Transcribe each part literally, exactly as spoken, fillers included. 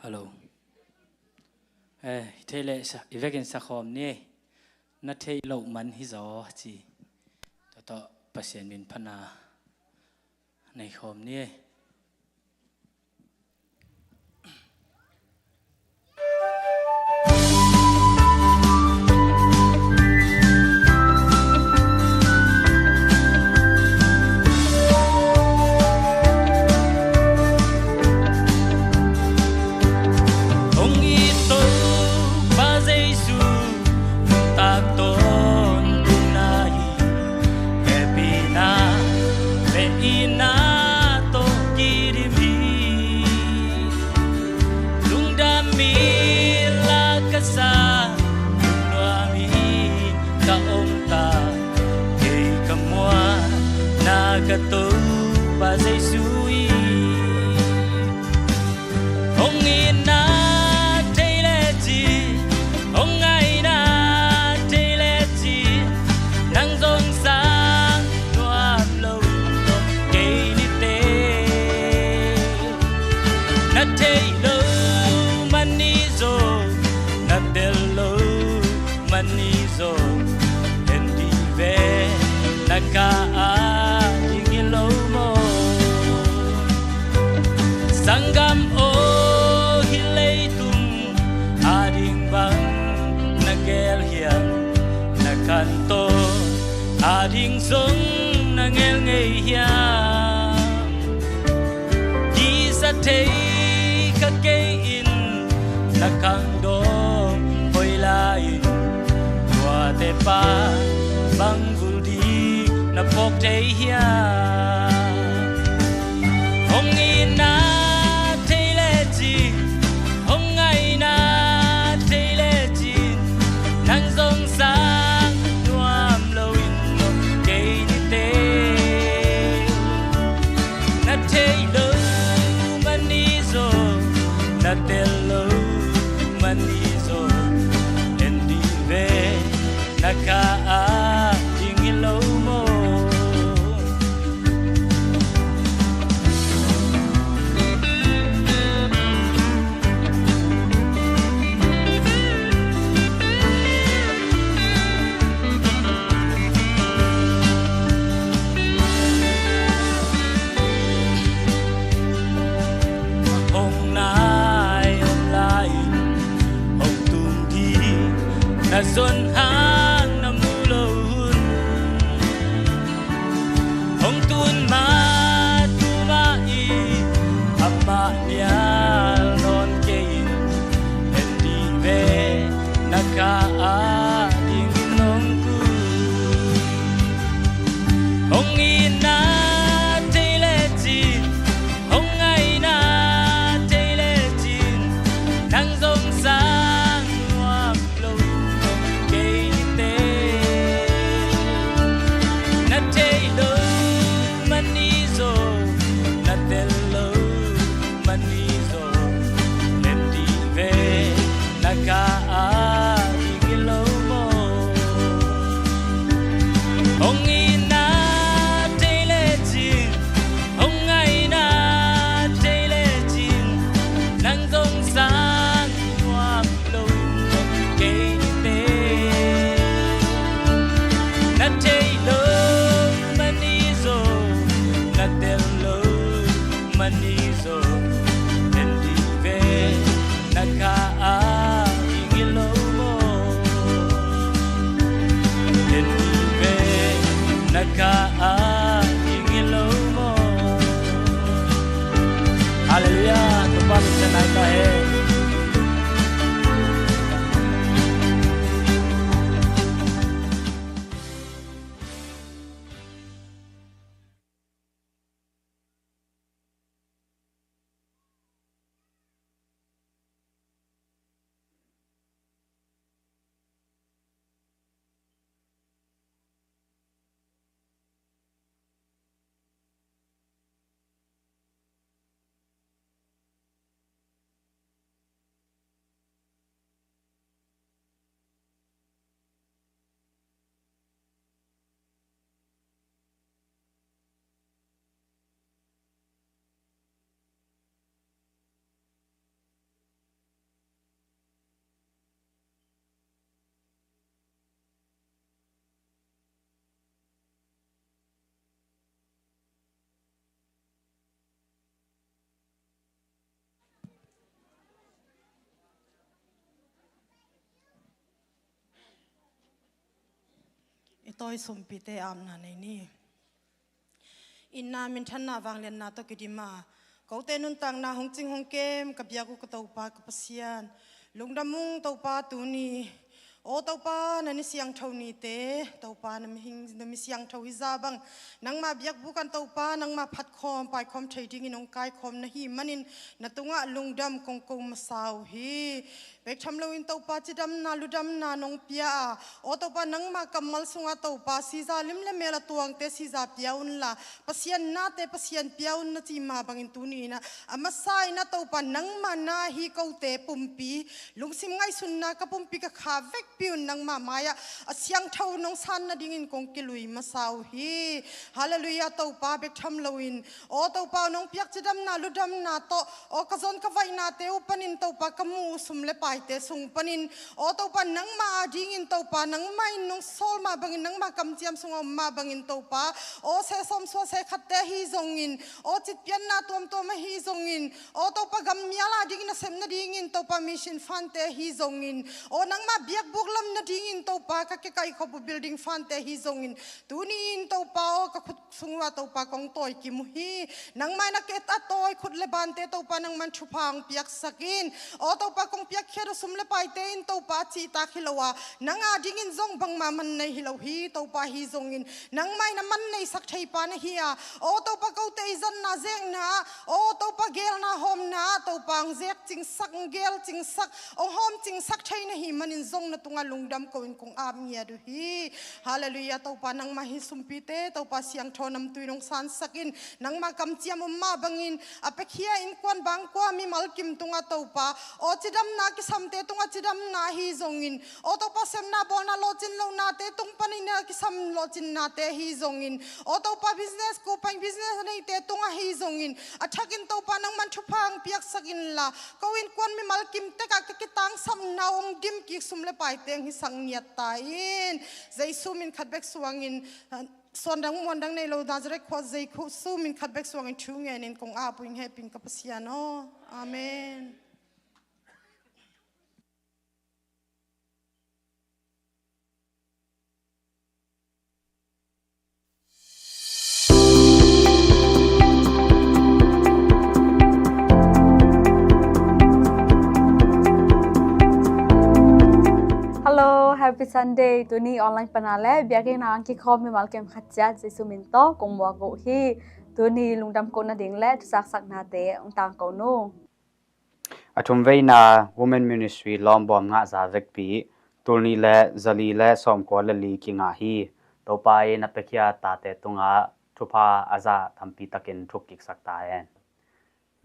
Hello. Eh, i theih leh sa, i vekin sa khawm ni. Na theih loh man hi zaw ci. Tua tawh Pasian min phatna nei khawm ni. Hong it Topa Jesu, nuntak tawntung na hi. Hehpihna le itna tawh kidim hi. Lungdam inla ka sa, lungnuam in ka om ta. Kei ka muanna ka Topa Jesu in. Hong itna thei lecin, hong ngaihna thei lecin, nang zong sang nuam lo in kei ni teh. Na theih loh man ni zaw, na tel loh man ni zaw, en dih ve, na kha ading hi lo maw? Sanggam aw, hih leitung ading bang na gel hiam? Na khantawn ading zong na gel ngei hiam? Kisa thei kha kei in, na khangdawng hoih lai-in, tuate pan bang vul ding na phawk thei hiam? Hong itna thei lecin, hong ngaihna thei lecin, nang zong sang nuam lo in kei ni teh. Na theih loh man ni zaw, na tel loh man ni zaw, en dih ve, na kha ading hi lo maw? Hong nai om lai-in, hong tung ding na zon hang na mu lo hun, hong tun ma tu mah in, amah nial nawn kei in, en dih ve, na kha ading in hong kun. Hong itna thei lecin, hong ngaihna thei lecin, nang zong sang nuam lo in kei ni teh. Na theih loh man ni zaw, na tel loh man ni zaw, en dih ve, na kha ading hi lo maw? Hong itna thei lecin, hong ngaihna thei lecin, nang zong sang nuam lo in kei ni teh. Na theih loh man ni zaw, na tel loh man ni zaw, en dih ve, na kha ading hi lo maw? En dih ve, na kha ading hi lo maw? Halleluiah, Topa min thang nai ta hen. Tawi sumpite apna nei ni. Itna minthanna vangliatna tawh kidim a, kote nuntakna hong cing hong kem ka biak uh ka Topa ka Pasian, lungdam ung Topa tuni. Aw Topa, na ni siangtho nite Topa, na mihing, na mi siangtho hi za bang, nangma biakbuk ah Topa, nangma phatkhawm paikhawm thei dingin hong kaikhawm na hih manin na tungah lungdam kong ko masa uh hi. Bek tham loin Topa, cidamna ludamna nong pia a, aw Topa, nangma kammal sungah Topa, siza lim le mel a tuangte siza pia unla, Pasian nate Pasian pia un na cih mah bangin tuni in ah, a masa in ah Topa, nangma na hi kote pumpi, lungsim ngaihsutna ka pumpi ka kha vekpi un nangma mai-ah a siangtho nong san nadingin kong kilui masa uh hi. Halleluiah Topa, bek tham loin, aw Topa, nong piak cidamna ludamna tawh, aw ka zon ka vaihnate uh panin Topa, ka muh uh sum le paite sung panin, aw Topa, nangma adingin Topa, nangmah in nong sawl mah bangin, nangma kamciam sungah om mah bangin Topa, aw seh sawm sua seh khatte ahi zongin, aw citpianna tuamtuam ahi zongin, aw Topa, gam mial adingin a sep nadingin Topa, mission fund-te ahi zongin, aw nangma biakbuk lam nadingin Topa, ka kikaihkhop uh building fund-te ahi zongin, tuni in Topa aw, ka khut sung uh ah Topa, kong tawikim uh hi. Nangmah in a ket a tawi khut le bante Topa, nangmah in thupha hong piaksak in. Aw Topa, kong piakkhiat uh sum le paite in Topa, a cihtak hi lo a, nang adingin zong bangmah man nei hi lo hi. Topa, ahi zongin nangmah in a man neisak theipa na hi a, aw Topa, kote i zatna zekna ah, aw Topa, geelna hawmna ah Topa, hong zek cingsak, hong geel cingsak, hong hawm cingsak thei na hih manin zong na tungah lungdam ko-in kong ap ngiat uh hi. Halleluiah Topa, nangmah hi sumpite Topa, siangtho namtui nong sansak in, nangma kamciam om mah bangin a piakhia innkuan bangkua mimal kim tungah Topa, aw cidamna kisamte tungah cidamna ahi zongin, aw Topa, sepna bawlna lawhcin lohnate tung panin a kisam lawhcinnate ahi zongin, aw Topa, business kuh pai business neite tung ahi zongin, a thakin Topa, nangmah in thupha hong piaksak inla, ko innkuan mimal kim tekah ka kitangsapna hong dim kik sum le paite hong hisak ngiat ta in. Jesu min khat bek suangin, ah, suandang muandang nei lo Nazareth khua Jesu min khat bek suangin thu ngenin kong ap uh ing, hehpihna ka Pasian aw. Amen. Hello, happy Sunday. Tuni online pana le biakinn ah kikhawm mimal kim khat ciat Jesu min tawh kong muak uh hi. Tuni lungdam ko nading le thuzaksaknate hong tangko nu. A thumveina Women Ministry lawmbawm ngahza vekpi tulnih le zali le sawmkua le li kingah hi. Topa in a piakhia tate tungah thupha a zah tampi takin thukkiksak ta hen.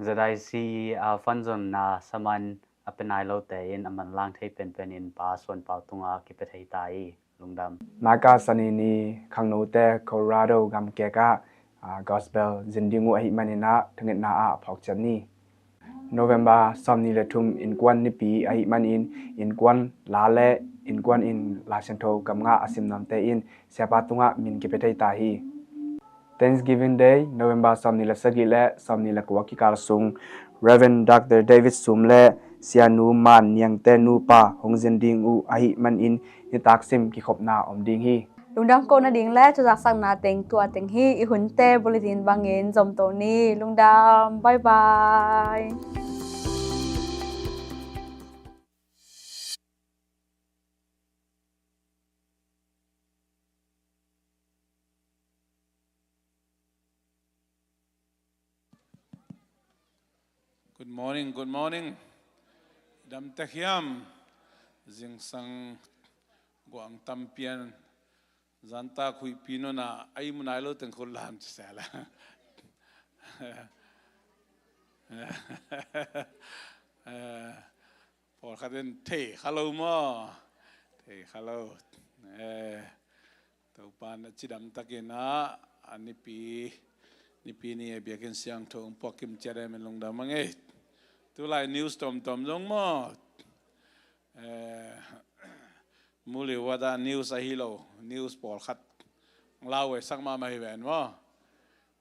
Z I C a fanzonna saman a pia nai lote in a manlang thei penpen in Pa Suan Pau tungah kipia thei ta hi. Lungdam. Maka Sani ni khangnote Colorado gamkek ah, ah, gospel zin ding uh ahih manin ah thungetna ah a phawk ciat ni. November sawmnih le thum innkuan nipi ahih manin innkuan la le innkuan in Lai Siangtho gam ngah a sim nuamte in Siapa tungah min kipia thei ta hi. Thanksgiving Day, November sawmnih le sagih le sawmnih le kua kikal sung Reverend Doctor David Sum le Sianu Man Niangte nupa hong zin ding uh ahih manin nitak sim kikhopna om ding hi. Lungdam ko nading le thuzaksakna teng tua teng hi. I hunte bulletin bangin zomto ni. Lungdam. Bye bye. Good morning, good morning. Damtek hiam? Zingsang guang tampian zanta khuihpi nuna ai munai lo teng khut lam ci sela. Eh, pawlkhat in thei kha lo maw? Thei kha lo. Eh, Topa in a cidam takin ah, a nipi, nipi ni a biakinn siangtho hong puak kim ciat e, min lungdam a ngei. Tulai news tomtom zong maw? Eh, Muliwada news ahi lo, news pawlkhat lau e sak mahmah hi ven maw?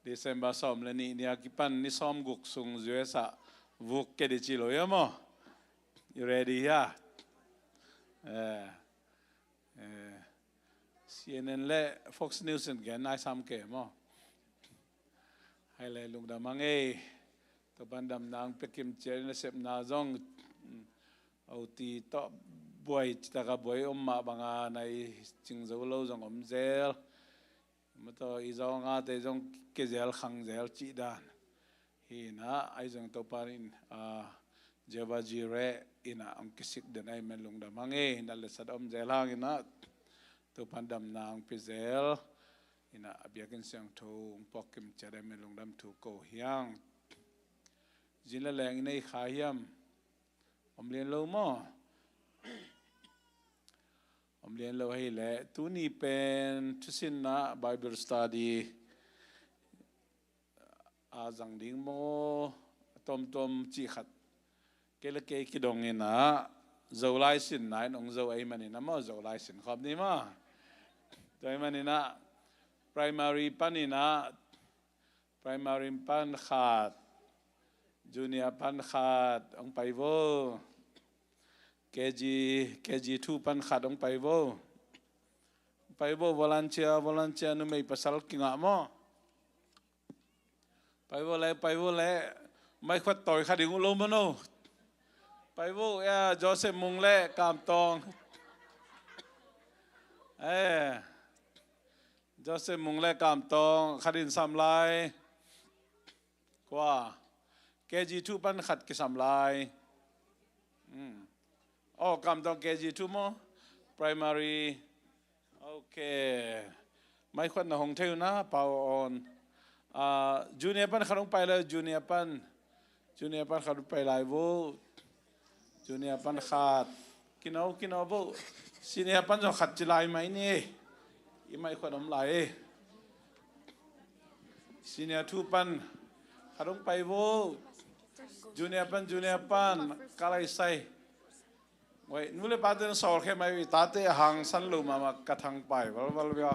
December sawm le nih ni a kipan ni sawm guk sung U S ah vuk ke di ci lo ia maw? You ready hia? Eh, eh, C N N le Fox News in gen nai sam ke maw. Hai le lungdam hang ei. Topan damna ang pekim ciat in a sepna zong oti tawh buai citaka buai om mah banga nai cing zo lo zong om zel. Mataw i zong a te zong ke zel khang zel cih dan. Hi na ai zong Topan in a Jehovah Jireh ina ang kisik den ai men lungdam hang ei na le sat om zel hang ina Topan damna ang pi zel. Ina a biakinn siangtho ang puak kim ciat ai men lungdam thu ko hiang. Zin le leng ina i kha hiam. Om lian lo maw. Om lian lo hei le tuni pen thusinna Bible study a zang ding maw. Tomtom cih khat kei le kei kidong ina Zolai sin na in ong zo ei man ina maw Zolai sin khop ni maw. Zo ei man ina primary pan ina primary pan khat junior pan khat ong pai vo. K G K G two pan khat ong pai vo. Pai vo volunteer volunteer numei pasal kingah maw. Pai vo le pai vo le mai khuat tawi kha ding uh lo mano. Pai vo ya Joseph Mung le Kam Tawng. Eh. Joseph Mung le Kam Tawng khat in sam lai. Kua K G two pan khat kisam lai. Hmm. Oh Kam Tawng K G two maw primary. Okay. Mai khuat na hong thei uh na pau on. Ah, junior pan khat hong pai lai junior pan. Junior pan khat pai lai vo. Junior pan khat. Kino kino vo. Senior pan zong khat ci lai mai ni. I mai khuat om lai. Senior two pan khat hong pai vo. Junior pan junior pan ka lai sai. Wei nu le pate na sawl khe mai tate hangsan lo mama ka thang pai valval via.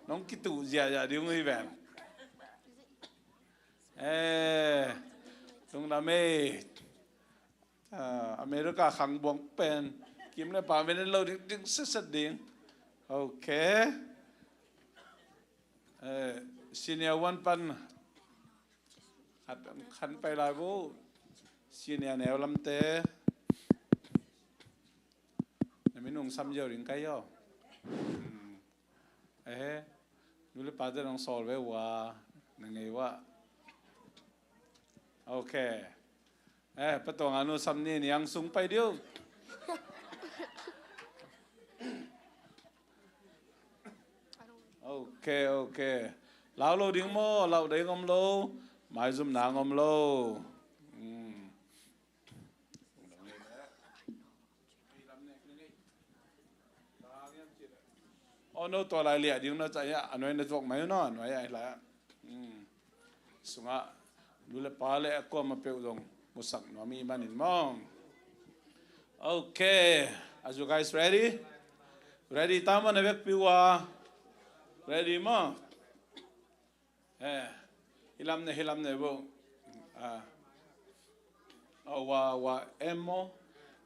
Nong kitu ziazia ding ui ven. Eh, lungdam ei. Ah, America khang buang pen kim le pa men lo ding ding seset ding. Okay. Eh, senior one pan khat khan pai lai vo. Senior neu lamte na minung sam yo ding kai yo. Hmm. Eh, nu le pate nong sawl ve ua na ngei ua. Okay. Eh, patuang anu sam ni niang sung pai diu. Okay, okay. Lau lo ding maw lau ding om lo. Maizum nang om lo. Hmm. Oh no tua lai liah ding no ca ia a nuai na tuak mai uh no a nuai a hi lai ah. Hmm. Sungah nu le pa le a kuama peuh zong musak nuam i manin maw. Okay. Are you guys ready? Ready ta maw na vekpi ua. Ready maw. Eh, hilam ne hilam ne bo. Ah. Oh, wa wa em mo.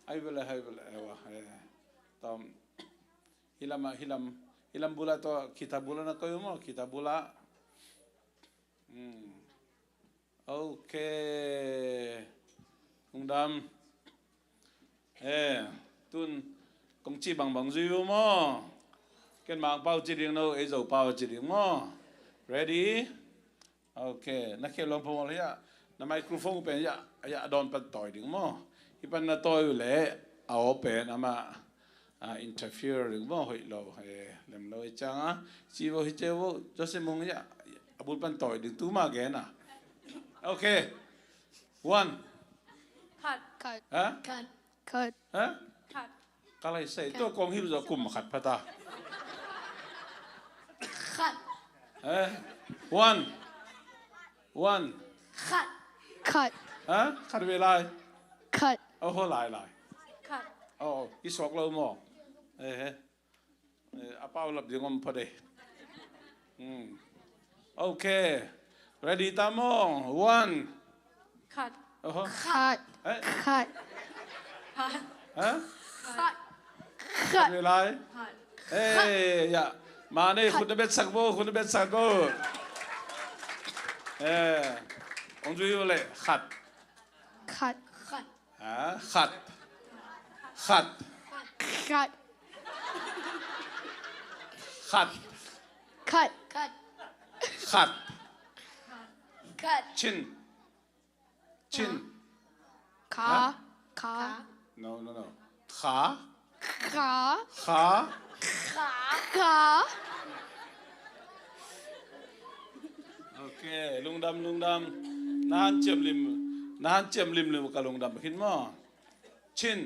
Hai bela hai bela eh, wa eh. Tom. Hilam hilam hilam bula to kita bula na koyu mo kita bula. Hmm. Okay. Ungdam. Eh, tun kong ci bangbang zui uh maw. Ken Mang pau ci ding no ei Zo pau ci ding maw. Ready? Okay. Na khe lom phamol hia na microphone pen ya ya don pan tawi ding maw. Hi pan na tawi uh le a aw pen ama a interfere ding maw hoih lo. Eh, lem lo i cang a ci vo hi ce vo Jose Mung ya a bul pan tawi ding tu ma gen a. Okay. One. Cut. Cut. Ha? Cut. Cut. Ha? Cut. Ka lai sai tua kong hil zo kum khat phata. Cut. Eh? One. One. Cut. Cut. Ha? Khat ve lai. Cut. Oho lai lai. Cut. Oh, i suak lo maw. Eh, eh. Eh, a pau lap ding om pha de. Hmm. Okay. Ready ta maw. One. Cut. Oho. Cut. Eh? Cut. Cut. Ha? Cut. Cut. Cut. Ready lai. Cut. Eh, ya. Mah nei, khut na betsak bo, khut na betsak bo. Eh, hong zui uh leh khat. Khat. Ha, khat. Khat. Khat. Khat. Khat. Khat. Khat. Chin. Chin. Kha. Hah? Kha. No, no, no. Kha. Kha. Kha. Kha. Ok, lungdam, lungdam. Na hanciam lim, na hanciam limlim ka lungdam khin maw? Chin.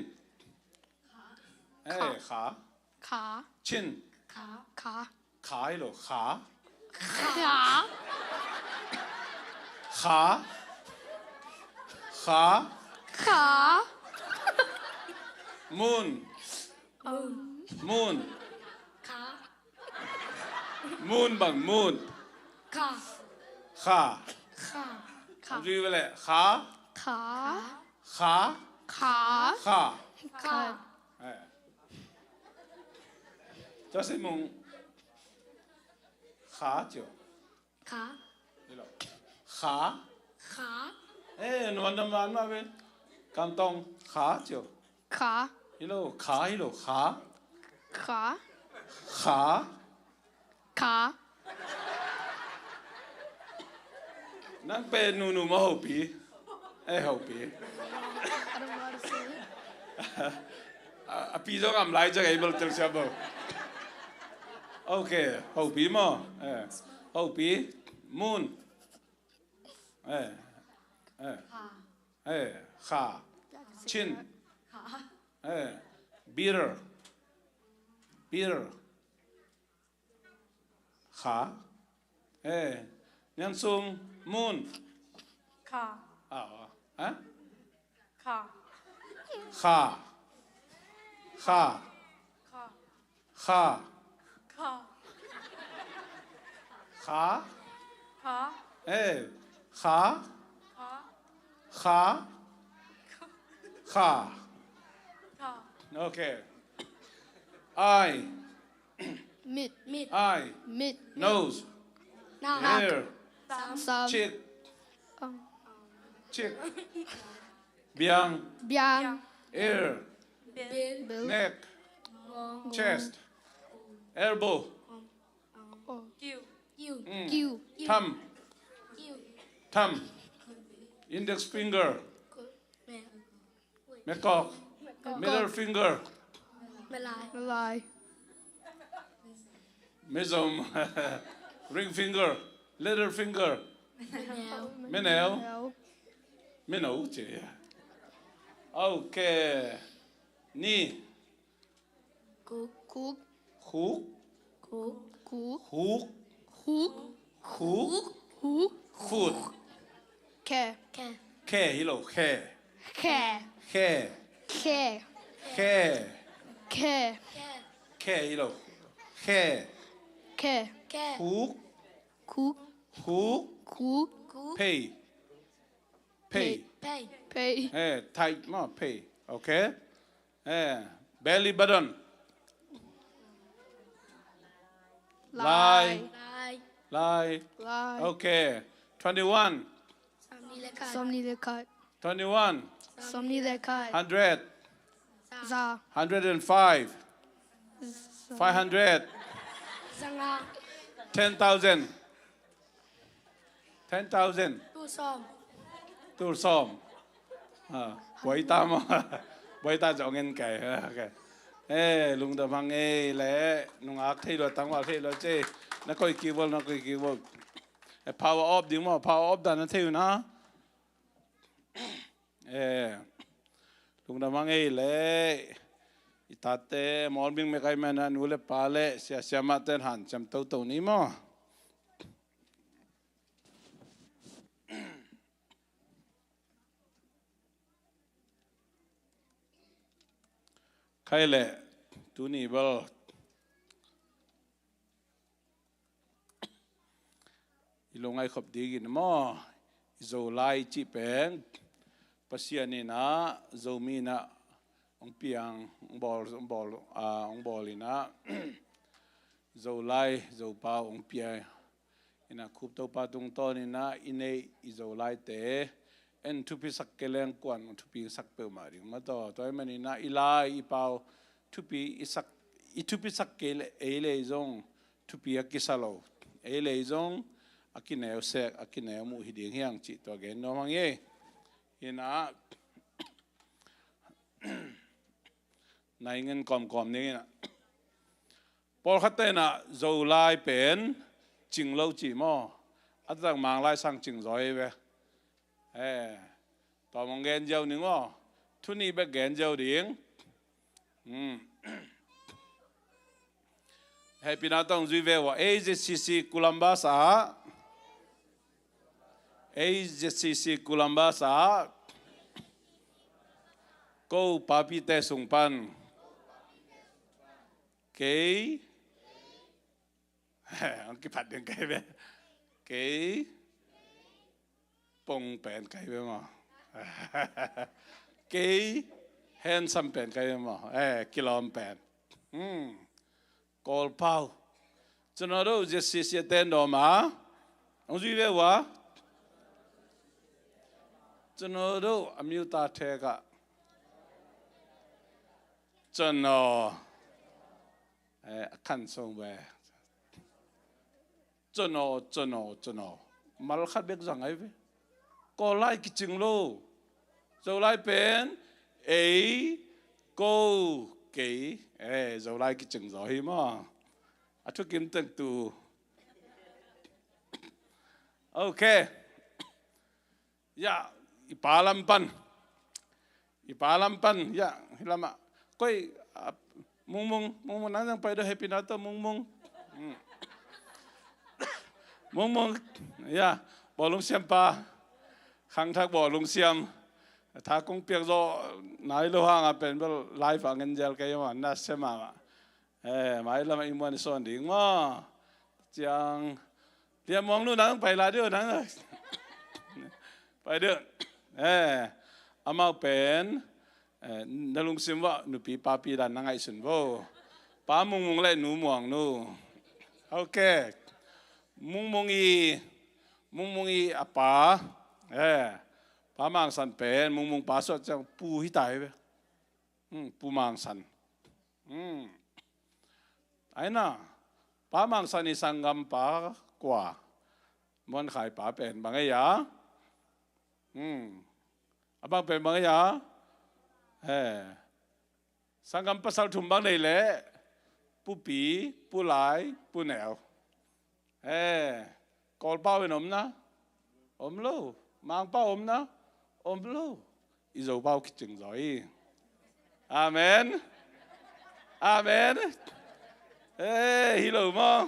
Eh, kha. Kha. Chin. Kha. Kha. Kha hi lo, kha. Kha. Kha. Kha. Kha. Moon. Moon. Moon. Kha. Moon bang, moon. Kha. Kha. Kha. Kha. Hong zui uh leh kha. Kha. Kha. Kha. Kha. Kha. Eh. Tua si mung. Kha cio. Kha. Hi lo. Kha. Kha. Eh, nuan dam wan ma ve. Kam tong. Kha cio. Kha. Hi lo, kha, hi lo, kha. Kha. Kha. Kha. Nang pen nunu maw, hopih? Eh, hopih. I don't know how to say it. A, a pi zong am lai ciang ei bel telsiam bo. Ok, hopih maw? Eh, hopih. Moon. Eh, eh. Kha. Eh, kha. Chin. Kha. Eh, bitter. Bitter. Kha. Eh, niang sung, moon. Kha. Ah, oh. Ha? Kha. Kha. Kha. Kha. Kha. Kha. Kha. Kha. Eh, kha. Kha. Kha. Kha. Kha. Okay. Eye. Mit. Mit. Eye. Mit. Nose. Nak. Hair. Sam. Sam. Cheek. Ang. Cheek. Biang. Biang. Ear. Bil. Bil. Neck. Ngong. Chest. Elbow. Oh. Kiu. Kiu. Mm. Kiu. Thumb. Kiu. Thumb. Index finger. Mel. Mekok. Mekok. Middle finger. Malai. Malai. Mezom. Ring finger. Little finger. Meneu. Meneu. Meneu. Meneu, ci. Okay. Ni. Kuk. Kuk. Khuk. Kuk. Khuk. Khuk. Khuk. Khuk. Khut. Khe. Khe. Khe hi lo, khe. Khe. Khe. Khe. Khe. Khe. Khe. Khe hi lo. Khe. Khe. Khe. Khuk. Khuk. Khuk. Khuk. Phei. Phei. Phei. Phei. Eh, tight maw, phei. Okay. Eh, belly button. Lai. Lai. Lai. Lai. Lai. Okay. Twenty-one. Sawmnih le khat. Sawmnih le khat. Twenty-one. Sawmnih le khat. Hundred. Za. Hundred and five. Za. Five hundred. Zanga. Ten thousand. Ten thousand. Tul sawm. Tul sawm. Ah, buai ta maw. Buai ta zong en kai. Ah, okay. Eh, lungdam hang ei le, nungak thei lo, tangval thei lo ci. Na koih kik bol, na koih kik bol. Eh, power off ding maw, power off dan na thei uh na. Eh, lungdam hang ei le. I tate, Mawlming mek ai mena, nu le pa le, sia siamah ten hanciam toto ni maw. Khai le, tuni bel i lungngaih khop dingin maw, i Zolai cih pen Pasian in ah, Zomi in ah hong piang, hong bawl, hong bawl, ah, hong bawl in ah, Zolai, Zopau hong pia. Ina khup Topa tungtawn ina i neih i Zolaite en thupisak kei leng kuan thupisak peuhmah ding maw taw. Tua ahih manin i lai i pau thupi i sak, i thupisak kei leh ei lei zong thupi a kisa lo. Ei lei zong a kineu sek, a kineu muh hi ding hiang cih tua gen nuam hang ei. Ina nai ngen kawmkawm ding ina. Pawlkhat tenah Zolai pen cing lo ci maw? A tak Manglai sang cing zaw hi ve. Eh, tua mong gen ziau ning maw? Thu nih bek gen ziau ding. Hmm. Hehpihna tawh zui ve ua. A Z C C Columbus ah, A Z C C Columbus ah ko papite sung pan kei, ang kiphat ding kai ve. Kei pong pen kai ve maw? Kei handsome pen kai ve maw? Eh, kilawm pen. Hmm. Kawlpau. Cun aw do Z C C a ten dawm a. Ang zui ve ua. Cun aw do a miu ta thek ah. Cun aw. Eh, a khan song ve. Cun aw, cun aw, cun aw. Mal khat bek zang ai ve. Kawl lai kicing lo. Zolai pen ei, ko, kei. Eh, Zolai kicing zaw hi maw? A thukim teng tu. Ok. Ya, i pa lam pan. I pa lam pan, ya, hi lamah. Koi, ah, Mungmung, Mungmung nang zang pai do, Hehpihna tawh Mungmung. Hmm. Mungmung, ya, bawlung siam pa. Khangthak bawlung siam. Tha kong piak zawh nai lo hang a pen bel live a ngen zel kei maw, na sem a mah. Eh, mai lamah i muan i sawn ding maw? Ciang. Liam Muang nu nang pai lai dih uh nang. Pai dih uh. Eh, amau pen, eh, na lungsim vah nupi papi dan na ngaihsun vo. Pa Mungmung le Nu Muang nu. Ok. Mungmung i, Mungmung i a pa. Eh, Pa Mang San pen Mungmung pa suah ciang Pu hi tai ve. Hmm, Pu Mang San. Hmm. Aina, Pa Mang San i sanggam pa kua? Muan Khai pa pen bang ei a? Hmm. A bang pen bang ei a? Eh. Sanggam pasal thum bang nei leh Pu Pi, Pu Lai, Pu Neu. Eh, Kawlpau in om na? Om lo. Mangpau om na? Om lo. I Zopau kicing zaw hi. Amen. Amen. Eh, hi lo maw?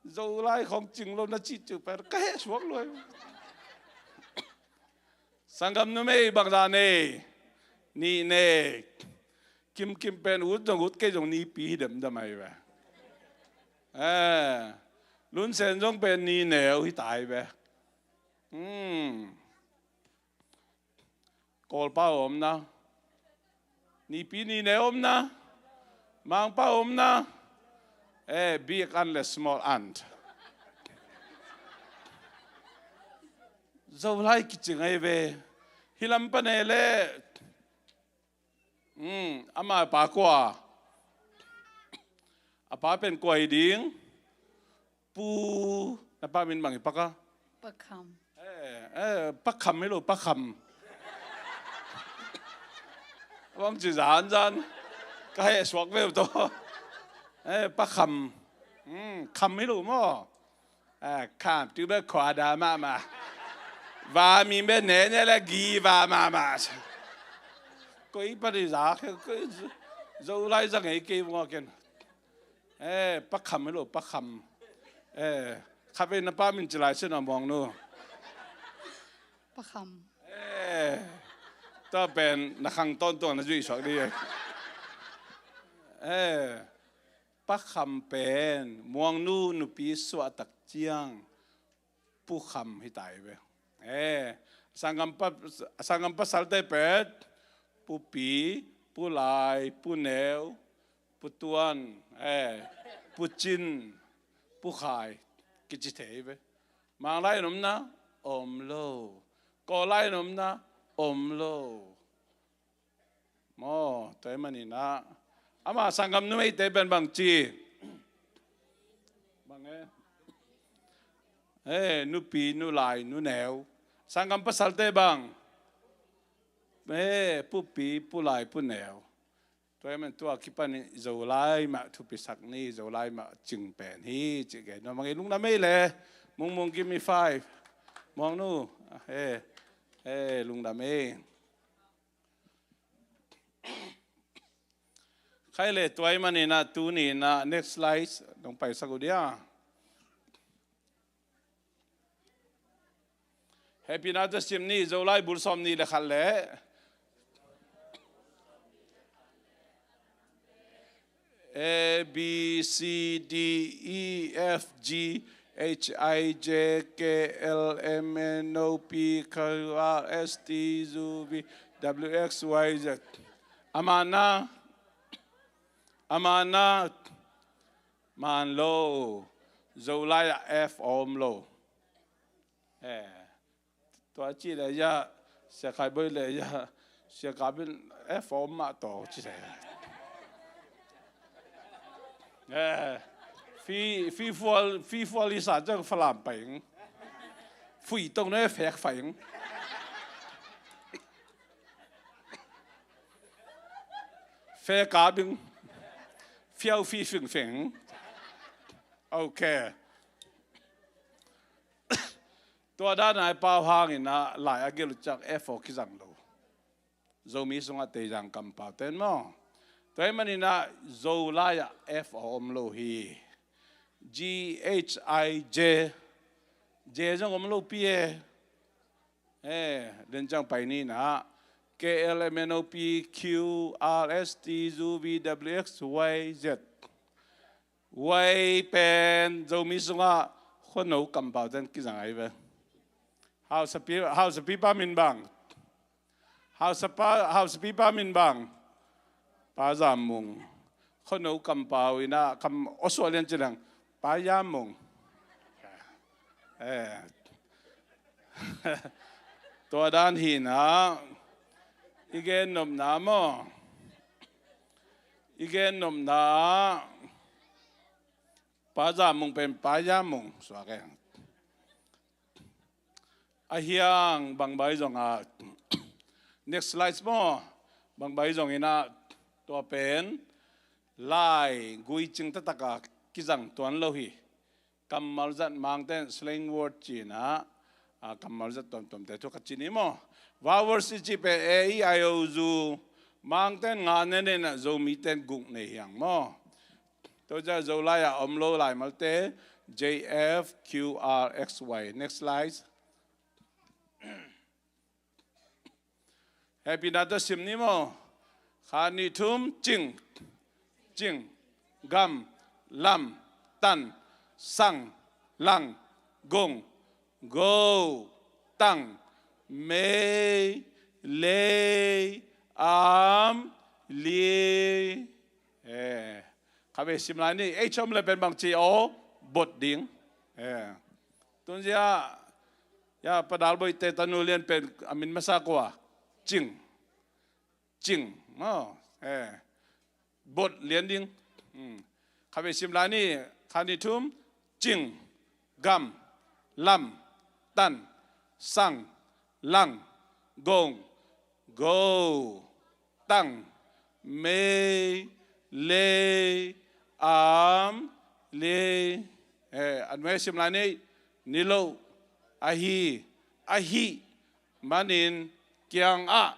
Zolai khong cing lo na cih ciu pen ka heh suak luai. Sanggam numei bangzah nei? Nih nei. Kimkim pen ut zong ut kei zong nipi hi demdam ahi ve. Eh, Lunsen zong pen ni neu hi tai ve. Hmm. Kawlpau om na? Nipi ni neu om na? Mangpau om na? Eh, big aunt le small aunt. Zolai kicing ahi ve. Hi lam pan e le. Hmm, ama pa kua? A pa pen kua hi ding? Pu, na pa min bang hi Pa Ka? Pa Kham. Eh, eh, Pa Kham hi lo, Pa Kham. Bang ci zan zan. Ka heh suak ve uh to. Eh, Pa Kham. Hmm, Kham hi lo maw? Eh, Kham, tu bek khua da mahmah. Va mi bek ne ne le gi va mahmah. Koi pa di za, koi Zolai za ngei kei vua ken. Eh, Pa Kham hi lo, Pa Kham. Eh, kha ve na pa min ci lai sin a Muang nu. Pa Kham. Eh, tua pen na khang tawntung na zuih suak di. Eh, Pa Kham pen Muang nu nupi suah tak ciang Pu Kham hi tai ve. Eh, sanggam pa, sanggam pasalte pen Pu Pi, Pu Lai, Pu Neu, Pu Tuan, eh, Pu Cin, Pu Khai kici thei ve. Mang lai in omna om lo. Kawl lai in omna om lo. Maw, tua ahih manin ah, ama sanggam numeite pen bang ci? Bang e? Eh, nupi, nulai, nuneu. Sanggam pasalte bang? Eh, pupi, pulai, puneu. Tua ahih manin tua kipan in Zolai mah thupisak ni, Zolai mah cing pen hi, cih gen nuam ing. Lungdam ei le. Mung Mung, give me five. Muang Nu. Eh, eh, lungdam ei. Khai le, tua ahih manin ah tuni in ah, next slide, dong paisak uh dia. Hehpihna tawh sim ni, Zolai bul sawmnih le khat le. A, B, C, D, E, F, G, H, I, J, K, L, M, N, O, P, Q, R, S, T, U, V, W, X, Y, Z. A man na, a man na, man lo. Zolai ah F om lo. Eh, tua ci le ya, Sia Khai Boi le ya, Sia Kap in F om mah tawh ci le. Eh, fi, fi fual, fi fual i sa ciang Falam pai ing. Fui tong ne fek fai ing. Fek kap ing. Fiau fi fing fing. Ok. Tua dan a i pau hangin ah lai a gelh uh ciang F aw kizang lo. Zomi sungah Teizang kampau ten maw. Tua ahih manin ah Zolai ah F aw om lo hi. G, H, I, J. J zong om lo pi e. Eh, den ciang pai ni in ah. K, L, M, N, O, P, Q, R, S, T, U, V, W, X, Y, Z. Y pen Zomi sungah khuano kampau ten kizang ahi ve. Hausapi, hausapipa min bang? Hausapa, hausapipa min bang? Pa Zam Mung. Khuano kampau in ah kam aw suah lian ci leng, Pa Yam Mung. Eh. Tua dan hi in ah, i gen nopna maw? I gen nopna ah, Pa Zam Mung pen Pa Yam Mung suak e. A hiang bangbai zong ah, next slide maw. Bangbai zong in ah, tua pen lai gui cing taktak a kizang tuan lo hi. Kammal zat Mangte in slang word ci in ah, a, kammal zat tuamtuamte thu khat ci ni maw. Vowels i cih pen A, E, I, O, U. Mangte in nga nei in ah, Zomite in guk nei hi hang maw. Tua ciang Zolai ah om lo laimalte, J, F, Q, R, X, Y. Next slide. Hehpihna tawh sim ni maw. Khat, nih, thum, cing. Cing. Gam. Lam. Tan. Sang. Lang. Gong. Go. Tang. Mei. Lei. Am. Li. Eh. Khatvei sim lai ni, H om le pen bang ci aw, bot ding. Eh. Tunzia, ya, Pa Dal Boite tanu lian pen a min masa kua? Cing. Cing. Maw. Eh. Bot lian ding. Hmm. Khatvei sim lai ni, khat, nih, thum, cing, gam, lam, tan, sang, lang, gong, go, tang, mei, lei, am, lei. Eh, a nuai sim lai ni, ni lo, ahi, ahih manin, kiangah.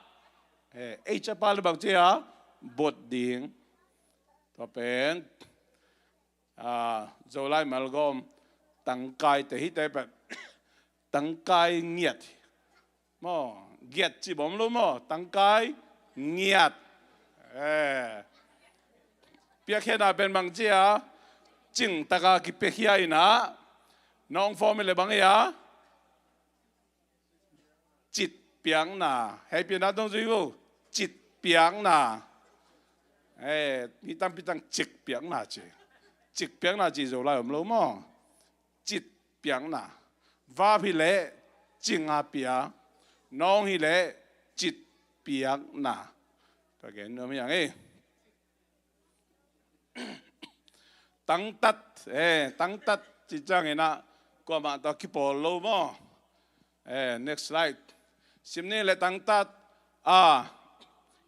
Eh, H a pau le bang ci a, bot ding. Tua pen, a, Zolai malgawm, tangkai te hi te pen, tangkai ngiat. Maw, giat ci bawm lo maw, tangkai ngiat. Eh. Piakkhiatna pen bang ci a, cing taka kipiakhia in ah, nong form i le bang hi a, cit piakna. Hehpihna tawh zui vo. Cit piakna. Eh, mi tampi tang cik piakna ci. Cik piakna ci Zolai om lo maw? Cit piakna. Verb hi leh cinga piak. Nawng hi leh cit piakna. Tua gen nuam hi ang ei. Tangtat, eh, tangtat ci ciangin ah kuamah tawh kipawl lo maw? Eh, next slide. Sim ni leh tangtat, a,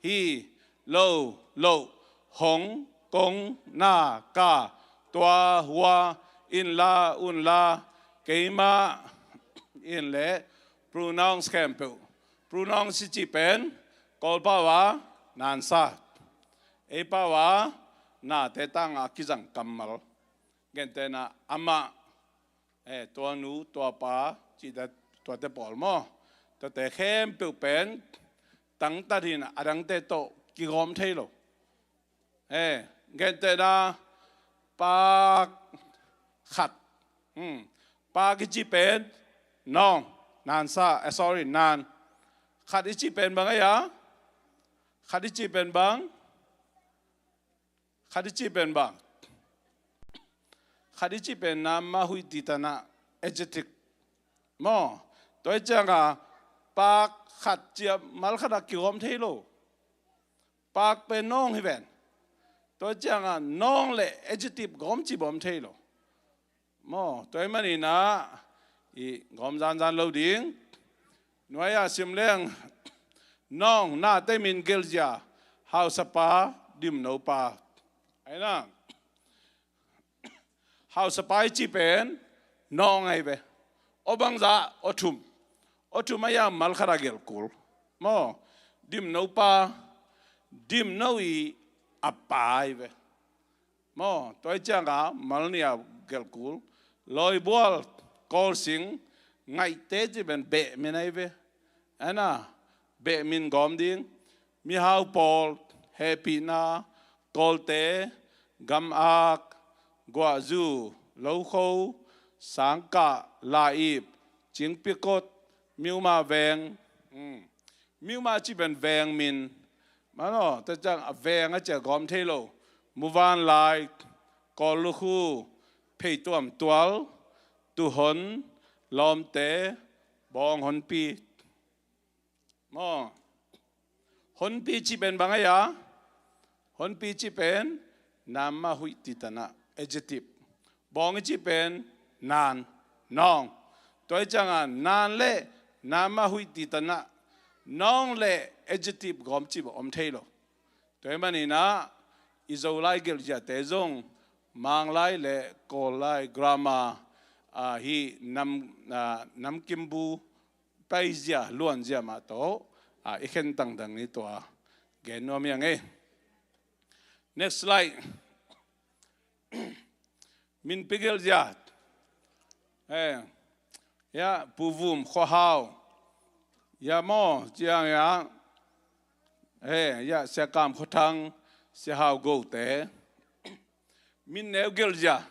hi, lo, lo, hong, kong, na, ka, tua, hua, in la, un la, keimah, in leh pronouns khempeuh. Pronouns i cih pen Kawl pau a nansa, ei pau a nate tangah kizang kammal. Gentehna amah, eh, tua nu, tua pa, cihte, tuate pawl maw? Tuate khempeuh pen tangtat hi-in a dangte tawh kigawm thei lo. Eh, gentehna pak khat. Hmm. Pak i cih pen nawng, nansa, eh, sorry, nan. Khat i cih pen bang ei a? Khat i cih pen bang? Khat i cih pen bang? Khat i cih pen namma huih titanna, adjective maw? Tua hi ciangah pak khat ci-a mal khatah kigawm thei lo. Pak pen nawng hi ven. Tua hi ciangah nawng leh adjective gawm ci bawm thei lo. Maw, tua ahih manin ah i gawm zanzan lo ding. Nuai-ah sim leng, nawng nate min gelhzia, hausapa, dimnopa. Ahi na, hausapa i cih pen nawng ahi ve. Aw bangzah, aw thum. Aw thum ahi a mal khatah gelh kul. Maw, dimnopa, dimno i a pa ahi ve. Maw, tua hi ciangah mal nih a gelh kul. Lawibual, Kawlsing, ngaihte cih pen beh min ahi ve. Ahi na, beh min gawm ding. Mihau pawl, hehpihna, Kawlte, gam-ak, guahzu, lokho, sangkah, lai-ip, cingpikot, miuma veng. Hmm. Miuma cih pen veng min. Mano, tua ciang a veng a cih a gawm thei lo. Muvanlai, Kawl lukhu, Pheituam tual, Tuhon, Lawmte, Bawng honpi. Maw, honpi cih pen bang ahi a? Honpi cih pen namma huih titanna, adjective. Bawng i cih pen nan, nawng. Tua hi ciangah nan leh namma huih titanna, nawng leh adjective gawm cih bawh om thei lo. Tua ahih manin ah i Zolai gelhziate zong Manglai leh Kawllai grammar, ah, hih nam, ah, namkimbu paizia, luanzia mah tawh, ah, i khen tangtang ni, tua gen nuam hi ang ei. Next slide. Minpi gelhzia. Eh, ya, Pu Vum Khua Hau. Ya maw, ciang ya. Eh, ya, Sia Kam Khua Thang, Sia Hau Go te. Min neu gelhzia.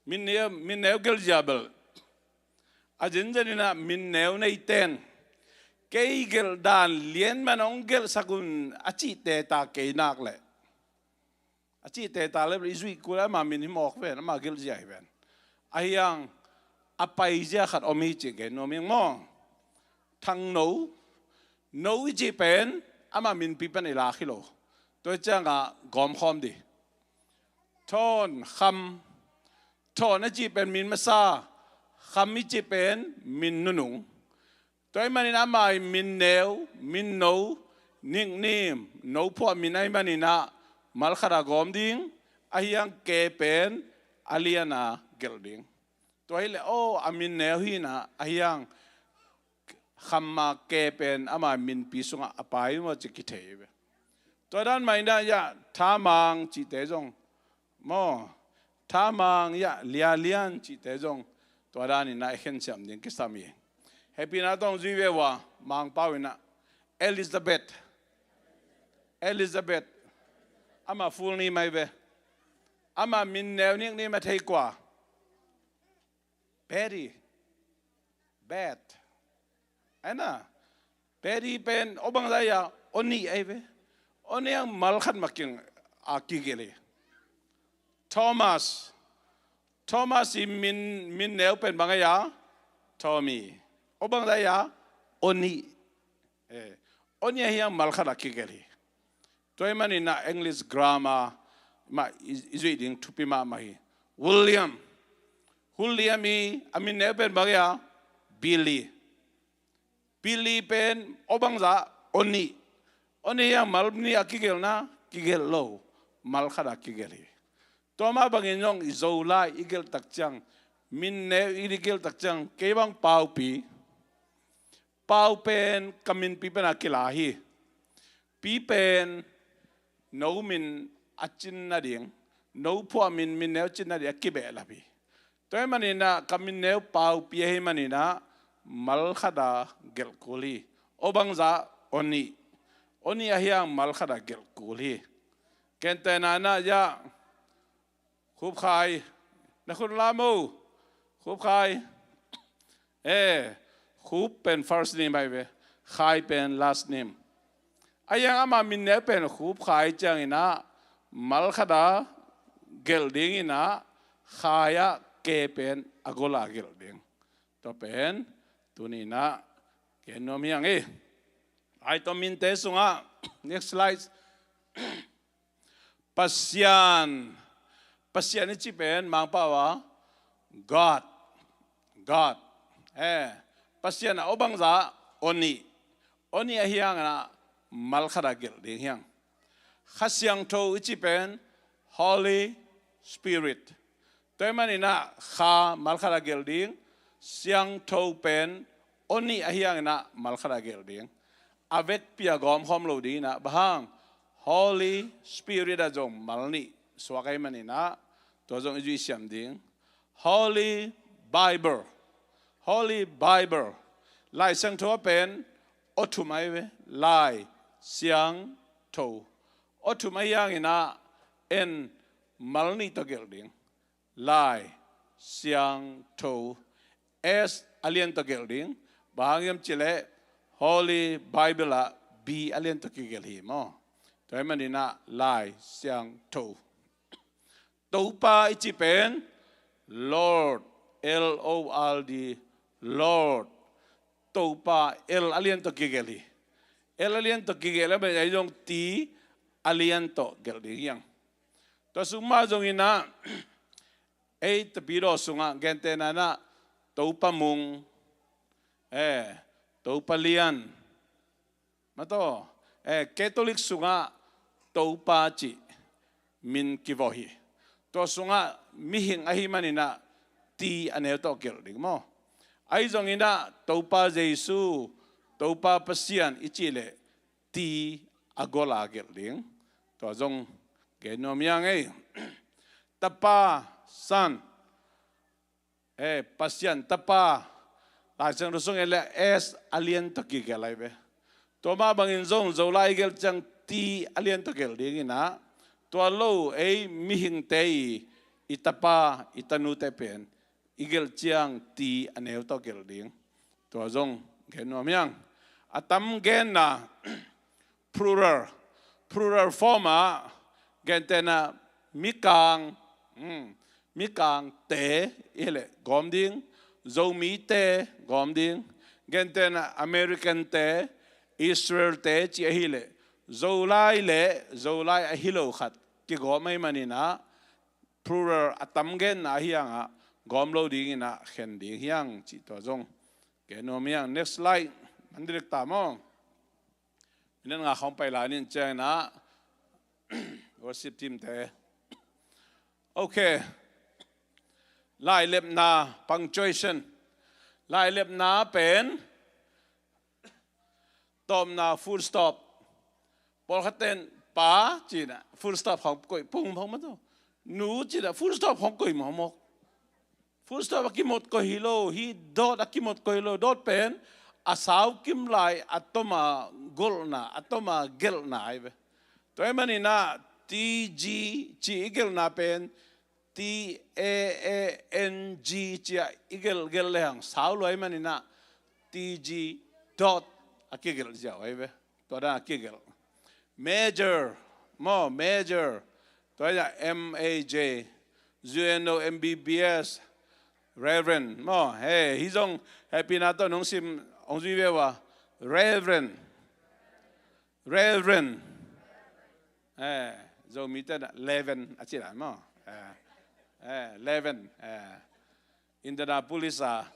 Min neu, min neu gelhzia bel. A zenzen in ah min neu neite in kei gelh dan lian man hong gelhsak un a cihte ta kei nak leh. A cihte ta leh i zuih kul a, ama min hi mawk ven, ama gelhzia hi ven. Ahi hang a paizia khat om hi cih gen nuam ing maw. Thang No. No i cih pen ama minpi pan i lak hi lo. Tua hi ciangah gawm khawm dih. Thawn, Kham. Thawn a cih pen min masa, Kham i cih pen min nunung. Tua ahih manin ama i min neu, min no, nickname, no phuah min ahih manin ah mal khat a gawm ding, ahi hang ke pen a lian a gelh ding. Tua hi leh, aw, a min neu hi in ah, ahi hang Kham a ke pen ama minpi sungah a pai maw ci kithei ve. Tua dan mah in ah, ya, Tha Mang cihte zong maw, Tha Mang, ya, Lia Lian cihte zong tua dan in ah i khensiam ding kisam hi. Hehpihna tawh zui ve ua, Mangpau in ah Elizabeth. Elizabeth. Ama full name ahi ve. Ama min neu nickname a thei kua? Betty. Bet. Ahi na. Betty pen aw bangzah hi a, aw nih ahi ve. Aw nih hang mal khat mah kiang a kigelh hi. Thomas. Thomas i min, min neu pen bang a ia? Tommy. O bang za ia? Oni. Eh, oni a hiang mal khat a kigelh hi. Tua i manin a English grammar mah i, i zuih ding thupi mahmah hi. William. William i a min neu pen bang ia? Billy. Billy pen o bang za? Oni. Oni hiang mal nih a kigelh na? Kigelh lo. Mal khat a kigelh hi. Tua mah bangin zong i Zolai i gelh tak ciang, min neu i gelh tak ciang, kei bang Pau Pi. Pau pen ka min Pi pen a kila hi. Pi pen no min a cin nading, no phuah min, min neu cin nading a kibehlap hi. Tua i manin a ka min neu Pau Pi a hi manin a mal khat a gelh kul hi. O bang za? Oni. Oni a hiang mal khat a gelh kul hi. Gentehna in a ia? Khup Khai. Na khut la mo. Khup Khai. Eh, Khup pen first name hi ve. Khai pen last name. A hiang ama min neu pen Khup Khai ciangin a mal khat a gelh dingin a Khai a K pen a gol a gelh ding. Tua pen tuni in a gen nuam hiang hi. Ai, tua minte sungah, next slide. Pasian. Pasian i cih pen Mangpau a God. God. Eh, Pasian a o bang za? Oni. Oni a hiang in a mal khat a gelh ding hiang. Kha Siangtho i cih pen Holy Spirit. Tua i manin a Kha mal khat a gelh ding, Siangtho pen Oni a hiang in a mal khat a gelh ding. A vekpi a gawm khawm lo ding in a, bang hang? Holy Spirit a zong mal nih suak a hi manin a, tua zong i zuih siam ding. Holy Bible. Holy Bible. Lai Siangtho a pen o thum a hi ve. Lai, Siangtho. O thum a hiang in a, en mal nih tawh gelh ding. Lai, Siangtho. S a lian tawh gelh ding. Bang hang hiam cih leh Holy Bible ah B a lian tawh kigelh hi maw. Tua hi manin a Lai, Siangtho. Topa i cih pen Lord, L O R D, Lord. Topa, L a lian tawh kigelh hi. L a lian tawh kigelh a, bang a zong T a lian tawh gelh ding hiang. Tua sung mah zongin a, ei Tapidaw sungah gentehna in a Topa Mung, eh, Topa Lian, mataw, eh, Catholic sungah Topa cih min kivawh hi. Tua sungah mihing a hi manin a T a neu tawh gelh ding maw. Ahi zongin a Topa Jesu, Topa Pasian i cih leh T a gol a gelh ding. Tua zong gen nuam hiang ei. Tapa, Son. Eh, Pasian Tapa. Lai Siangtho sung en leh S a lian tawh kigelh a hi ve. Tua mah bangin zong Zolai i gelh ciang T a lian tawh gelh dingin a, tua lo ei mihingte i, i tapa, i tanute pen i gelh ciang T a neu tawh gelh ding. Tua zong gen nuam hiang. A tam genna, plural, plural form ah, gentehna Mikang, hmm, Mikangte i hi leh gawm ding, Zomite gawm ding, gentehna Americante, Israelte cih a hi leh, Zolai le Zolai a hi lo khat kigawm a hi manin a, plural a tam genna a hiang a, gawm lo dingin a khen ding hiang cih tua zong gen nuam hiang. Next slide. Man direct ta maw. Minute nga khawng pai lai ning ciangin a, worship team te. Ok. Lai lepna, punctuation. Lai lepna pen tawpna, full stop. Pawlkhat ten pa ci-in a full stop khawng koih pong pong mataw. Nu ci-in a full stop khawng koih mawkmawk. Full stop a kimawk koih hi lo, hih dot a kimawk koih hi lo. Dot pen a sau kim lai a tom a golhna, a tom a gelhna a hi ve. Tua hi manin a T G ci i gelhna pen T A A N G ci-a i gelh, gelh lehang sau lua hi manin a T G dot a kigelh ziau a hi ve. Tua dan a kigelh. Major maw, major. Tua hi a M A J. U N O M B B S, Reverend maw. He, hih zong hehpihna tawh nong sim, hong zui ve ua. Reverend. Reverend. Eh, Zomite na Reverend a ci lai maw. Eh, eh, Reverend. Eh, Indianapolis a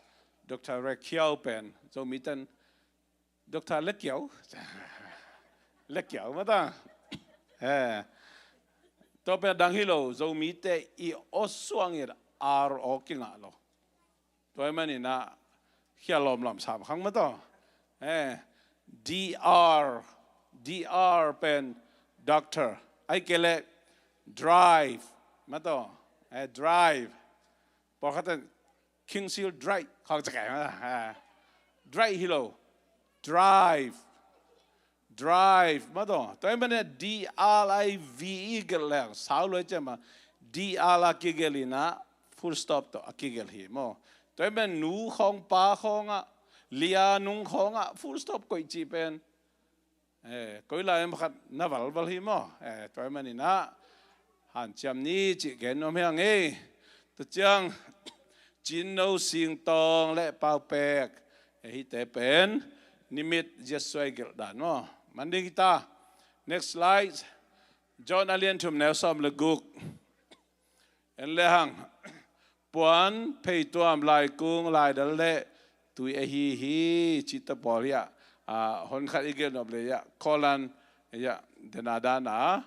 Doctor Rekiau pen Zomite Doctor Lekiau. Lekiau mata. Eh. Tua pen a dang hi lo, Zomite i aw suang i R aw kingah lo. Tua ahih manin ah khia lawmlawm sam khang mata. Eh. D R. D R pen doctor. Ahih kei leh drive mata. Eh, drive. Pawlkhat in King Seal Drive khawng cak ah. Drive hi lo. Drive. Drive mata. Tua ahih manin D R I V E gelh leng sau lo ciang mah D R a kigelh in ah full stop tawh a kigelh hi maw. Tua ahih manin nu khawng pa khawng ah, lia nung khawng ah full stop koih cih pen Eh, koi lai mah khat na valval hi maw. Eh, tua ahih manin ah hanciam ni cih gen nuam hi hang ei. Tua ciang Cinno, Singtawng le Paupek, eh, hihte pen nimit ziatsuai gelh dan maw. Man ding hi ta. Next slide. John a lian thum neu sawm le guk. En le hang, puan, pheituam, laikung, laidal le tui ahi hi, cihte pawl hi a, ah, hon khat i gelh nop le hi a, colon, hi a, dena dana,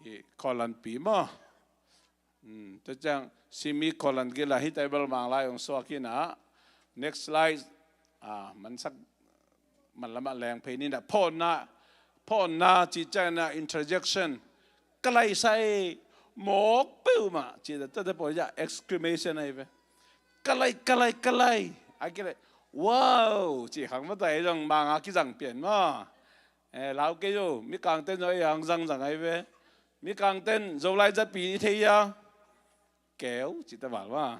i colon pi maw. Hmm, tua ciang, semicolon kila hi table mang lai hong suak hi na. Next slide. Ah, mansak man lamah leng phei ni na, phawnna, phawnna cih ciangin ah interjection. Ka lai sai mawk peuhmah cih tate pawl ah exclamation ahi ve. Ka lai, ka lai, ka lai. A kilai, wow, cih khang mata ei zong manga kizang pian maw. Eh, lau kei uh, Mikangte zong ei ang zangzang ahi ve. Mikangte Zolai zatpi i thei a. Keu, cih ta val maw.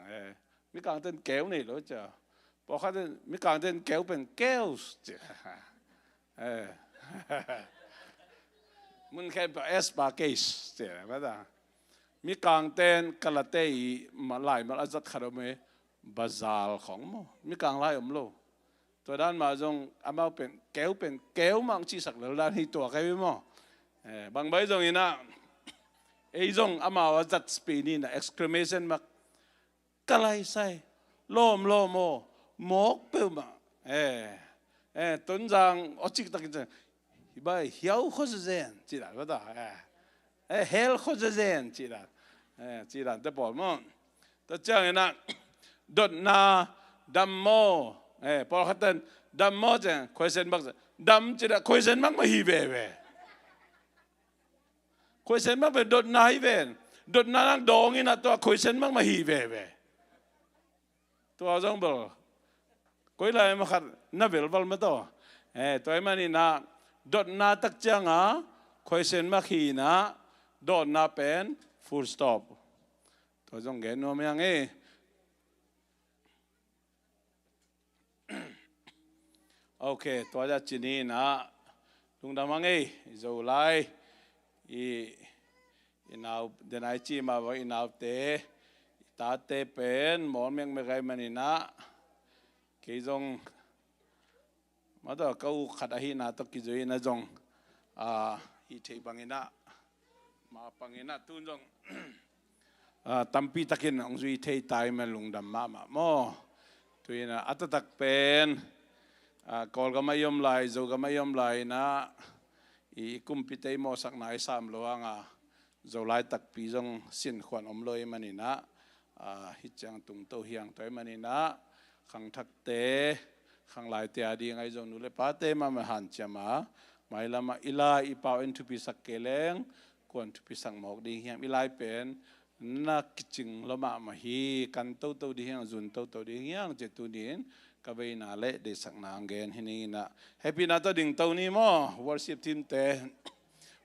Eh, Mikangte keu nei lo cia. Pawlkhat in Mikangte keu pen keu, cia. Eh. Mun khen pa S pa case, cia, mata. Mikangte kalate i ma-, laimal a zat khat om e, bazal khawng maw. Mikang lai om lo. Tua dan mah zong amau pen keu pen keu mah hong cihsak lel dan hi tua ka hi maw. Eh, bang bai zong in ah, ei zong amau a zat speed in ah exclamation mah ka lai sai, lawm lawm aw, mawk peuhmah. Eh, eh, Tonzang aw ciktakin ciang, hi bai, hiau khaw zezen, cih dan, bata, eh, eh, hel khaw zezen, cih dan, eh, cih dan te pawl maw. Tua ciangin ah, dotna, dam maw, eh, pawlkhat ten, dam maw ciang, question mark, dam cih dan, question mark mah hi veve. Question mark pen dotna hi ven. Dotna nang dawng in ah tua question mark mah hi veve. Tua zong bel koi lai mah khat na velval mah tawh. Eh, tua ahih manin ah dotna tak ciang a question mark hi in ah dotna pen full stop. Tua zong gen nuam hi hang e. Ok, tua zah ci ni in ah lungdam hang ei, Zolai i, i nau, denai ci mah bang i naute, i tate pen mawl mekmek ahih manin ah kei zong mah tawh ka u khat ahihna tawh kizui in ah zong, ah, hih theih bangin ah, mapangin ah tun zong, ah, tampi takin hong zui thei ta hi man lungdam mahmah maw. Tu in ah a taktak pen, ah, Kawlgam ah i om lai, Zogam ah i om lai in ah i, i kumpite i mawhsakna i sam lo hang a, Zolai takpi zong sinkhuan om lo ahih manin ah, ah, hih ciang tungto hi hang. Tua ahih manin ah khangthakte, khanglaite a ding ahi zong nu le pate mahmah hanciam a, mailam ah i lai i pau in thupisak kei leng kuan thupisak mawk ding hiam? I lai pen na kicing lo mahmah hi, kan toto ding hiam, zun toto ding hiam, ci-a tuni in ka veina le deihsakna hong gen hi ning in ah, hehpihna tawh dingto ni maw, worship team te.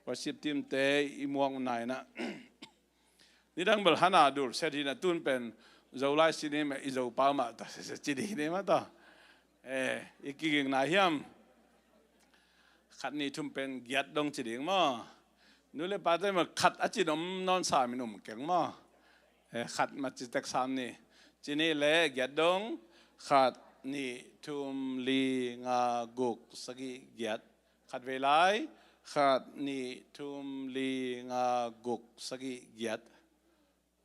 Worship team te i muak nai in ah. Nidang bel hana dul set hi na, tun pen Zolai cinema i Zopau mah tawh ci ding hi ni mah tawh. Eh, i kigingna hiam? Khat nih thum pen giat dong ci ding maw. Nu le pate mah khat a cin om nawn sam in um keng maw. Eh, khat mat ci tek sam ni. Ci nih le giat dong. Khat, nih, thum, li, nga, guk, sagih, giat. Khat vei lai. Khat, nih, thum, li, nga, guk, sagih, giat.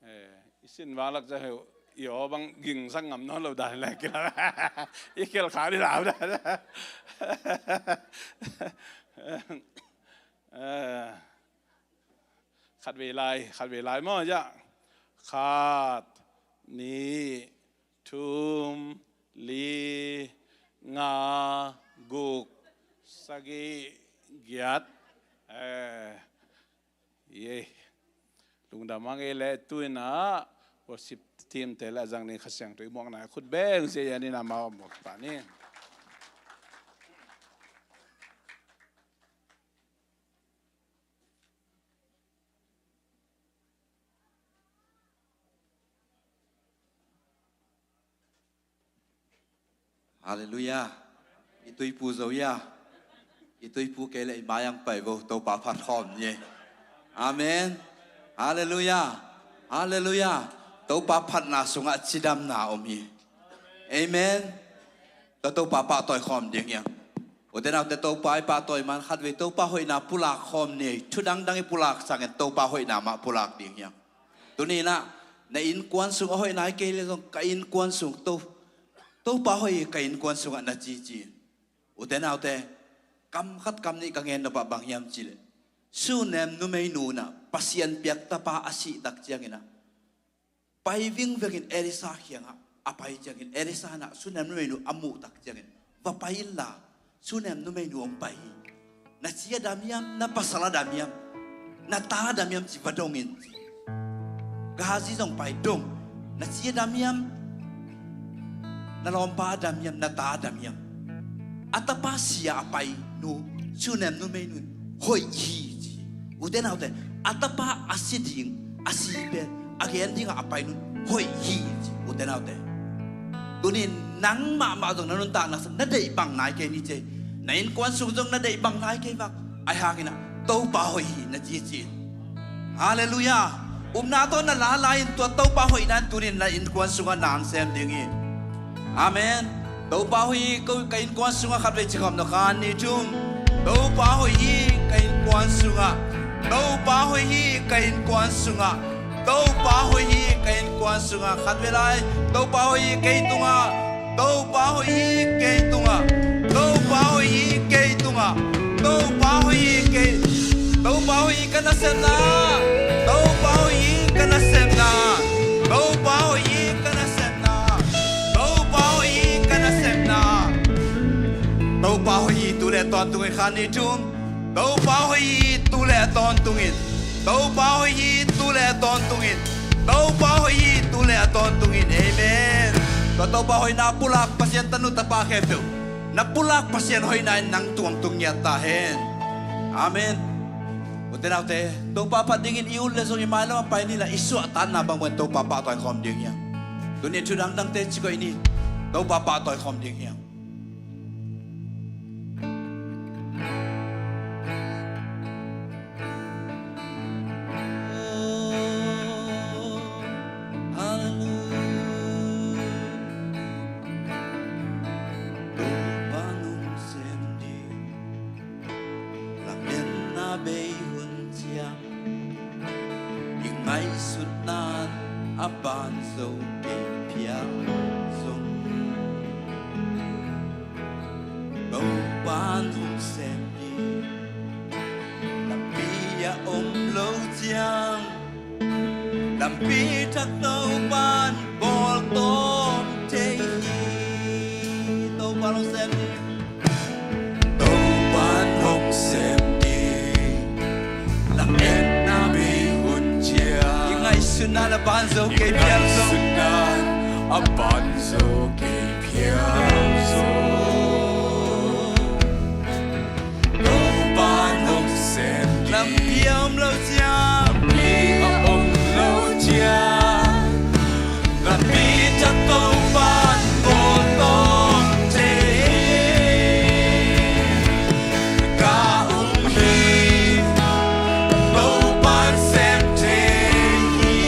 Eh, i sin valak ca heu. I aw bang ging sang ngam nawn lo dan le kila. I kel kha di lau dan. Eh, khat vei lai, khat vei lai maw, ya. Khat, nih, thum, li, nga, guk, sagih, giat. Eh, ye. Lungdam hang ei le tu in ah worship team te le a zang ding Kha Siangtho i muakna khut beng sia ya ni na mau muak ta ni. Halleluiah. I tuipu zo ia. I tuipu kei le i mai ang pai vo, Topa phat khawm ni. Amen. Halleluiah. Halleluiah. Topa phatna sungah cidamna om hi. Amen. Tua Topa pahtawi khawm ding hiang. Ute naute, Topa i pahtawi man khat vei Topa hoihna pulak khawm ni. Thu dangdang i pulak sangin Topa hoihna mah pulak ding hiang. Tuni in ah na innkuan sung a hoihna hi kei le zong ka innkuan sung To, Topa hoih hi ka innkuan sungah na cici. Ute naute, kam khat kam nih ka ngen nop ah bang hiam cih leh, Sunem numeinu in ah Pasian piak tapa a sih tak ciangin ah pai vingvengin Elisa kiangah a pai ciangin Elisa in ah Sunem numeinu a muh tak ciangin, va pai inla, Sunem numeinu hong pai hi. Na ci a dam hiam, na pasal a dam hiam, na ta a dam hiam ci va dong in ci. Gehazi zong pai dong. Na ci a dam hiam, na lawmpa a dam hiam, na ta a dam hiam. A tapa si a a pai nu, Sunem numeinu in hoih hi ci. Ute naute, a tapa a si ding, a si pen a gen dingah a pai nun hoih hi ci. Ute naute, tunin nang mahmah zong na nuntakna sung na deih bang nai kei ni ci. Na innkuan sung zong na deih bang nai kei vak. Ahi hangin ah Topa hoih hi na ci ci. Halleluiah. Upna tawh na lalai in tua Topa hoihna in tunin na innkuan sungah na hong sem ding hi. Amen. Topa hoih hi ka innkuan sungah khat vei ci khawm na khan ni thum. Topa hoih hi ka innkuan sungah. Topa hoih hi ka innkuan sungah. Topa hoih hi ka innkuan sungah. Khat vei lai. Topa hoih hi kei tungah. Topa hoih hi kei tungah. Topa hoih hi kei tungah. Topa hoih hi kei. Topa hoih hi ka nasepna. Topa hoih hi ka nasepna. Topa hoih hi ka nasepna. Topa hoih hi ka nasepna. Topa hoih hi tu le tawntung in khan ni thum. Topa hoih hi tu le tawntung in. Topa hoih hi tu le tawntung in. Topa hoih hi tu le tawntung in. Amen. Tua Topa hoihna pulak Pasian tanu tapa khempeuh, na pulak Pasian hoihna in nang tuangtung ngiat ta hen. Amen. Ute naute, Topa phat dingin i ut le zong i mailam a pai ni la i suahtakna bangbang Topa pahtawi khawm ding hiang. Tuni thu dangdangte ci koih ni. Topa pahtawi khawm ding hiang. Lametna bei hun ciang i ngaihsutna a ban zo kei phial zong, Topa'n hong sem hi. Lampi a om lo ciang, lampi thak Topa'n bawl tawm thei hi. Topa'n hong sem hi. Topa'n hong sem hi. Lametna bei hun ciang, i ngaihsutna a ban zo kei phial zong, i ngaihsutna a ban zo kei phial zong, Topa'n hong sem hi. Lampi a om lo ciang, lampi a om lo ciang, lampi thak Topa'n bawl tawm thei hi. Ka um hi, Topa'n sem thei hi.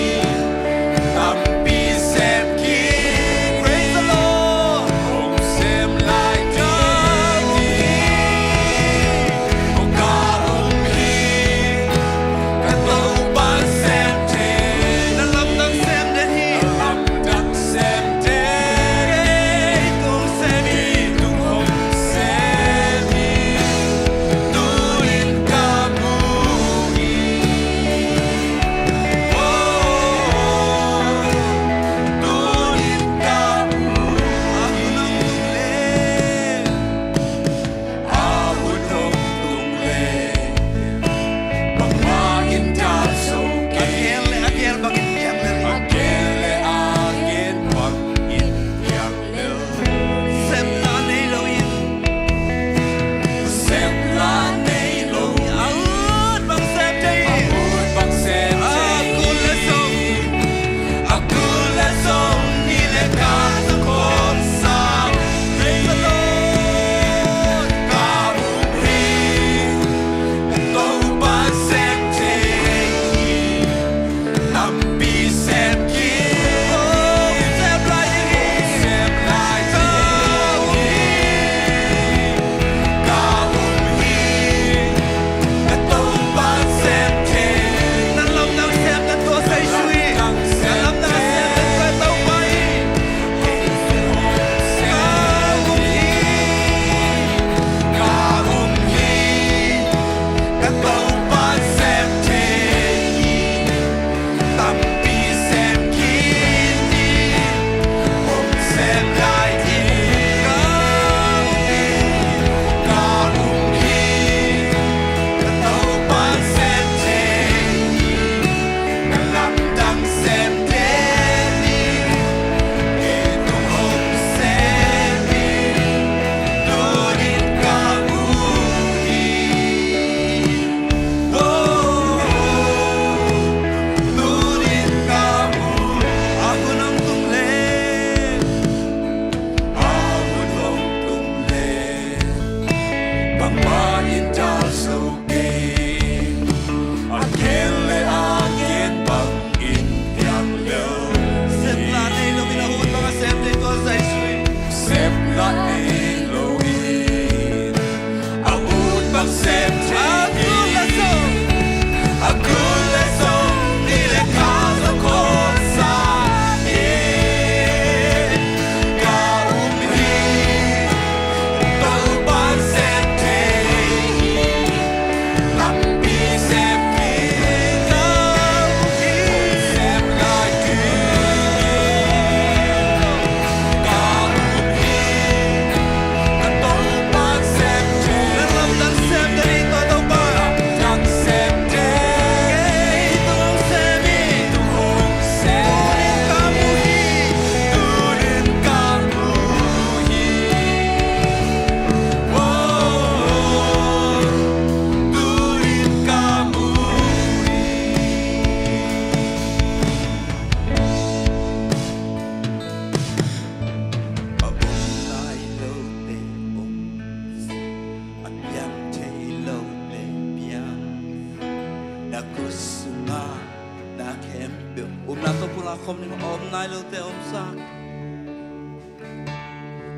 nai lote omsak.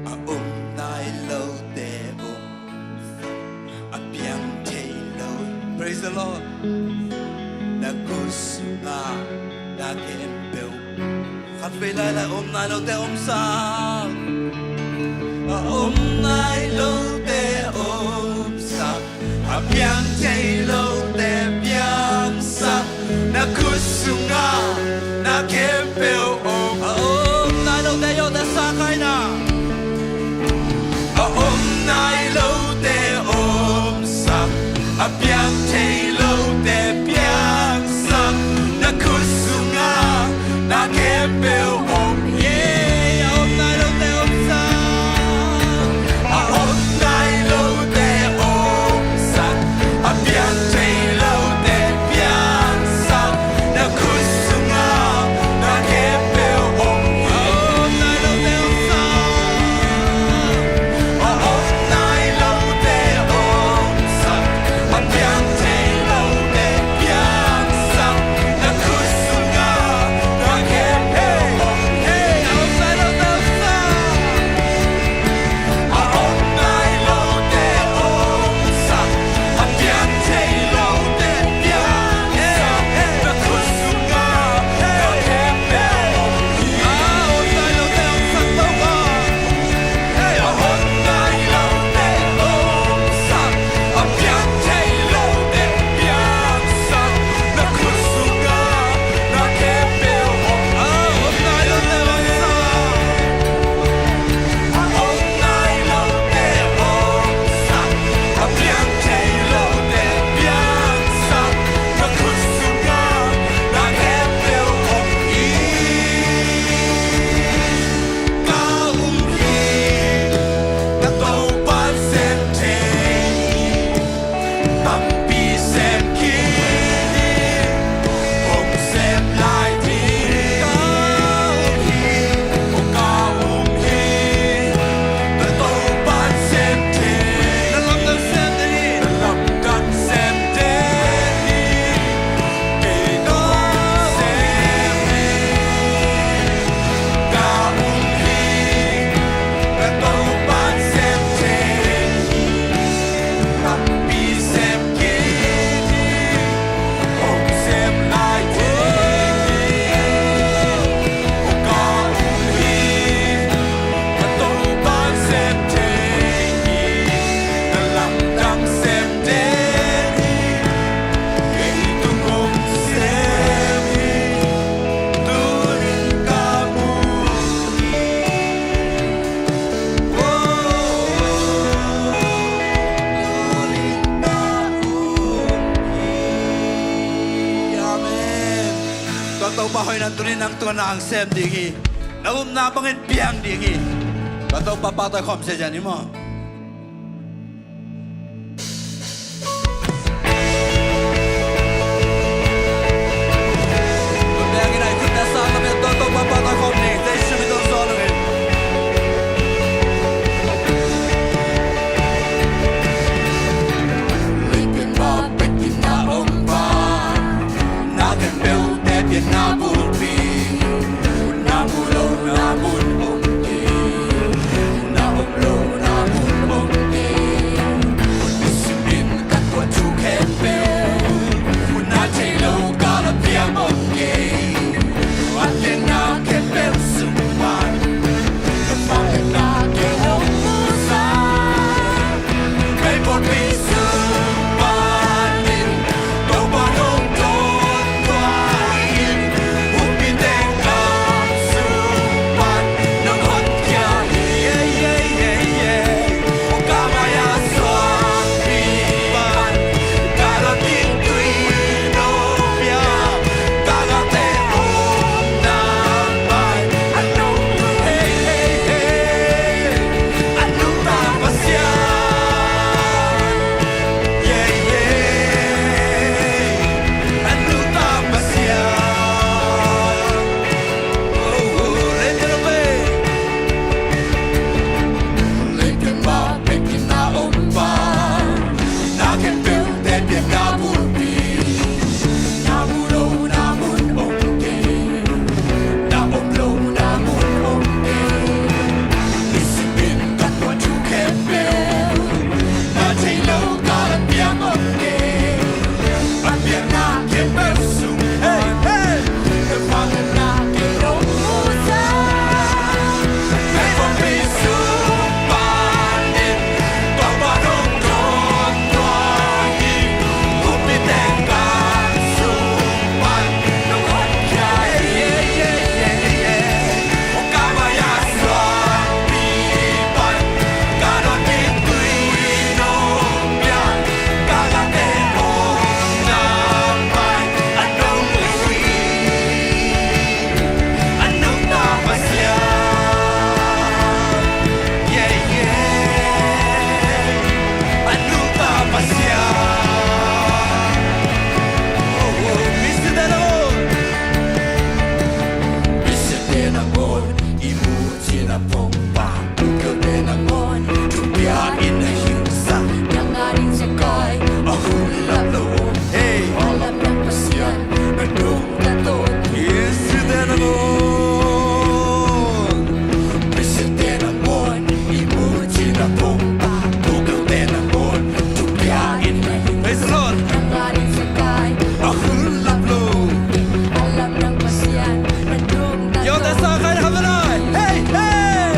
A om nai lote omsak. A piang thei lo. Praise the Lord. Na khutsungah na khempeuh. Khatvei lailai, om nai lote omsak. A om nai lote omsak. A piang thei lote piangsak. Na khutsungah na khempeuh om. A om nai lote yawte sa khaina. A om nai lote omsak. A piang thei lote piangsak. Na khutsungah na khempeuh om hi. A om nai lote omsak. A om nai lote omsak. A piang thei lote piangsak. Na khutsungah na khempeuh om hi. A om nai lote omsak. A om nai lote omsak. A piang thei lote piangsak. Na khutsungah na khempeuh om hi. A om nai lote omsak. A om nai lote omsak. A piang thei lote piangsak. Na khutsungah na khempeuh om hi. A om nai lote omsak, Topa. A om nai lote omsak. A piang thei lote piangsak. Na khutsungah na khempeuh om. A om nai lote omsak. A om nai lote omsak. A piang thei lote piangsak. Na khutsungah na khempeuh om hi. Ka um hi. Ka Topa'n sem thei hi. Tampi sem kik hi. Hong sem lai ding. Ka um hi. Ka um hi. Ka Topa'n sem thei hi. Na lamdang sem thei hi. Na lamdang sem thei hi. Kei ka sem hi. Ka um hi. Ka Topa'n sem thei hi. Tampi sem kik hi. Hong sem lai ding hi. Ka um hi. Ka Topa'n sem thei hi. Na lamdang sem thei hi. Kei tung hong sem hi. Tuni ka mu hi. Amen. Tua Topa hoihna tuni nang tungah na hong sem ding hi. Na upna bangin piang ding hi. Tua Topa pahtawi khawm se zian hi maw. nangawn, i muh cihna pongpak, bukelte nangawn, thupia in a hingsa, nang a ding zakai a hun lap lo. Hey, a lamdang Pasian na dong ta tawntung. Israelte nangawn, Israelte nangawn, i muh cihna pongpak, bukelte nangawn, thupia in a hingsa, praise the Lord, nang a ding zakai a hun lap lo. A lamdang Pasian na dong ta tawntung. Hey, hey.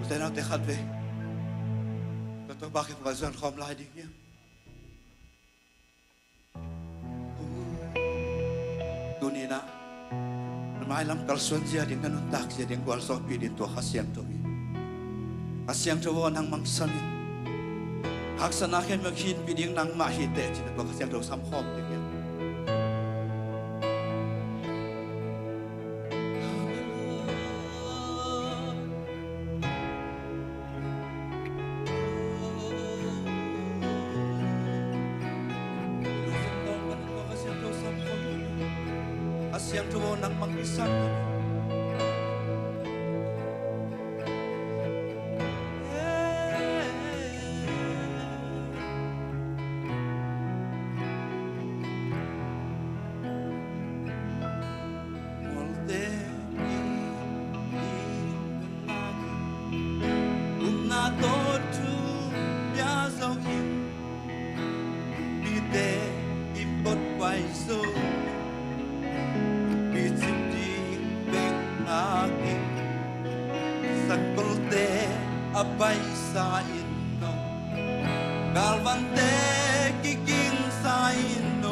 Te naute khat vei, tua Topa kiang va zuan khawm lai ding hi. Tuni-in ah na mailam kalsuan zia ding, na nuntak zia ding gualzawhpih ding tua Kha Siangtho hi. Kha Siangtho aw, nangmah kisam in. Haksatna khempeuh khinpih ding nangmah hi teh ci-in tua Kha Siangtho sam khawm ding hi. A Siangtho aw, nangmah kisam. Mualte in, in, upna tawh thu pia zo in, kumpite kim kot pai zo, kumpi cim ding bek ngak in, sakolte a paisa in, galvante kikingsa in,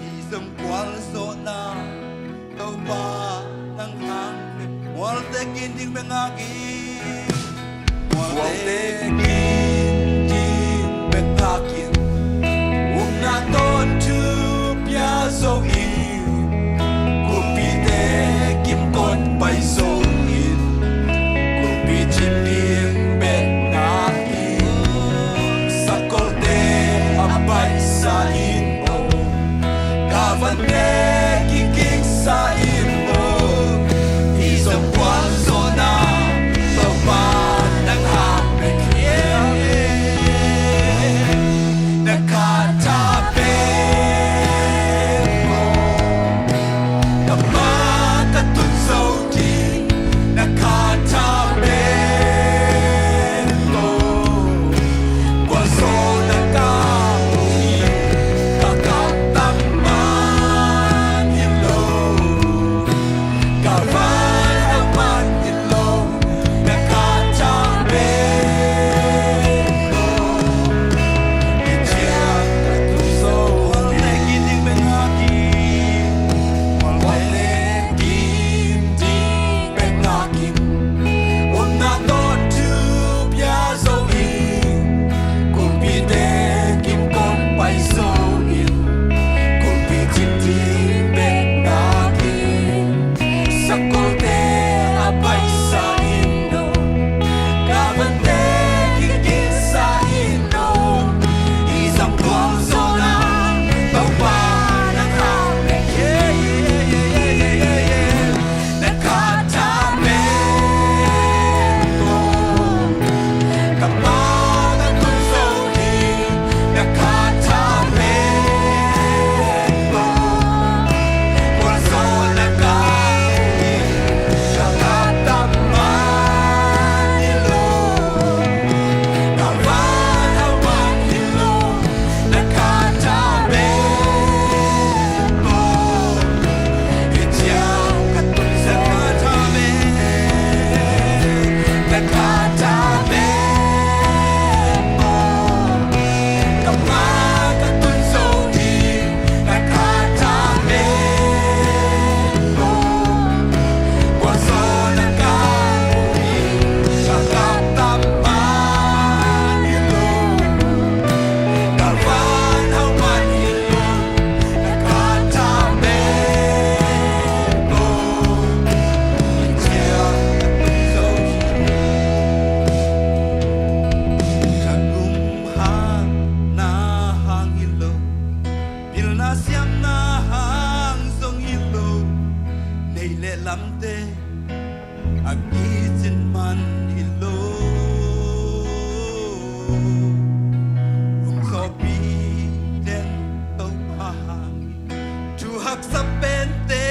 i zong gualzawhna Topa nang hang. Mualte kin ding bek ngak in, mualte kin ding bek ngak in, upna tawh thu pia zo in, kumpite kim kot pai zo in, kumpi cim ding bek ngak in, sakolte a paisa in, galvante kikingsa in, i zong gualzawhna Topa nang hang bek hi. Na khat tha pen aw, ka ma ka tun zo ding. Na khat tha pen aw, gualzawhna ka mu hi. Ka kap tam man hi lo, ka van a man hi lo, na khat tha pen aw, i ciang ka tun zo. Mualte kin ding bek ngak in, mualte kin ding bek ngak in, upna tawh thu pia zo in, kumpite kim kot pai zo in, kumpi cim ding bek ngak in, sakolte a paisa in, galvante kikingsa in, i zong gualzawhna Topa nang hang bek hi. Na khat tha pen aw, ka ma ka tun zo ding. Na khat tha pen aw, gualzawhna ka mu hi. Ka kap tam man hi lo, ka van a man hi lo, na khat tha pen aw, i ciang ka tun zo. Na khat tha pen, na khat tha pen aw, ka ma ka tun zo ding. Na khat tha pen aw, gualzawhna ka mu hi. Ka kap tam man hi lo, ka van a man hi lo, na khat tha pen aw, i ciang ka tun zo hi. Thagum hatna hang hi lo, pilna siamna hang zong hi lo, neih le lamte a kicin man hi lo. Hong sawpih den Topa hang, thu haksa pente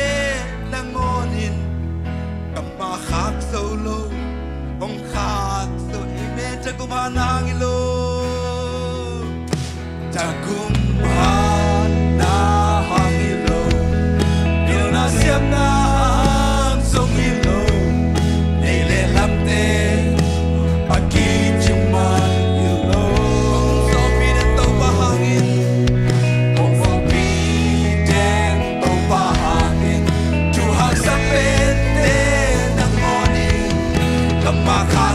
nangawn in, ka ma khak zo lo, hong khak zo i me. Thagum hatna hang hi lo, thagum hatna hang hi lo, pilna siamna hang zong hi lo, neih le lamte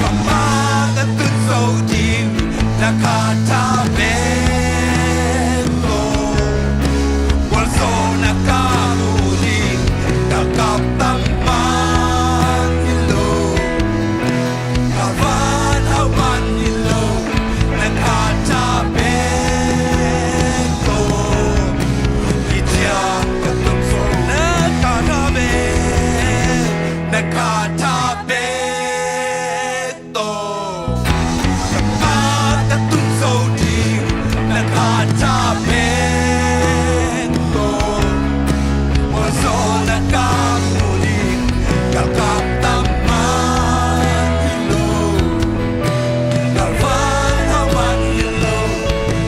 Ka ma ka tun zo ding na kha tha bek tawh. Gualzawhna ka mu ding ka kap tam man hi lo. Ka van hau man hi lo, na kha tha bek tawh. Hi ciang ka tun zo na kha tha bek, na kha tha bek tawh. Ka ma ka tun zo ding na kha tha bek tawh. Gualzawhna ka mu ding ka kap tam man hi lo. Ka van hau man hi lo,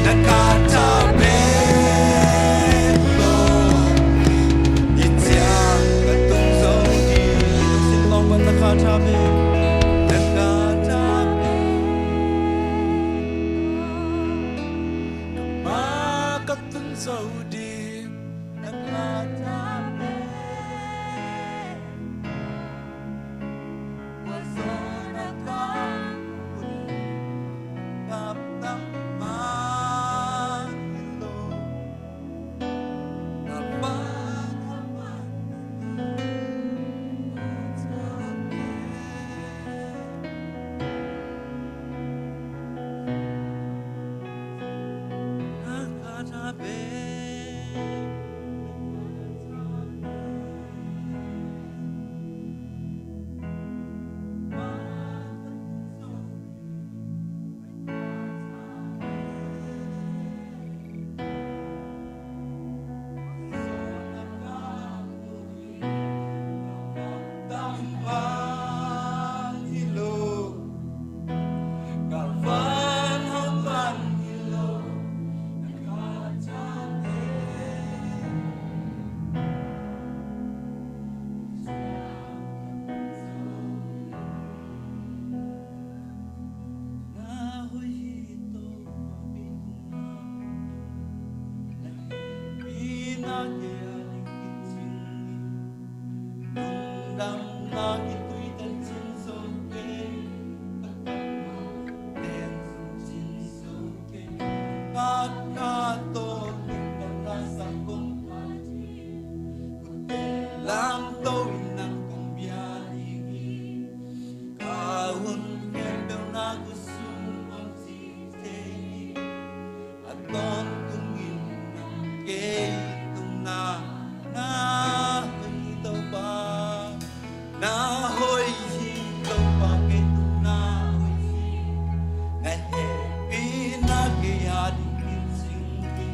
na kha tha bek tawh. Hi ciang ka tun zo ding. Sin lawng pan na kha tha bek, na kha tha bek. Ka ma ka tun zo ding na kha tha bek. Gualzawhna ka mu ding ka kap tam man hi lo. Na hoih hi Topa kei tungah, na hehpihna kei a ding kicing hi. Lungdamna kituite cin zo kei, ka kammalte zong cin zo kei. Ka kha tawh lungdamna sa kong phat hi. Khutte lamto in nang kong bia ding hi. Ka hun khempeuh na khutsung om ci thei hi. A tawntungin nang kei tungah na hoih hi Topa. Na hoih hi Topa kei tungah na hoih hi. Na hehpihna kei a ding kicing hi.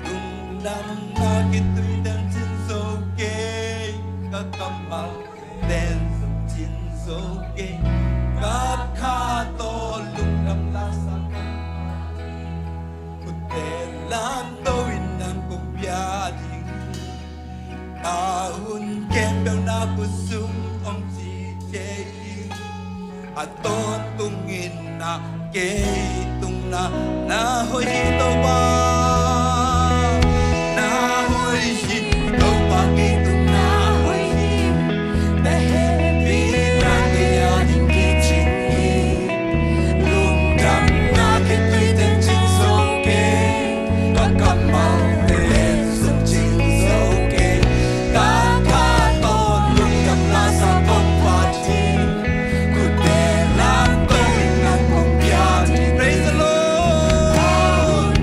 Lungdamna kituite cin zo kei, ka kammal ten zong cin zo kei. Ka kha tawh lungdamna sa kong phat hi. Khutte lamto in nang kong bia ding hi. Ka hun khempeuh na khutsung om ci thei hi. A tawntungin na kei tungah na hoih hi Topa. Na hoih hi Topa kei tungah na hoih hi. Na hehpihna kei a ding kicing hi. Lungdamna kituite cin zo kei. Ka kammalte zong cin zo kei. Ka kha tawh lungdamna sa kong phat hi. Khutte lamto in nang kong bia ding hi. Praise the Lord.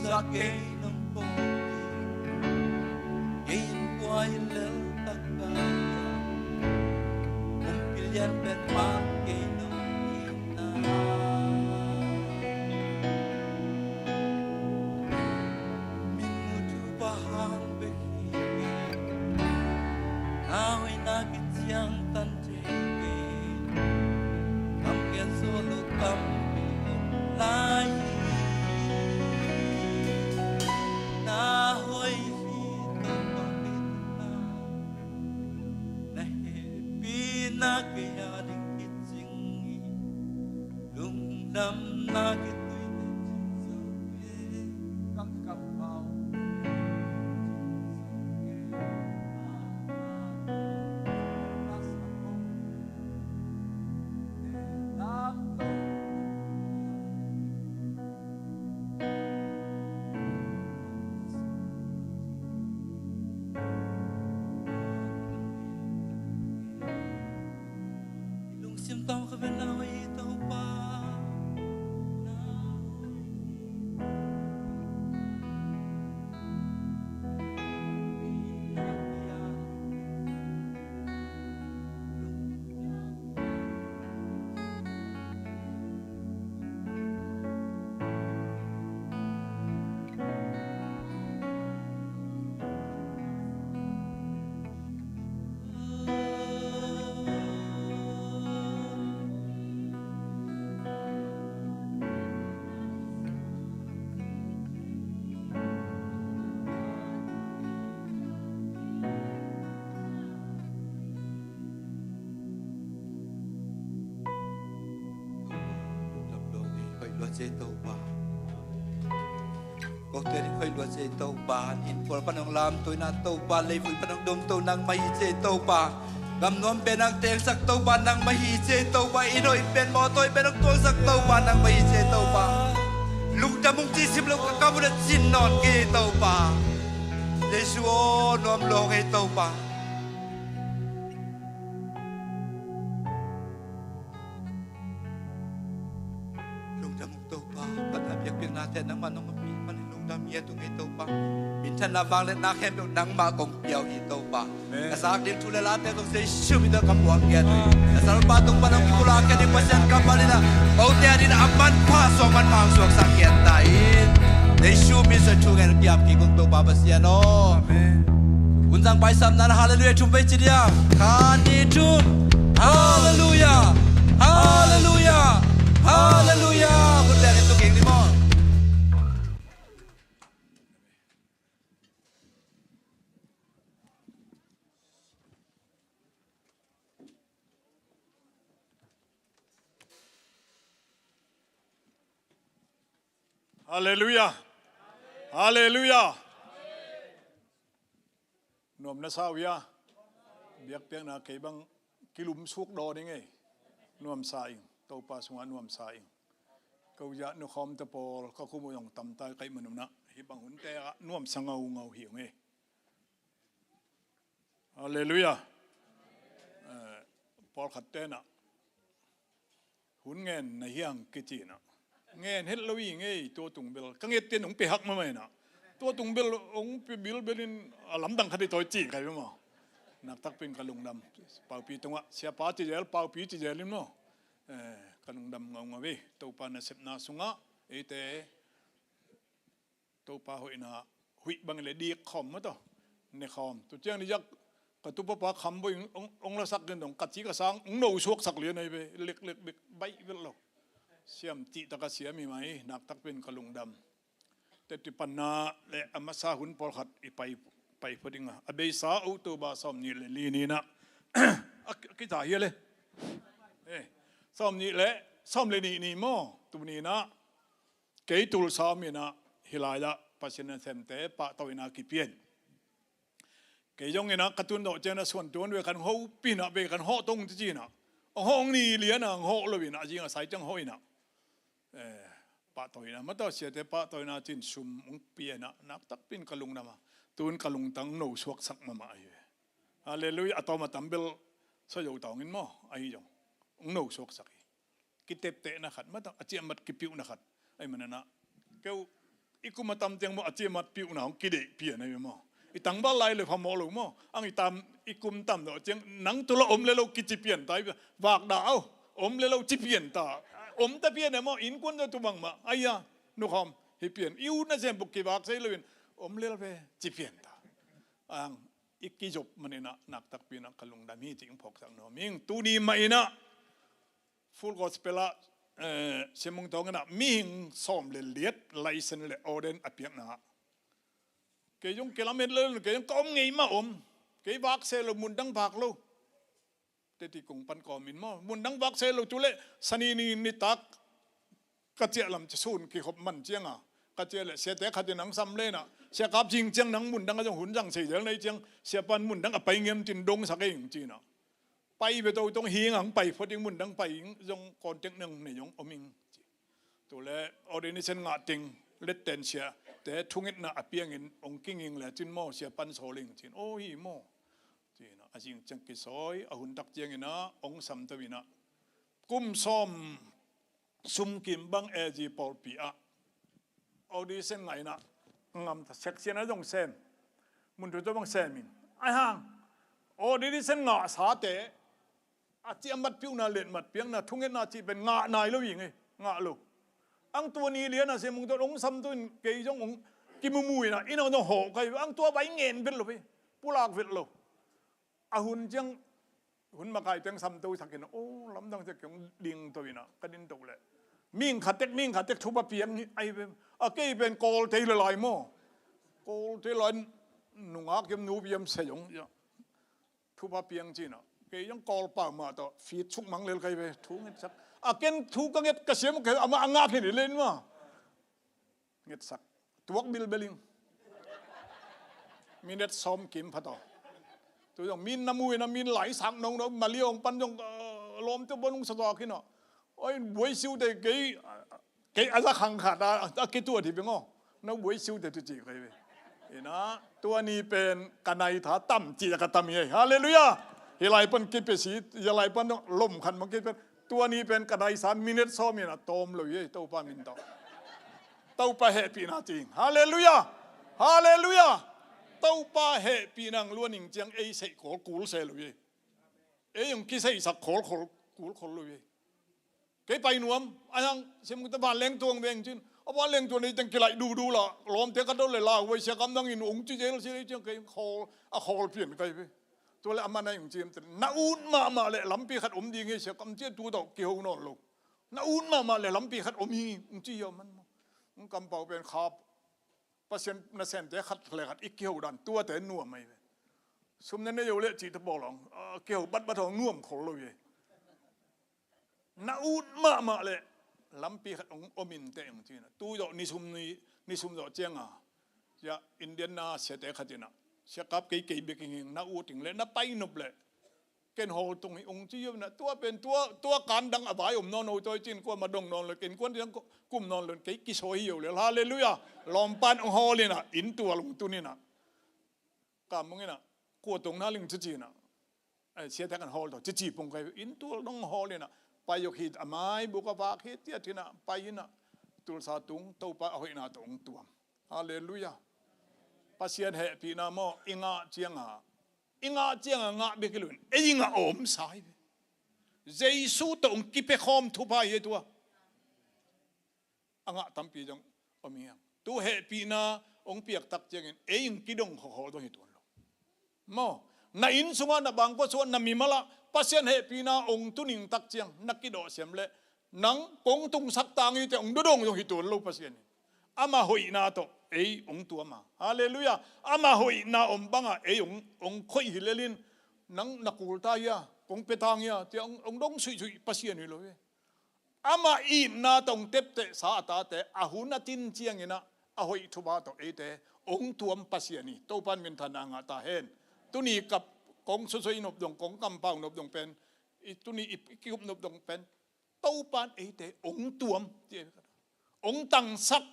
Sa kei nong pawlpi, kei in kua i lel tak ka hiam? Kumpi lian pen man kei nong hi na. Min mutu pa hang bek hi kei, na hoihna kiciangtan thei kei. Kam gen zo lo tampi om lai hi. Na hoih hi Topa kei na, na hehpihna kei a ding kicing hi. Lungdamna kituite cing zo hi. Kam, kam pau. Lungsim tawh ka ven lau hi Topa. Lungdam lo hi, hoih lua ci Topa. Kote ding hoih lua ci Topa. Inn pawl pan hong lamto in ah Topa, leivui pan hong domto nangmah hi ci Topa. Gam nuam pen hong tengsak Topa nangmah hi ci Topa. Inn hoih pen mawtaw hoih pen hong tuangsak Topa nangmah hi ci Topa. Lungdam hong ci sim lo ka kam uh na cin nawn kei Topa. Jesu aw, nuam lua hi Topa. Lungdam uh Topa, pan a biakpiaknate nangmah nong pia manin lungdam ngiat uh hi Topa. Minthanna vangliatna khempeuh nangmah kong pia uh hi Topa. Amen. Ka zak ding thu le late zong Jesu min tawh ka muang ngiat uh hi. Ka salpa tung pan hong kipulak khia ding Pasian kammal in ah, kote adingin a manpha suak manpha hong suaksak ngiat ta in. Jesu min suang thu ngen kiam kik ung Topa Pasian aw. Amen. Hun zang paisapna na Halleluia thum vei ci dia. Khat, nih, thum. Halleluia. Halleluia. Halleluia. Hun leng in tung ing ni maw. Halleluia. Halleluia. Nuam na sa uh hia? Biakpiakna kei bang kilumsuk dawn ing ei. Nuamsa ing. Topa sungah nuamsa ing. Ko zah nukhawmte pawl ka kum uh zong tamta ka hih manun ah hih bang hunte ah nuamsa ngaungau hi ung ei. Halleluia. Eh, pawlkhat tenah hun ngen na hiang kicinah ngen het lo hi ngei. Tua tung bel ka nget ten hong pe hak mahmah inah, tua tung bel hong pe bilbel in a lamdang khat hi tawi ci kai maw. Naktakpin ka lungdam. Paupi tungah siapa ci zel, paupi ci zel in maw. Eh, ka lungdam ngaungau hi. Topa nasepna sungah eite Topa hoihna huih bangin le dik khawm maw tawh, ne khawm. Tu ciang ni ziak ka tupapa kham boi hong, hong lasak ding dong ka ci ka sang hong no suaksak lian ahi ve. Lek lek bek baih velh lo. Siam cihtak a siam hi mai, naktakpin ka lungdam. Teti panna le a masa hun pawlkhat i pai, pai phot ding a, a beisa October sawmnih le li ninah a, a kita hi a le. Eh, sawmnih le, sawm le nih ni maw, tu ninah kei tul sawm inah hih lai-ah Pasian nasemte pahtawina kipia in. Kei zong inah ka tundawh cianah suan tuan ve, kan hopih inah ve, kan hawh tong ci cinah, hong hawh ni lianah hong hawh lo inah a zing a sai ciang hawh inah, eh, pahtawina maw tawh siate pahtawina cin sum hong pia inah naktakpin ka lungdam a, tun ka lungtang no suaksak mahmah ahi ve. Halleluia. A tawm a tam bel sa zo tawngin maw ahi zong hong no suaksak hi. Kiteptehna khat maw tawh, a ciahmat kipiuhna khat. Ahih mananah keu I kum a tam ciang maw, a ciamat piuhna hong kideih pian ahi maw. I tangval lai le phamawh lo maw. Ang i tam, i kum tam lo ciang nang tula om le lo kici pian ta hi. Vakdah au, om le lo ci pian ta. Om ta pian e maw, innkuan tawh tu bangmah. Aia, nukhawm, hi pian. I ut na sem buk kivak sei loin om lel ve ci pian ta. Ang i kizop maninah naktakpi inah ka lungdam hi cih hong phawksak nuam ing. Tuni mah inah Full Gospel ah, eh, Sia Mung Thawng inah mihing sawm le liat license le ordain a piakna ah, kei zong kilamet le, kei zong ka om ngei mah om. Kei vak se lo, mundang vak lo. Teti kong pan kawmin maw, mundang vak se lo. Tuleh Sani ni nitak ka ciah lam ci sun kikhop man cianga ka ciah leh siate khatin ang sam lenah, Sia Kap Zing ciang nang mundang a zong hun zang sei zel nei ciang, siapan mundang a pai ngiam cin dongsak ei ing cinah. Pai ve to tong hing ang pai phot ing, mundang pai ing zong contact nang nei zong om ing ci. Tuleh ordination ngah teng letten siate thungetna a piangin hong kinging le cin maw, siapan sawl ing cin. Aw hi maw. Cinah a zing ciang kisawi a hun tak cianginah hong samto inah kum sawm sumkim bang A G pawlpi ah audition ngainah ngamta section a zong sem, mun tu bang sem in. Aihang audition ngahsate a ciamat piuhna, letmat piakna, thungetna cih pen ngah nai lo hi ngei, ngah lo. Ang tua ni liana Sia Mung Thawng hong samto in kei zong hong kimumu inah inn ah zong hawh kai ve. Ang tua vai ngen vet lo ve, pulak vet lo. A hun ciang hun makai teng samto sakin, aw, lamdang ciang kiong dingto inah ka dinto leh mihing khatek, mihing khatek thupha piang hi ai ve. A kei pen Kawlte hi le lai maw. Kawlte lai nungak hiam nupi hiam sei zong thupha piang cinah kei zong Kawlpau mah tawh fit suk mang lel kai ve. Thu ngetsak a, ken thu ka nget ka siam ka, amah a ngak hi ni len mah. Ngetsak tuak bilbel ing. Minute sawm kim pha tawh. Tu zong min na mu inah min lai sak nongno, Mali hong pan zong, eh, lawmte bon hong sasak inah. Oi, buai siute kei, kei a za khang khat a, a kituat hi beng aw. No buai siute tu ci kai ve. Inah tua ni pen ka nai tha tam ci a ka tam hi ei. Halleluiah. Hi lai pan kipia si, hi lai pan lom khat mang kipia. Tua ni pen ka daisa minute sawm inah tawm lo hi ei, Topa min tawh. Topa hehpihna cing. Halleluiah. Halleluiah. Topa hehpihna ang luaning ciang ei seih khawl kul se lo hi ei. Ei hong kiseisak khawl khawl kul khawl lo hi ei. Kei pai nuam, a hang, sim kute vanleng tuang veng cin. A vanleng tuang nei teng kilaih duhduh lah, lawmte ka dot le lau vai, Sia Kam Dang in ong ci zel sia lei ciang kei khawl, a khawl pian kai ve. Tua le a man a ong ci em te, na ut mahmah le lampi khat om ding hi, Sia Kam ci tu tawh kiho nawn lo. Na ut mahmah le lampi khat om hi, ong ci hi a man maw. Ong kampau pen khap, Pasian nasemte khat le khat i kiho dan tuate nuam ahi ve. Sum na nei yo le cih ta pawl hong, a, kiho batbat hong nuam khol lo hi. Na ut mahmah le lampi khat hong om in teh hong ci inah. Tu zawh ni sum ni, ni sum zawh cianga, sia Indian na siate khat inah, Sia Kap, kei kei bek ing ing, na ut ing le na pai nop le ken hawl tung hi ung ci hi inah. Tua pen tua, tua kan dang a vai om nawn lo, tua hi cin kuamah dong nawn lo, ken kuan dang kum nawn lo, kei kisawi hi yo le. Halleluiah. Lawmpan hong hawl inah, inn tual hong tun inah, kam hong inah, kua tong na ling ci ci inah. Ai, siate kan hawl tawh cici pong kai, inn tual dong hawl inah, pai zawk hi, a mai buk a vak hi, tia tinah pai inah, Tulsa tung Topa a hoihna tawh hong tuam. Halleluiah. Pasian hehpihna maw, i ngah cianga, i ngah cianga ngah bek hi loin ei i ngah a om sa hi ve. Jesu tawh hong kipia khawm thupha hi tua. A ngah tampi zong om hi hang. Tu hehpihna hong piak tak ciangin ei hong kidong khawkhawl dong hi tuan lo. Maw, na inn sungah, na bangkua sungah, na mimalah Pasian hehpihna hong tuning tak ciang na kidawh siam le nang kong tungsak tang hi teh hong dodong zong hi tuan lo Pasian in. Ama hoihna tawh ei hong tuam a. Halleluiah. Ama hoihna om bangah ei hong, hong khoih hi lelin, nang na kulta hia, kong pia tang hia, tiah hong, hong dong suihsuih Pasian hi lo hi. Ama itna tawh hong teptehsa a tate a hun a tin cianginah a hoih thupha tawh eite hong tuam Pasian hi. Topan minthanna ngah ta hen. Tuni kap kong sosoi nop dong, kong kampau nop dong pen, i tuni i kikup nop dong pen Topan eite hong tuam, hong tangsak.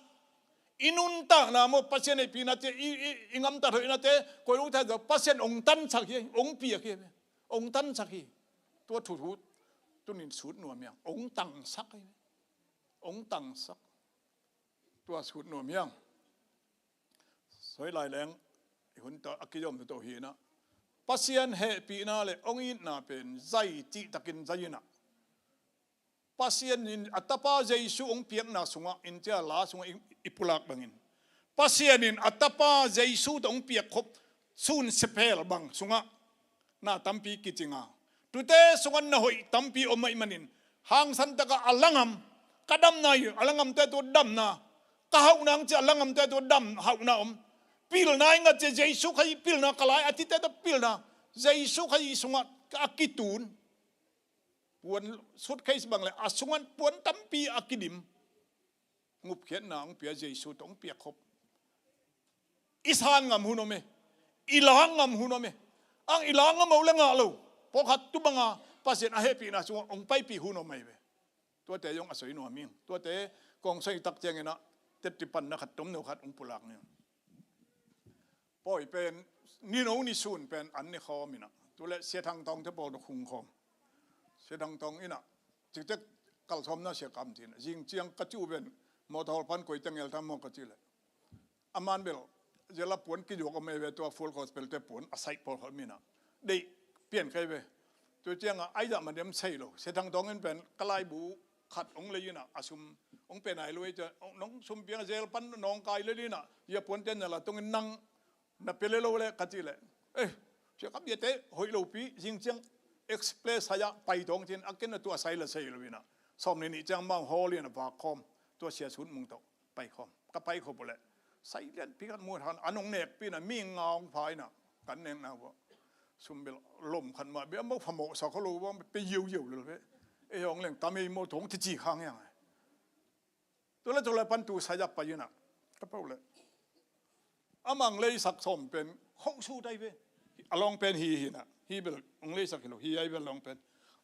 I nuntakna maw, Pasian hehpihna te, i, i, i ngamtat hoihnate, koi lungthat zaw, Pasian hong tansak hi, hong piak hi, hong tansak hi. Tua thu, thu tunin sut nuam hiang, hong tangsak hi. Hong tangsak. Tua sut nuam hiang. Soi lai leng i hun tawh a kizom toto hi inah, Pasian hehpihna le hong itna pen zai cihtakin zai inah, Pasian in a Tapa Jesu hong piakna sungah, in cia la sungah i, i pulak bangin, Pasian in a Tapa Jesu tawh hong piakkhop sun siaphel bang sungah na tampi kicing a, tute sungah na hoih tampi om ahih manin, hangsan takah a langam, ka damna hi, a langamte tawh damna, ka hauhna hang cia a langamte tawh dam hauhna om, pilna hi ngat cia Jesu Khazih pilna, ka lai a tite tawh pilna, Jesu Khazih sungah a kitun puan, suitcase bang le a sungah puan tampi a kidim, ngupkhiatna hong pia, Jesu tawh hong piakkhop. I san ngam hun om e, i la ngam hun om e. Ang i la ngam uh le ngah lo, pawlkhat tu banga Pasian a hehpihna sungah hong paipih hun om ahi ve. Tuate zong a soi nuam ing. Tuate kong soi tak cianginah teci panna khat tomno khat hong pulak ning. Pawi pen nino nisun pen an ne khawm inah, tu le Sia Thang Tawng te pawl tawh khung khawm. Sia Thang Tawng inah, cikcek kalsawmna sia kam ci inah, zing ciang ka ci uh pen mawtaw hawl pan koi teng el tam maw ka ci le, a man bel zela puan kizuak om ei ve, tua Full Gospel te puan a saih pawl khawm inah, deih pian kai ve. Tua ciangah aizah madiam sei lo. Sia Thang Tawng in pen ka laibu khat hong lei inah, a sum hong pe nai lo ei cia, nong sum piang a zel pan nawngkai lel inah, zia puante na la tongin nang na pia le lo le ka ci le, eh, sia kap ziate hoih lopi, zing ciang express sai-ah pai tawng cin, a ken a tua sai la sei lo inah, sawm ni nih ciang mau hawl inah vak khawm, tua sia sut mung tawh pai khawm. Ka pai khawm uh le sai lianpi khat mu than, a nong nekpi inah mi nga hong pha inah, kan nekna uh ah sum bel lom khat mah bia mawh phamawh sa kho lo, bang pe ziauziau lel ve. Ei hong leng tam ei maw thong cici khang hiang ai. Tu le tu le pan tu sai-ah pai inah, ka pau le a mang leisak sawm pen khohsut ai ve. A lawng pen hi hinah, hi bel hong leisak hi lo, hi ai bel lawng pen.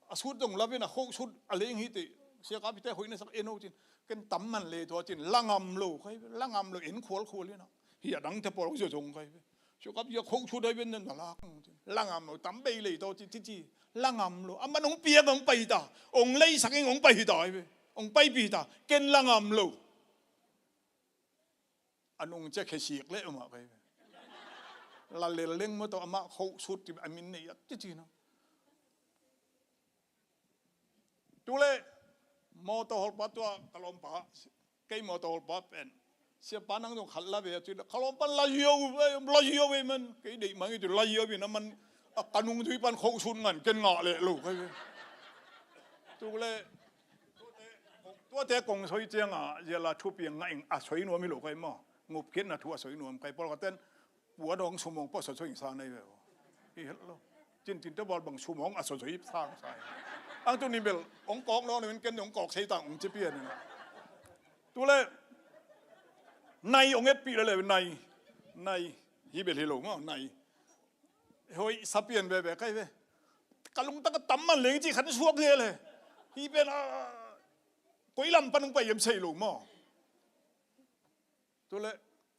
A sut dong lap inah khohsut a leng hi teh, sia kap hite hoih na sak en ho cin. Ken tam man le tua cin, la ngam lo kai ve, la ngam lo en khualkhual inah. Hi a dangte pawl hong zia zong kai ve. Sia kap zia khohsut ai ve, na lak hong cin. La ngam lo, tam bei lei tawh ci, ci, ci. La ngam lo. Aman hong piak hong pai ta. Hong leisak ing hong pai hi ta ai ve. Hong paipih hi ta. Ken la ngam lo. A nung cia khesik le amah kai ve. La lel leng maw tawh amah khohsut ti a min nei a ti ci na. Tu le mawtaw hawlpa tua ka lawmpa, kei mawtaw hawlpa pen, siapa nang zong khat la ve a ci le, ka lawmpa la ziau ve, la ziau ve man, kei deih mang i ci la ziau ve na man, a ka nungzui pan khohsut ngan ken ngah leh lo kai ve. Tu le tuate kong soi ciangah zia la thupi a ngah ing a soi nuam hi lo kai maw? Ngupkhiatna thu a soi nuam kai, pawlkhat ten puan hong sumawng pawh sosoi sa nei ve aw. Hi het lo. Cintin tawh bawl bang sumawng a sosoi sang sa hi. Ang tuni bel hong kawk nawn lo in ken hong kawk sei tang hong ci pian in. Tu le nai hong etpih le le nai. Nai. Hi bel hi lo maw nai. Hoih sa pian veve kai ve. Ka lungtang a tam man leng ci khan suak le le. Hi pen a koi lam pan hong pai hiam sei lo maw? Tu le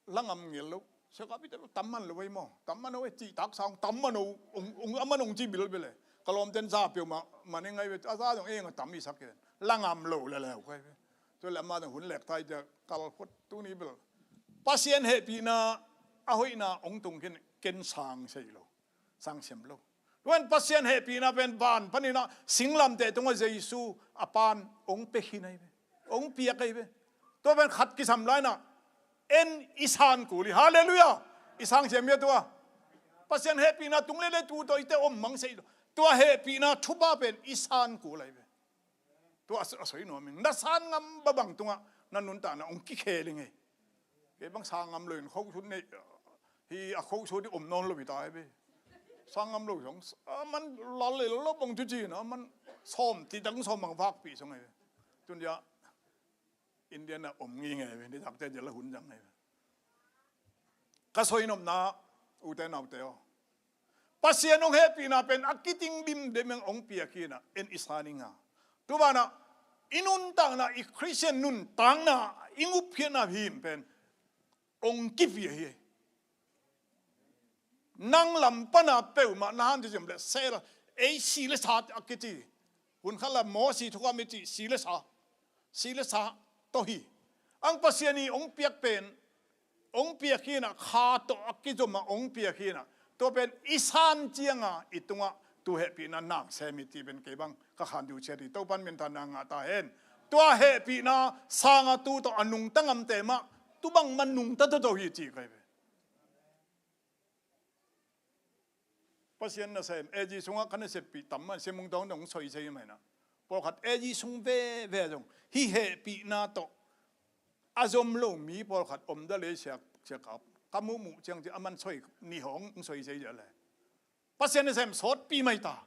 la ngam ngel lo. Sia kap hite tam man lo ei maw? Tam man lo ei, cihtak sang tam man lo, ong, ong, a man ong ci bil bel e. Ka lawmten za peuhmah man ei ngai ve, a za zong ei nga tam i sak e. La ngam lo le leu kai ve. Tu le ama zong hun lek thai cia kal phot tuni bel. Pasian hehpihna a hoihna ong tung khin ken sang sei lo. Sang siam lo. Tuan Pasian hehpihna pen van paninah singlamteh tungah Jesu a pan ong pia khin ahi ve. Ong piak ahi ve. Tua pen khat kisam lainah en i san kul hi. Halleluiah. I sang siam hi a tua. Pasian hehpihna tung lele tu tawh ite om mang sei lo. Tua hehpihna thupha pen i san kul ahi ve. Tua a soi nuam ing. Na san ngam babang tungah na nuntakna ong kikhel ing ei. Kei bang sang ngam lo in khohsut nei hi a, khohsut i om nawn lo hi ta hi ve. Sang ngam lo zong a man lal le lo bang tu ci na a man sawm ti dang sawm bang vakpih song hi ve. Tun dia India na om ngi nge ve, ni takte dia la hun zang hi ve. Ka soi nopna ute naute aw. Pasian hong hehpihna pen a kiting dimdem in hong piak hi inah en i san ing a. Tu banah i nuntakna i Khristian nuntakna i ngupkhiatna him pen hong kipia hi. Nang lam pana peuhmah na han ci ciam le sel ei si le sa a kici. Hun khat la Mosi thukham i ci si le sa. Si le sa tawh hi. Ang Pasian i hong piak pen hong piak hinah, kha tawh a kizom a hong piak hinah, tua pen i san cianga i tungah tu hehpihna nang sem hi ti pen kei bang ka khan diu ciat hi. Topan minthanna ngah ta hen. Tua hehpihna sanga tu tawh a nungta ngamte mah tu bangmah nungta toto hi ci kai ve. Pasian nasem, A G sungah ka naseppih tam mah, Siamung Tawng dong soisei mah hinah. Pawlkhat A G sung veve zong hih hehpihna tawh a zom lo mi pawlkhat om da lei sia, sia kap. Ka muhmuh ciang ci a man soi ni hong soisei zia le. Pasian nasem sawtpi mai ta.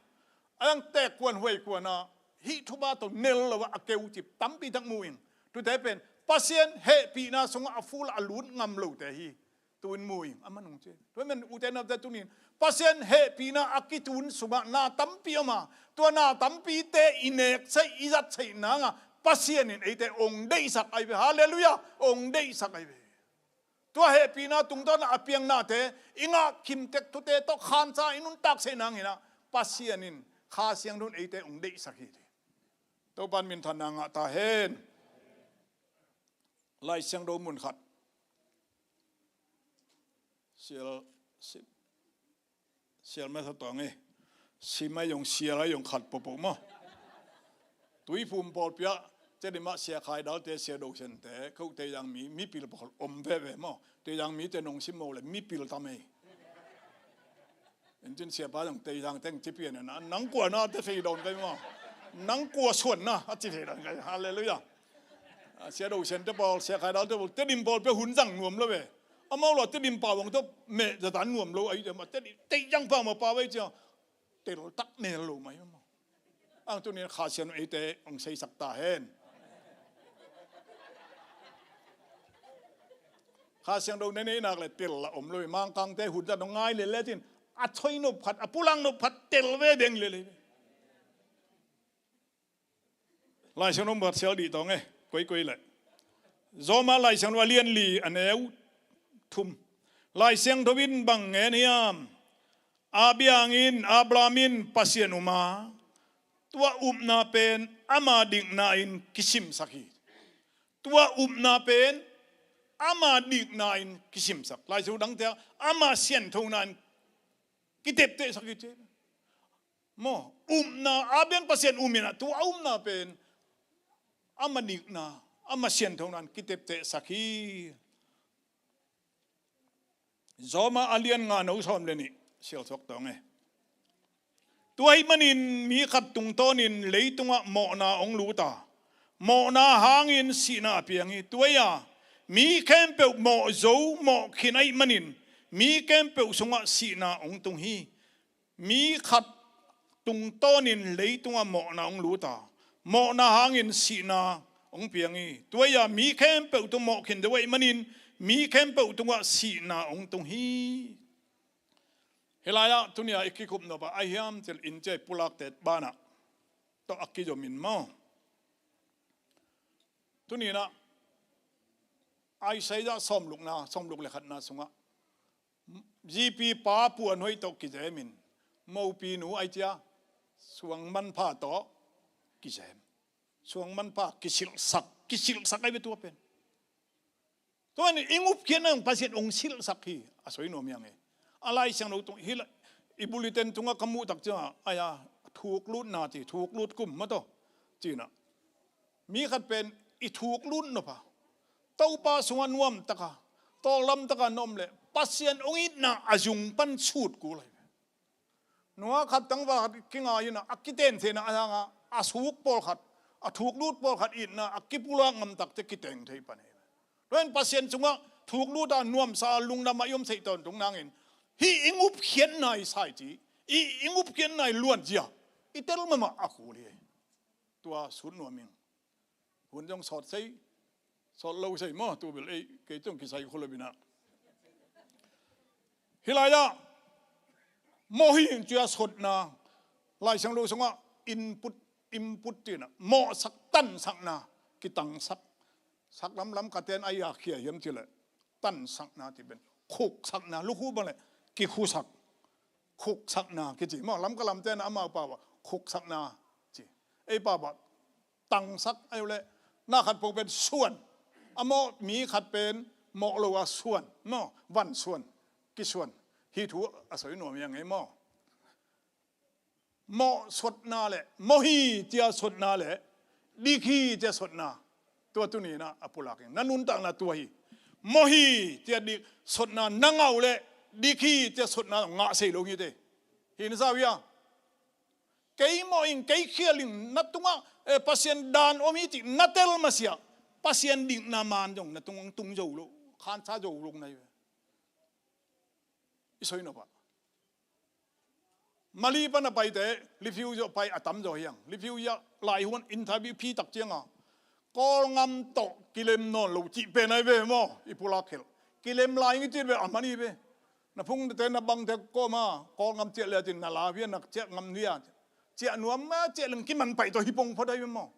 A dang tek kuan huai kuana hih thuba tawh nel lo a keu cip tampi tak mu ing. Tute pen Pasian hehpihna sungah a ful a lut ngam lote hi. Tuin mu ing, a man hong ci. Tua men ute naute tunin Pasian hehpihna a kitun sungah na tampi om a, tua na tampite i nek saih, i zat saih nanga Pasian in eite ong deihsak ai ve. Halleluiah. Ong deihsak ai ve. Tua hehpihna tungtawn a piangnate i ngah kimtek thute tawh khansa i nuntak saih nang hinah Pasian in Kha Siangtho in eite ong deihsak hi. Topan minthanna ngah ta hen. Lai Siangtho mun khat. Sial, si, sial masa tawng e. Sim ai zong sial ai zong khat popo maw. Tuiphum pawlpi ah, Tedim ah Sia Khai Dalte, Sia Do Sente, ko Teizang mi, mipil pawl om veve maw. Teizang mite nong sim maw le mipil tam ei. Intin siapa zong Teizang teng ci pian na, nang kua na te thei dawn kai maw. Nang kua suan na a ci thei dawn kai. Halleluiah. A, Sia Do Sente pawl, Sia Khai Dalte pawl, Tedim pawlpi ah hun zang nuam lo ve. Amau lo Tedim pau ang tawh meh zatan nuam lo ai, Tedim, Teizang pau mah pau ai cia. Tel tak mel lo mai maw. Ang tunin Kha Siangtho eite ong seisak ta hen. Kha Siangtho ne nei nak le tel la om lo, Mangkangte hun zat ong ngai le le cin, a thoi nop khat, a pulang nop khat tel ve deng le le. Lai Siangtho mun khat sial dih tawng e, koikoi le. Roma Lai Siangtho a lian li a neu thum. Lai Siangtho in bang ngen hiam? Abiang in Abraham in Pasian um a, tua upna pen ama dikna in kisimsak hi. Tua upna pen ama dikna in kisimsak. Lai Siangtho dangte ah ama sianthona in kiteptehsak hi ci. Maw, upna, Abraham Pasian um in a, tua a upna pen ama dikna, ama sianthona in kiteptehsak hi. Roma a lian nga neu sawm le nih, sialsuak tawng e. Tua ahih manin mi khat tungtawnin leitungah mawhna hong lut a, mawhna hangin sihna a piang hi. Tua hi a, mi khempeuh mawh zo, mawh khin ahih manin mi khempeuh sungah sihna hong tung hi. Mi khat tungtawnin leitungah mawhna hong lut a, mawhna hangin sihna hong piang hi. Tua hi a, mi khempeuh tung mawh khin zo ahih manin mi khempeuh tungah sihna hong tung hi. Hih lai-ah tuni-a i kikup nop ah a hiam cil in cia i pulakte banah tawh a kizom in maw. Tuni-in ah Isaiah sawmlukna, sawmluk le khatna sungah Zipi pa puan hoih tawh kizemin, mopi nu ai cia suang manpha tawh kizem. Suang manpha kisilhsak, kisilhsak ai ve tua pen. Tua in i ngupkhiatna hong Pasian hong silhsak hi a soi nuam hiang e. A Lai Siangtho tung hi la, i bulletin tungah ka muh tak ciangah, ai a thuklutna ci, thuklut kum mah tawh. Cinah mi khat pen i thuklut nop a, Topa sungah nuamtaka, tawldamtaka na om leh Pasian hong itna a zung pan sut kul ahi ve. Nua khat tangval khat kingai inah a kitenthena a hanga a suk pawlkhat, a thuklut pawlkhat itna a kipulak ngamtakte kiteng thei pan ahi ve. Tua in Pasian sungah thukluta nuamsa lungdama i om theih tawntung nangin hih i ngupkhiatna i sai ci, i, i ngupkhiatna i luanzia i tel mahmah a kul hi. Tua sut nuam ing. Hun zong sawt sei, sawt lo sei maw, tu bil ei, kei tung kisai khua lo bina. Hih lai-ah mawh hi in cia sotna, Lai Siangtho sungah input, input cinah mawhsak, tansakna, kitangsak. Saklam Lamka ten ai a khia hiam cileh tansakna ci pen khuksakna, lukhu bang le kikhusak, khuksakna kici maw. Lamka lamte na amau pau ah khuksakna ci. Ei pau ah tangsak ai uh leh na khat po pen suan. A mawh mi khat pen Mawh lo a suan maw, van suan, kisuan. Hih thu a soi nuam hi a ngei maw. Mawh sotna le mawh hi tia sotna le dik hi tia sotna, tua tuni-in ah a pulak ing. Na nuntakna tua hi. Mawh hi tia dik sotna na ngah uh le dik hi tia sotna ngah sei lo hi te. Hi na sa uh hia? Kei mawh ing, kei khial ing, na tungah, eh, Pasian daan om hi cih na tel masiah Pasian dikna maan zong na tungah tung zo lo, khansa zo lo na hi ve. I soi nop ah Mali pan a paite, lifiu zawh pai a tam zaw hiang. Lifiu ah lai huan interview phi tak cianga Kawlngam tawh kilem nawn lo cih pen ai ve maw, i pulak khelh. Kilem lai ngi cih ve a man hi ve. Na phungte na bangte kawma Kawlngam ciah le a cin na la via na ciah ngam via. Ciah nuam ma ciah leng kiman paih tawh hi pong phot ai ve maw.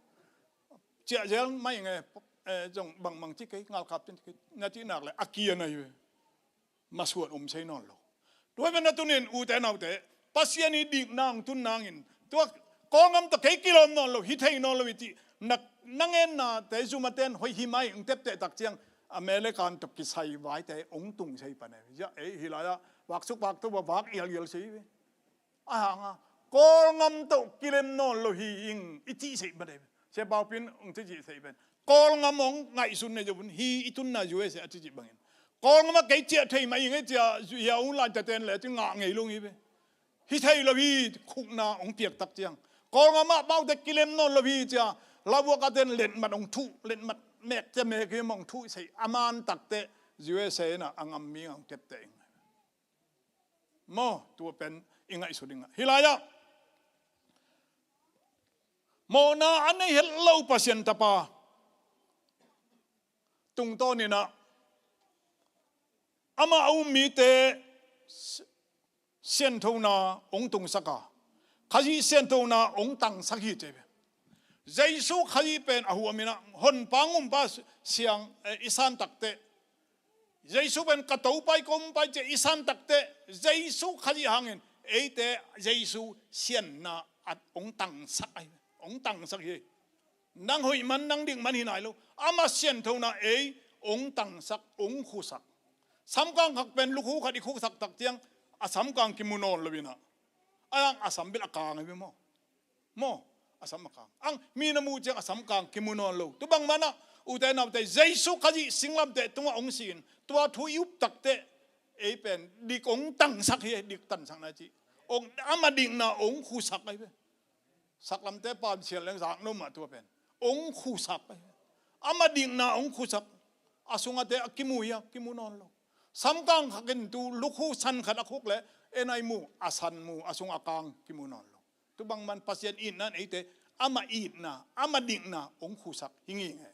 Ciah zel mai nge, eh, zong bangmang ci kei, ngalkap cin ci kei. Na cih nak le a kian ai ve. Masuan om sei nawn lo. Tua hi pen a tunin ute naute, Pasian i dikna hong tun nangin tua Kawlngam tawh kei kilawm nawn lo, hi thei nawn lo i cih na, na ngennate zumate in hoih hi mai hong tepteh tak ciang American tawh kisai vaite hong tung sei pan e. Ei hi lai-ah vaksuk vakto va vak ialial sei ve. A hanga Kawlngam tawh kilem nawn lo hi ing i cih sei pan e. Sia Baupin hong ci cih sei pen Kawlngam hong ngaihsun nei zovun hi i tunna U S A a ci cih bangin Kawlngam ah kei ciah thei mah ing e cia hia hong lai taten le ci ngah ngei lo hi ve. Hi thei lo hi khukna hong piak tak ciang Kawlngam ah baute kilem nawn lo hi cia laubuak aten letmat hong thuh, letmat mek cia mek hi mah hong thuh sei a man takte U S A in ah a ngam mi hong kepte ing. Maw, tua pen i ngaihsut dingah hi lai-ah mawhna a nei het lo Pasian tapa tungtawninah amah a um mite sianthona hong tungsak a, Khazih sianthona hong tangsak hi ci ve. Jesu Khazih pen a huaminah honpa ngumpa siang, eh, i san takteh Jesu pen ka Topa i ka umpa i ci a i san takteh Jesu Khazih hangin eite Jesu sianna at hong tangsak ahi, hong tangsak hi. Nang hoih man nang dik man hi nai lo. Amah sianthona ei hong tangsak, hong khusak. Samkang khak pen lukhu khat i khuksak tak ciang a samkang kimu nawn lo inah a ang a sam bil a kang ahi maw. Maw, a sam a kang. Ang mi na muh ciang a sam kang kimu nawn lo. Tu bang manah ute naute Jesu Khazih singlamteh tungah hong sin tua thu i up takteh ei pen dik hong tangsak hi, dik tansakna ci. Hong, amah dikna hong khusak ahi ve. Saklamte pan sian leng zak no mah tua pen hong khusak ahi ve. Amah dikna hong khusak. A sungate a kimu hi a kimu nawn lo. Samkang khakin tu lukhu san khat a khuk le en ai mu a san mu a sung a kang kimu nawn lo. Tu bang man Pasian itna in eite amah itna, amah dikna hong khusak hi ngei nge.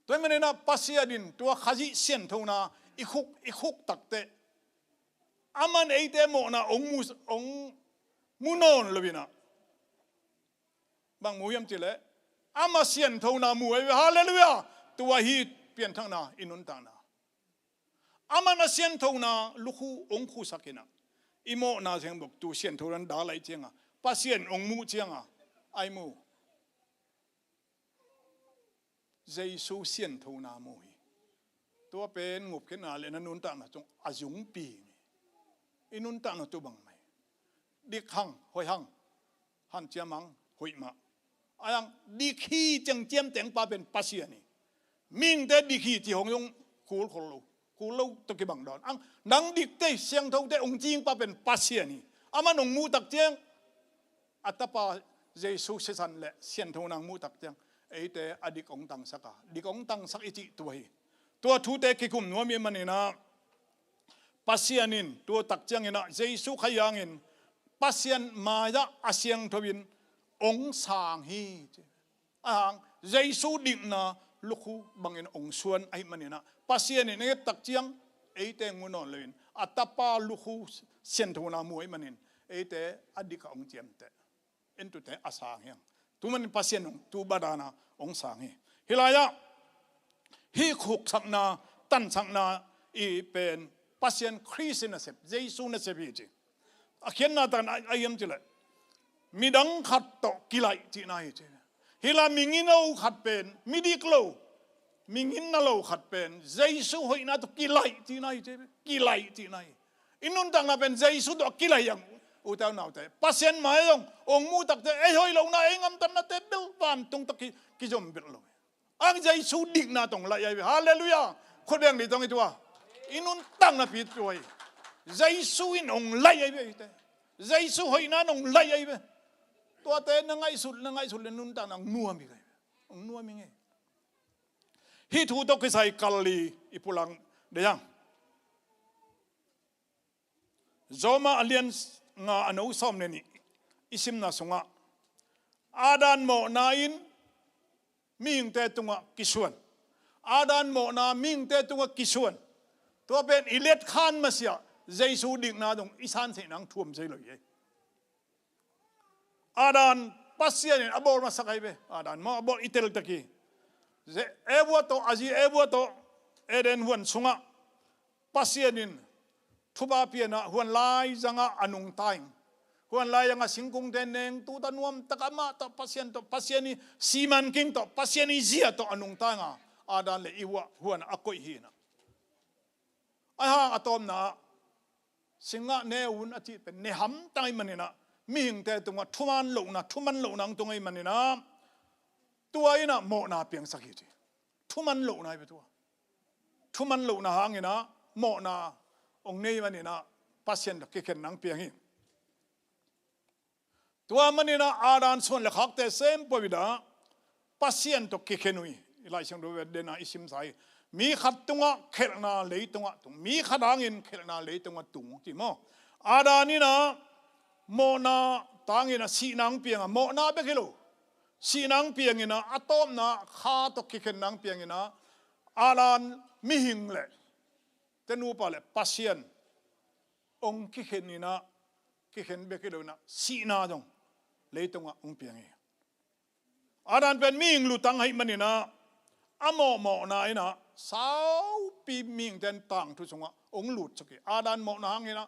Tua hi maninah Pasian in tua Khazih sianthona i khuk, i khuk takteh aman eite mawhna hong mu, hong mu nawn lo inah bang mu hiam cileh amah sianthona mu ahi ve. Halleluiah. Tua hi pianthakna i nuntakna. Aman a sianthona lukhu hong khusak inah i mawhna sengbok tu sianthona da laih cianga Pasian hong muh cianga ai mu Jesu sianthona mu hi. Tua pen ngupkhiatna le na nuntakna cung a zungpi hi. I nuntakna tu bang mai dik hang, hoih hang, hanciam hang, hoih mah. Ai ang dik hi ciang ciamteng pa pen Pasian hi. Mihingte dik hi ci hong zong kul khol lo. Kul lo tawh kibang dawn. Ang nang dikte siangthote hong cingpa pen Pasian hi. Aman hong muhtak ciang a tapa Jesu sisan le sianthona hong muhtak ciang eite a dik hong tangsak a, dik hong tangsak i cih tua hi. Tua thute kikum nuam i maninah Pasian in tua tak cianginah Jesu Khazih hangin Pasian mai-ah a siangtho in hong sang hi. Ahang Jesu dikna lukhu bangin hong suan ahi maninah Pasian in a ngettak ciang eite hong mu nawn loin a tapa lukhu sianthona mu ahi manin eite a dikah hong ciamteh. Entute a sang hiang. Tu manin Pasian hong tu badana hong sang hi. Hi lai-ah hih khuksakna, tansakna i pen Pasian Khrist in a sep, Jesu in a sep hi ci. A khiatna takin a hiam cileh midang khat tawh kilaih cihna hi ci. Hi la mingin lo khat pen, midik lo, mingin na lo khat pen Jesu hoihna tawh kilaih cihna hi, ci ve. Kilaih cihna hi. I nuntakna pen Jesu tawh a kilaih hi hang, ute naute. Pasian mai zong hong muh takteh ei hoih lohna, ei gamtatnate bel vantung tawh ki, kizom bel lo. Ang Jesu dikna tawh hong laih ahi ve. Halleluiah. Khut beng ni tawh i tua, i nuntakna pi tua hi. Jesu in hong laih ahi ve, ute. Jesu hoihna in hong laih ahi ve. Tuate na ngaihsut, na ngaihsut le nuntakna hong nuam hi, hong nuam hi ngei. Hih thu tawh kisai kal li i pulak ding hang. Roma a lian nga, a neu sawm le nih i simna sungah, Adam mawhna in mihingte tungah kisuan. Adam mawhna mihingte tungah kisuan. Tua pen i letkhan masiah Jesu dikna dong i sanseih nang thuam zei lo hi. Adam Pasian in a bawl masak ahi ve. Adam maw, a bawl i tel tak hi. Ze-, Eva tawh, a zi Eva tawh Eden huan sungah Pasian in thupha pianah huan laizangah a nungta ing. Huan laizangah singkungte neng tuta nuamtak amah tawh Pasian tawh, Pasian i siman king tawh, Pasian i zia tawh a nungta inga, Adam le Eva huan a koih hi inah. Ahi hang a tawpna ah, singah ne un a cih pen ne hamtang ahih maninah, mihingte tungah thuman lohna, thuman lohna hong tung ahih maninah, tua inah mawhna piangsak hi ci. Thuman lohna hi ve tua. Thuman lohna hanginah mawhna hong nei maninah, Pasian tawh kikhen nang piang hi. Tua maninah Adam suan le khakte sem pawh inah Pasian tawh kikhen uh hi. I Lai Siangtho vet dena i simsa hi. Mi khat tungah khelhna leitungah tung, mi khat hangin khelhna leitungah tung, ci maw? Adam inah mawhna tanginah sihna hong pianga, mawhna bek hi lo, sihna hong pianginah, a tawpna kha tawh kikhen nang pianginah, Adam mihing le te nupa le Pasian hong kikhen inah, kikhen bek hi lo inah, sihna zong leitungah hong piang hi. Adam pen mihing lutang ahih maninah, a mawhmawhna inah saupi mihingte in tangthu sungah hong lutsuk hi. Adam mawhna hanginah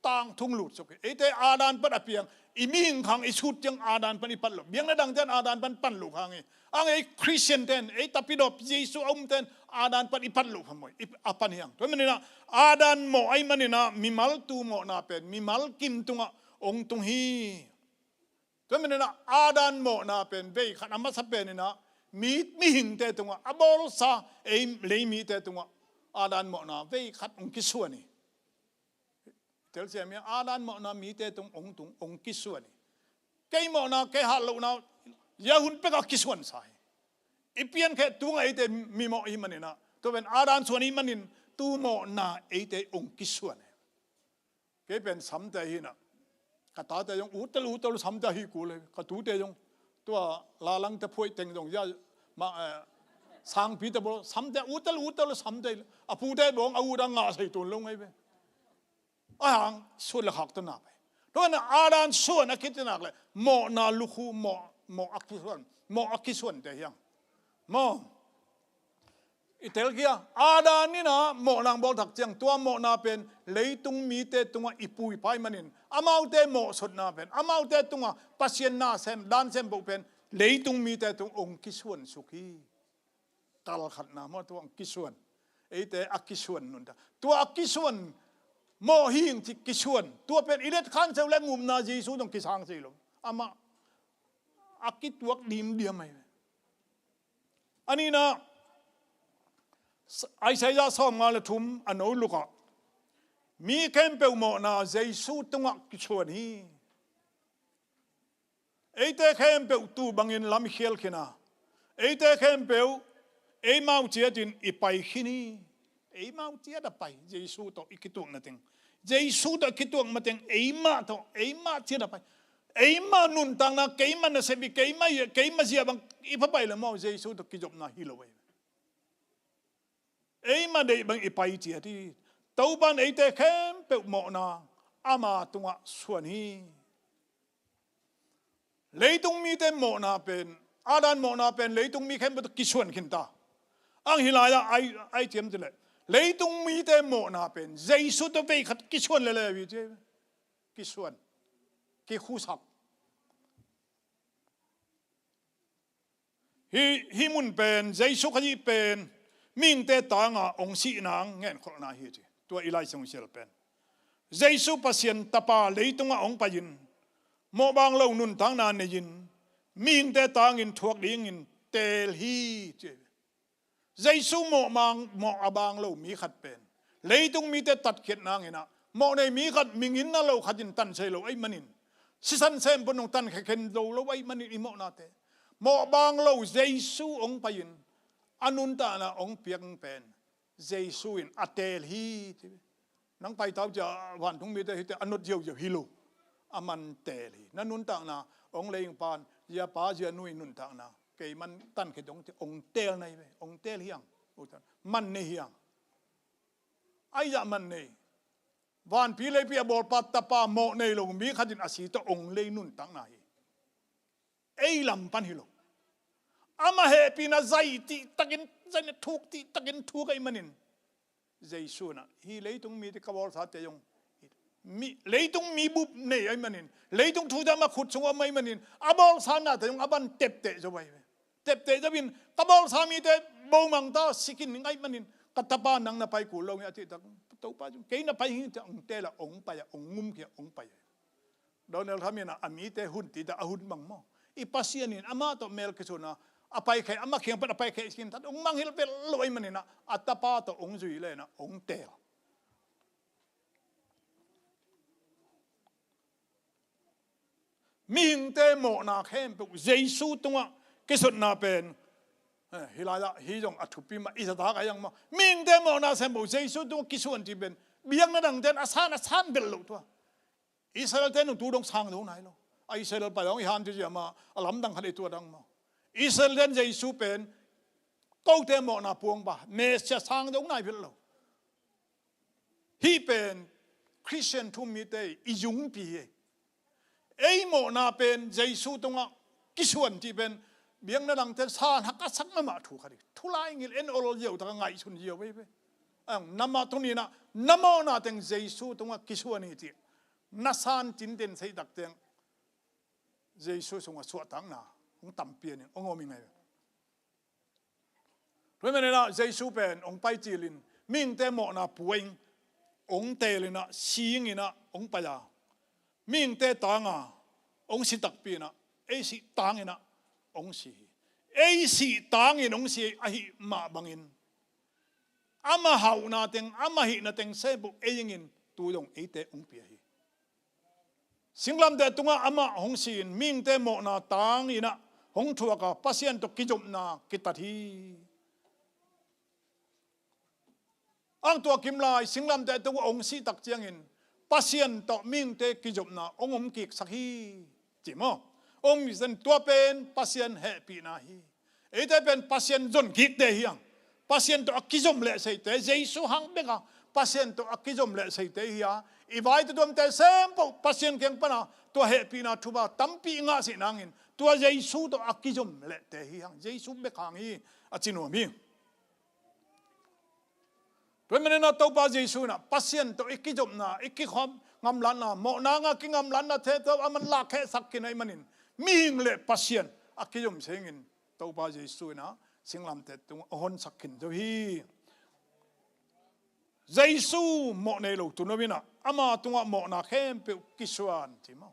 tangthu hong lutsuk hi. Eite Adam pan a piang, i mihing khang i sut ciang Adam pan i pat loh. Biakna dangte in Adam pan pan loh khang hi. Ang ei Khristiante in, ei tapidawp Jesu a umte in Adam pan i pat loh phamawh hi, a pan hi ang. Tua maninah Adam mawh ahih maninah mimal tu mawhna pen mimal kin tungah hong tung hi. Tua maninah Adam mawhna pen vei khat a masa peninah mi, mihingte tungah, a bawlsa ei lei mite tungah Adam mawhna vei khat hong kisuan hi. Telsiam hi, Adam mawhna mite tung hong tung, hong kisuan hi. Kei mawhna, kei hat lohna, zia hun pekah kisuansa hi. I piankheh tungah eite mimawh ahih maninah, tua pen Adam suan ahih manin tu mawhna eite hong kisuan hi. Kei pen samte ahi inah, ka tate zong utel utel samte ahi kul hi. Ka tute zong tua lalangte phuaih teng zong zia, ma, eh, sangpite bawl samte utel utel samte hi. A pute bawng a ut a ngah sei tun lo ngei ve. Ahi hang suan le khak tawh na pai. Tua inah Adam suan a kicinak le mawhna lukhu, mawh, mawh a kisuan, mawh a kisuante hi ang. Maw? I telkhia, Adam inah mawhna hong bawl thak ciang, tua mawhna pen leitung mite tungah i pui pha ahih manin, amaute mawhsutna pen, amaute tungah Pasian na sem, dan sem bawh pen leitung mite tung hong kisuan suk hi. Kal khatna maw, tua hong kisuan. Eite a kisuan nunta. Tua a kisuan mawh hi ing ci kisuan. Tua pen i letkhan seu le ngupna Jesu zong kisang sei lo. Amah a kituak dimdiam ahi ve. A nihna, Isaiah sawmnga le thum a neu lukah, mi khempeuh mawhna Jesu tungah kisuan hi. Eite khempeuh tuu bangin lam i khial khin a, eite khempeuh eimau ciatin i pai khin hi. Eimau ciat a pai, Jesu tawh i kituak mateng. Jesu tawh i kituak mateng, eimah tawh, eimah ciat a pai. Eimah nuntakna, keimah nasep hi, keimah hi, keimah zia bang i pha pai le maw, Jesu tawh kizopna hi lo hi. Eimah deih bang i pai ciat hi. Topan eite khempeuh mawhna ama tungah suan hi. Leitung mite mawhna pen, Adam mawhna pen leitung mi khempeuh tawh kisuan khin ta. Ang hi lai-ah ai, ai ciam cileh, leitung mite mawhna pen Jesu tawh vei khat kisuan lele hi ci. Kisuan, kikhusak. Hih, hih mun pen Jesu Khazih pen mihingte tanga hong sih nang ngenkholhna hi ci. Tua i Lai Siangtho sial pen Jesu Pasian Tapa leitungah hong pai-in mawhbaang lo nuntakna nei-in mihingte tangin thuak dingin teel hi ci. Jesu mawhbaang, mawh a baang lo mi khat pen leitung mite tatkhiat nanginah mawh nei mi khat, mingin na lo khatin tansei lo ahih manin, sisan sem pun hong tankhia khen zo lo ahih manin i mawhnate, mawhbaang lo Jesu hong pai-in a nuntakna hong piak pen Jesu in a teel hi ci. Nang paita uh cia vantung mite hite a nut ziauziau hi lo. A man teel hi. Na nuntakna hong lei hong pan, zia pa zia nu i nuntakna kei man tankhia dong ci, hong teel na hi ve, hong teel hi hang. Man nei hi hang. Ahi zah man nei. Vanpi leipi a bawlpa Tapa mawh nei lo mi khatin a si tawh hong lei nuntakna hi. Ei lam pan hi lo. Amah hehpihna zai tihtakin, zai na thuk tihtakin thuk ahih manin Jesu inah hih leitung mite ka bawlsate zong mi, leitung mi bup nei ahih manin, leitung thute amah khut sung om ahih manin a bawlsa nate zong a ban tepteh zo ahi ve. Tepteh zo in ka bawlsa mite bomang ta sikin ning ahih manin ka Tapa nang na pai kul lo hi a cih tak Topa zong kei na pai hi ci a hong teel a hong pai a hong ngumkhia hong pai a. Donald Trump in a mite hun tita a hun bang maw? I Pasian in amah tawh mel kisuan a, a paikhia, amah kiang pan a paikhia skin tat hong mangngilh vet lo ahih manin a, a Tapa tawh hong zui le na hong teel. Mihingte mawhna khempeuh Jesu tungah kisuanna pen, eh, hih lai-ah hih zong a thupi mah i zatak a hiang maw? Mihingte mawhna khempeuh Jesu tungah kisuan cih pen biakna dangte'n a san a san vet lo tua. Israel-te nung tu dong sang zo nai lo. A Israel pai dong i han ci zia mah a lamdang khat i tua dang maw? Israel-te'n Jesu pen kote mawhna puang ba, Messiah sang zo nai vet lo. Hih pen Khristian thu-um mite i zungpi hi. Ei mawhna pen Jesu tungah kisuan cih pen biakna dangte'n san hak a sak mahmah thu khat hi. Thu lai ngil en ol ziau tak a ngaihsun ziau veve. Ang namah tuni-in ah na mawhna teng Jesu tungah kisuan hi cih na san cinten seih tak teng Jesu sungah suahtakna hong tampi in hong om hi ngai. Tua ahih manin ah Jesu pen hong pai cilin mihingte mawhna pua-in hong teelin ah, singin ah hong pai a, mihingte tanga hong si takpi in ah, ei sih tangin ah hong si hi. Ei sih tangin hong si ahih mah bangin ama hauhna teng, ama hihna teng sem buk ei ingin tu dong eite hong pia hi. Singlamteh tungah amah hong si-in mihingte mawhna tangin ah hong thuak a, Pasian tawh kizopna kitat hi. Ang tua kimlai singlamteh tungah hong sih tak ciangin Pasian tawh mihingte kizopna hong om kiksak hi. Ci maw? Hong om kiksak, tua pen Pasian hehpihna hi. Eite pen Pasian zon kikte hi hang. Pasian tawh a kizom leh seite, Jesu hang bek a Pasian tawh a kizom leh seite hi a, i vai tuamtuamte sem peuh Pasian kiang pan a tua hehpihna thupha tampi i ngah sih nangin tua Jesu tawh a kizom lehte hi hang. Jesu bek hang hi a ci nuam hi. Tua ahih manin ah Topa Jesu in ah Pasian tawh i kizopna, i kikhop ngamlatna, mawhna ngah kingamlatna thei tawh a man lakkhiasak khin ahih manin mihing le Pasian a kizom sengin Topa Jesu in ah singlamteh tungah a honsak khin zo hi. Jesu mawh nei lo tuuno in ah ama tungah mawhna khempeuh kisuan ci maw?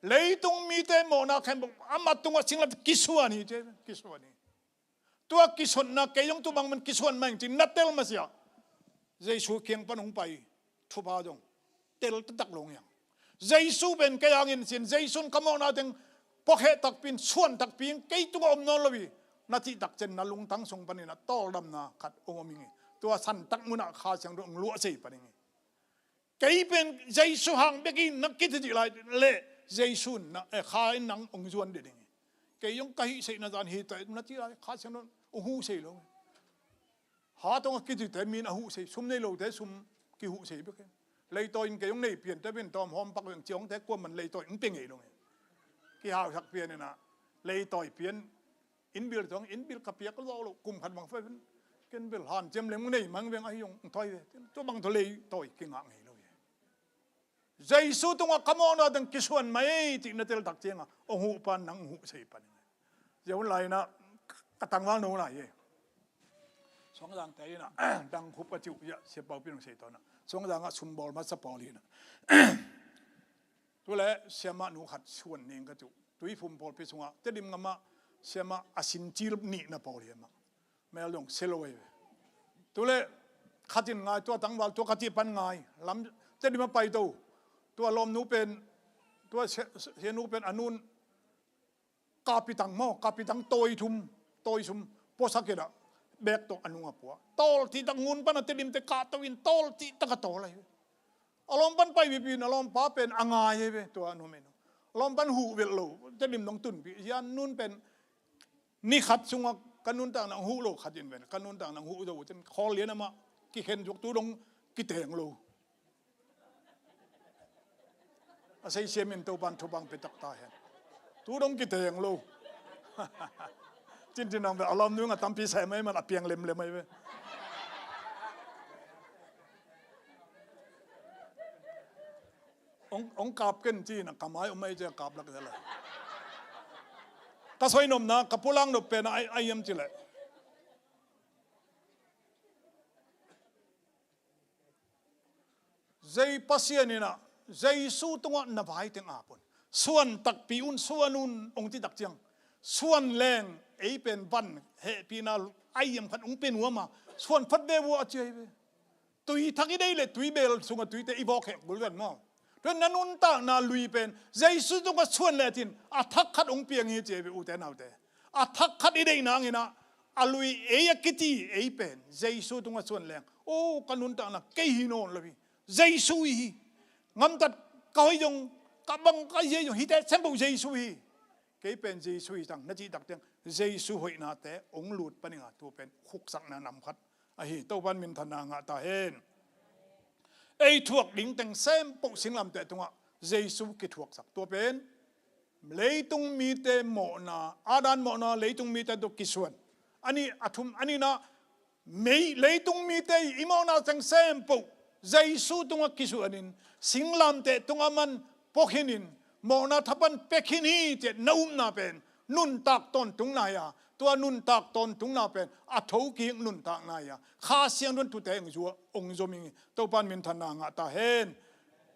Leitung mite mawhna khempeuh ama tungah singlamteh kisuan hi ci, kisuan hi. Tua kisuanna kei zong tu bang man kisuan mah ing ci na tel masiah. Jesu kiang pan hong pai thupha zong tel taktak lo hi hang. Jesu pen kei hangin sin, Jesu in ka mawhna teng puakhia takpi in, suan takpi in, kei tungah om nawn lo hi na cih tak ciang na lungtang sung panin ah tawldamna khat hong om ing hi. Tua santak munah Kha Siangtho hong luahsei pan ing hi. Kei pen Jesu hang bek hi na kicih lai leh Jesu in na, eh, Kha in nang hong zuan den ing hi. Kei zong ka hihseihna zan hi ta na cih lai Kha Siangtho hong huhsei lo hi. Ha tawng a kicite mi in a huhsei, sum nei lote sum kihuhsei bek hi. Leitawi in kei zong nei pian te pen tawm hawm pak veng ciawngte kuaman leitawi hong pia ngei lo hi. Kihausak pian in ah leitawi pian, inn bill tawng, inn bill ka piak zawh lo, kum khat bang fai pen ken bel hanciam lem nei mang veng ahi zong hong tawi ve. Tua bang tawh leitawi kingah ngei lo hi. Jesu tungah ka mawhna teng kisuan mai cih na tel tak ciangah hong huh pan nang hong huhsei pan hi. Zia hun lai-in ah ka tangval no lai hi. Suangzangte in ah, dang khup ka cih uh, ya, Sia Pau Pin hong sei tawn ah. Suangzang ah sumbawl masa pawl hi in ah. Tu leh siamah nu khat suan ning ka cih uh. Tuiphum pawlpi sungah, Tedim gam ah siamah a sin cil nihna pawl hi mah. Mel dong sia lo hi ve. Tu leh khat in ngai, tua tangval, tua ka cih pan ngai. Lam, Tedim a pai to. Tua lawmnu pen, tua sia, sia nu pen a nun kapitang maw, kapitang tawi thum, tawi sum puasak in ah, bek tawh a nung a pua. Tawl cihtak ngun pan a Tedimte kahto in tawl cihtak a tawl ahi ve. A lawm pan pai pipi in a lawmpa pen a ngai ahi ve, tua a nuam in. A lawm pan huh velh lo, Tedim dong tunpih. Sia nun pen ni khat sungah ka nuntakna huh lo khat in ven, ka nuntakna huh zo uh cin khawl lian amah kikhen zuak, tu dong kiteng lo. A seisiam in Topan thupha pia tak ta hen. Tu dong kiteng lo. Cintin ang ve, a lawmnu in a tampi sem ahi man a piang lemlem ahi ve. Ong, ong kap ken ci in a ka mai om ahi ci a kap lak zel a. Ka soi nopna, ka pulak nop pen a ai, ai hiam cih leh, Zei Pasian in ah, Jesu tungah na vai teng ap un. Suan takpi un, suan un, ong cih tak ciang, suan leng ei pen van hehpihna ai hiam khat ong pia nuam a, suan phot ve uh a ci ahi ve. Tui thak i deih leh tui bel sungah tuite i vawk heh kul ven maw. Tua na nuntakna lui pen Jesu tungah suan lecin a thak khat ong piang hi ci ahi ve, ute naute. A thak khat i deih nang in ah, a lui ei a kici ei pen Jesu tungah suan leng, o, ka nuntakna kei hi nawn lo hi. Jesu hi. Ngamtat ka hoih zong, ka bang ka hi zong, hihte sem peuh Jesu hi. Kei pen Jesu hi tang na cih tak ciang, Jesu hoihnate ong lut pan ing a, tua pen khuksakna nam khat ahi. Topan minthanna ngah ta hen. Ei thuak ding teng sem peuh singlamteh tungah Jesu kithuaksak, tua pen leitung mite mawhna, Adam mawhna, leitung mite tawh kisuan. A nih, a thum, a nihna, mei, leitung mite i mawhna teng sem peuh Jesu tungah kisuan in, singlamteh tungah man pua khin in, mawhna thapan pia khin hi ci-a na upna pen nuntak tawntung nai a, tua nuntak tawntungna pen a thokik nuntak nai a, Kha Siangtho in tute ong zua, ong zom ing hi. Topan minthanna ngah ta hen.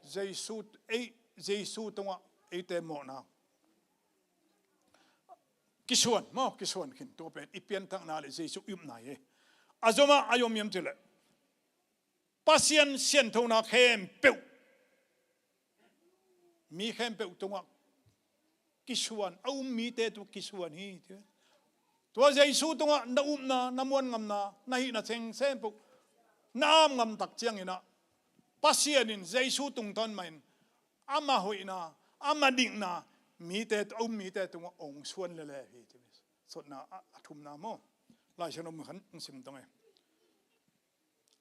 Jesu, ei, Jesu tungah eite mawhna kisuan maw, kisuan khin, tua pen i pianthakna le Jesu i upna hi. A zom a, a zom hiam cih leh Pasian sianthona khempeuh, mi khempeuh tungah kisuan, a um mite tungah kisuan hi. Tua Jesu tungah na upna, na muan ngamna, na hihna sem sem peuh na ap ngam tak ciangin ah, Pasian in Jesu tungtawn mah in ama hoihna, ama dikna mite, a um mite tungah ong suan lele hi. Sotna a, a thumna maw. Lai Siangtho mun khat ong sim tong e.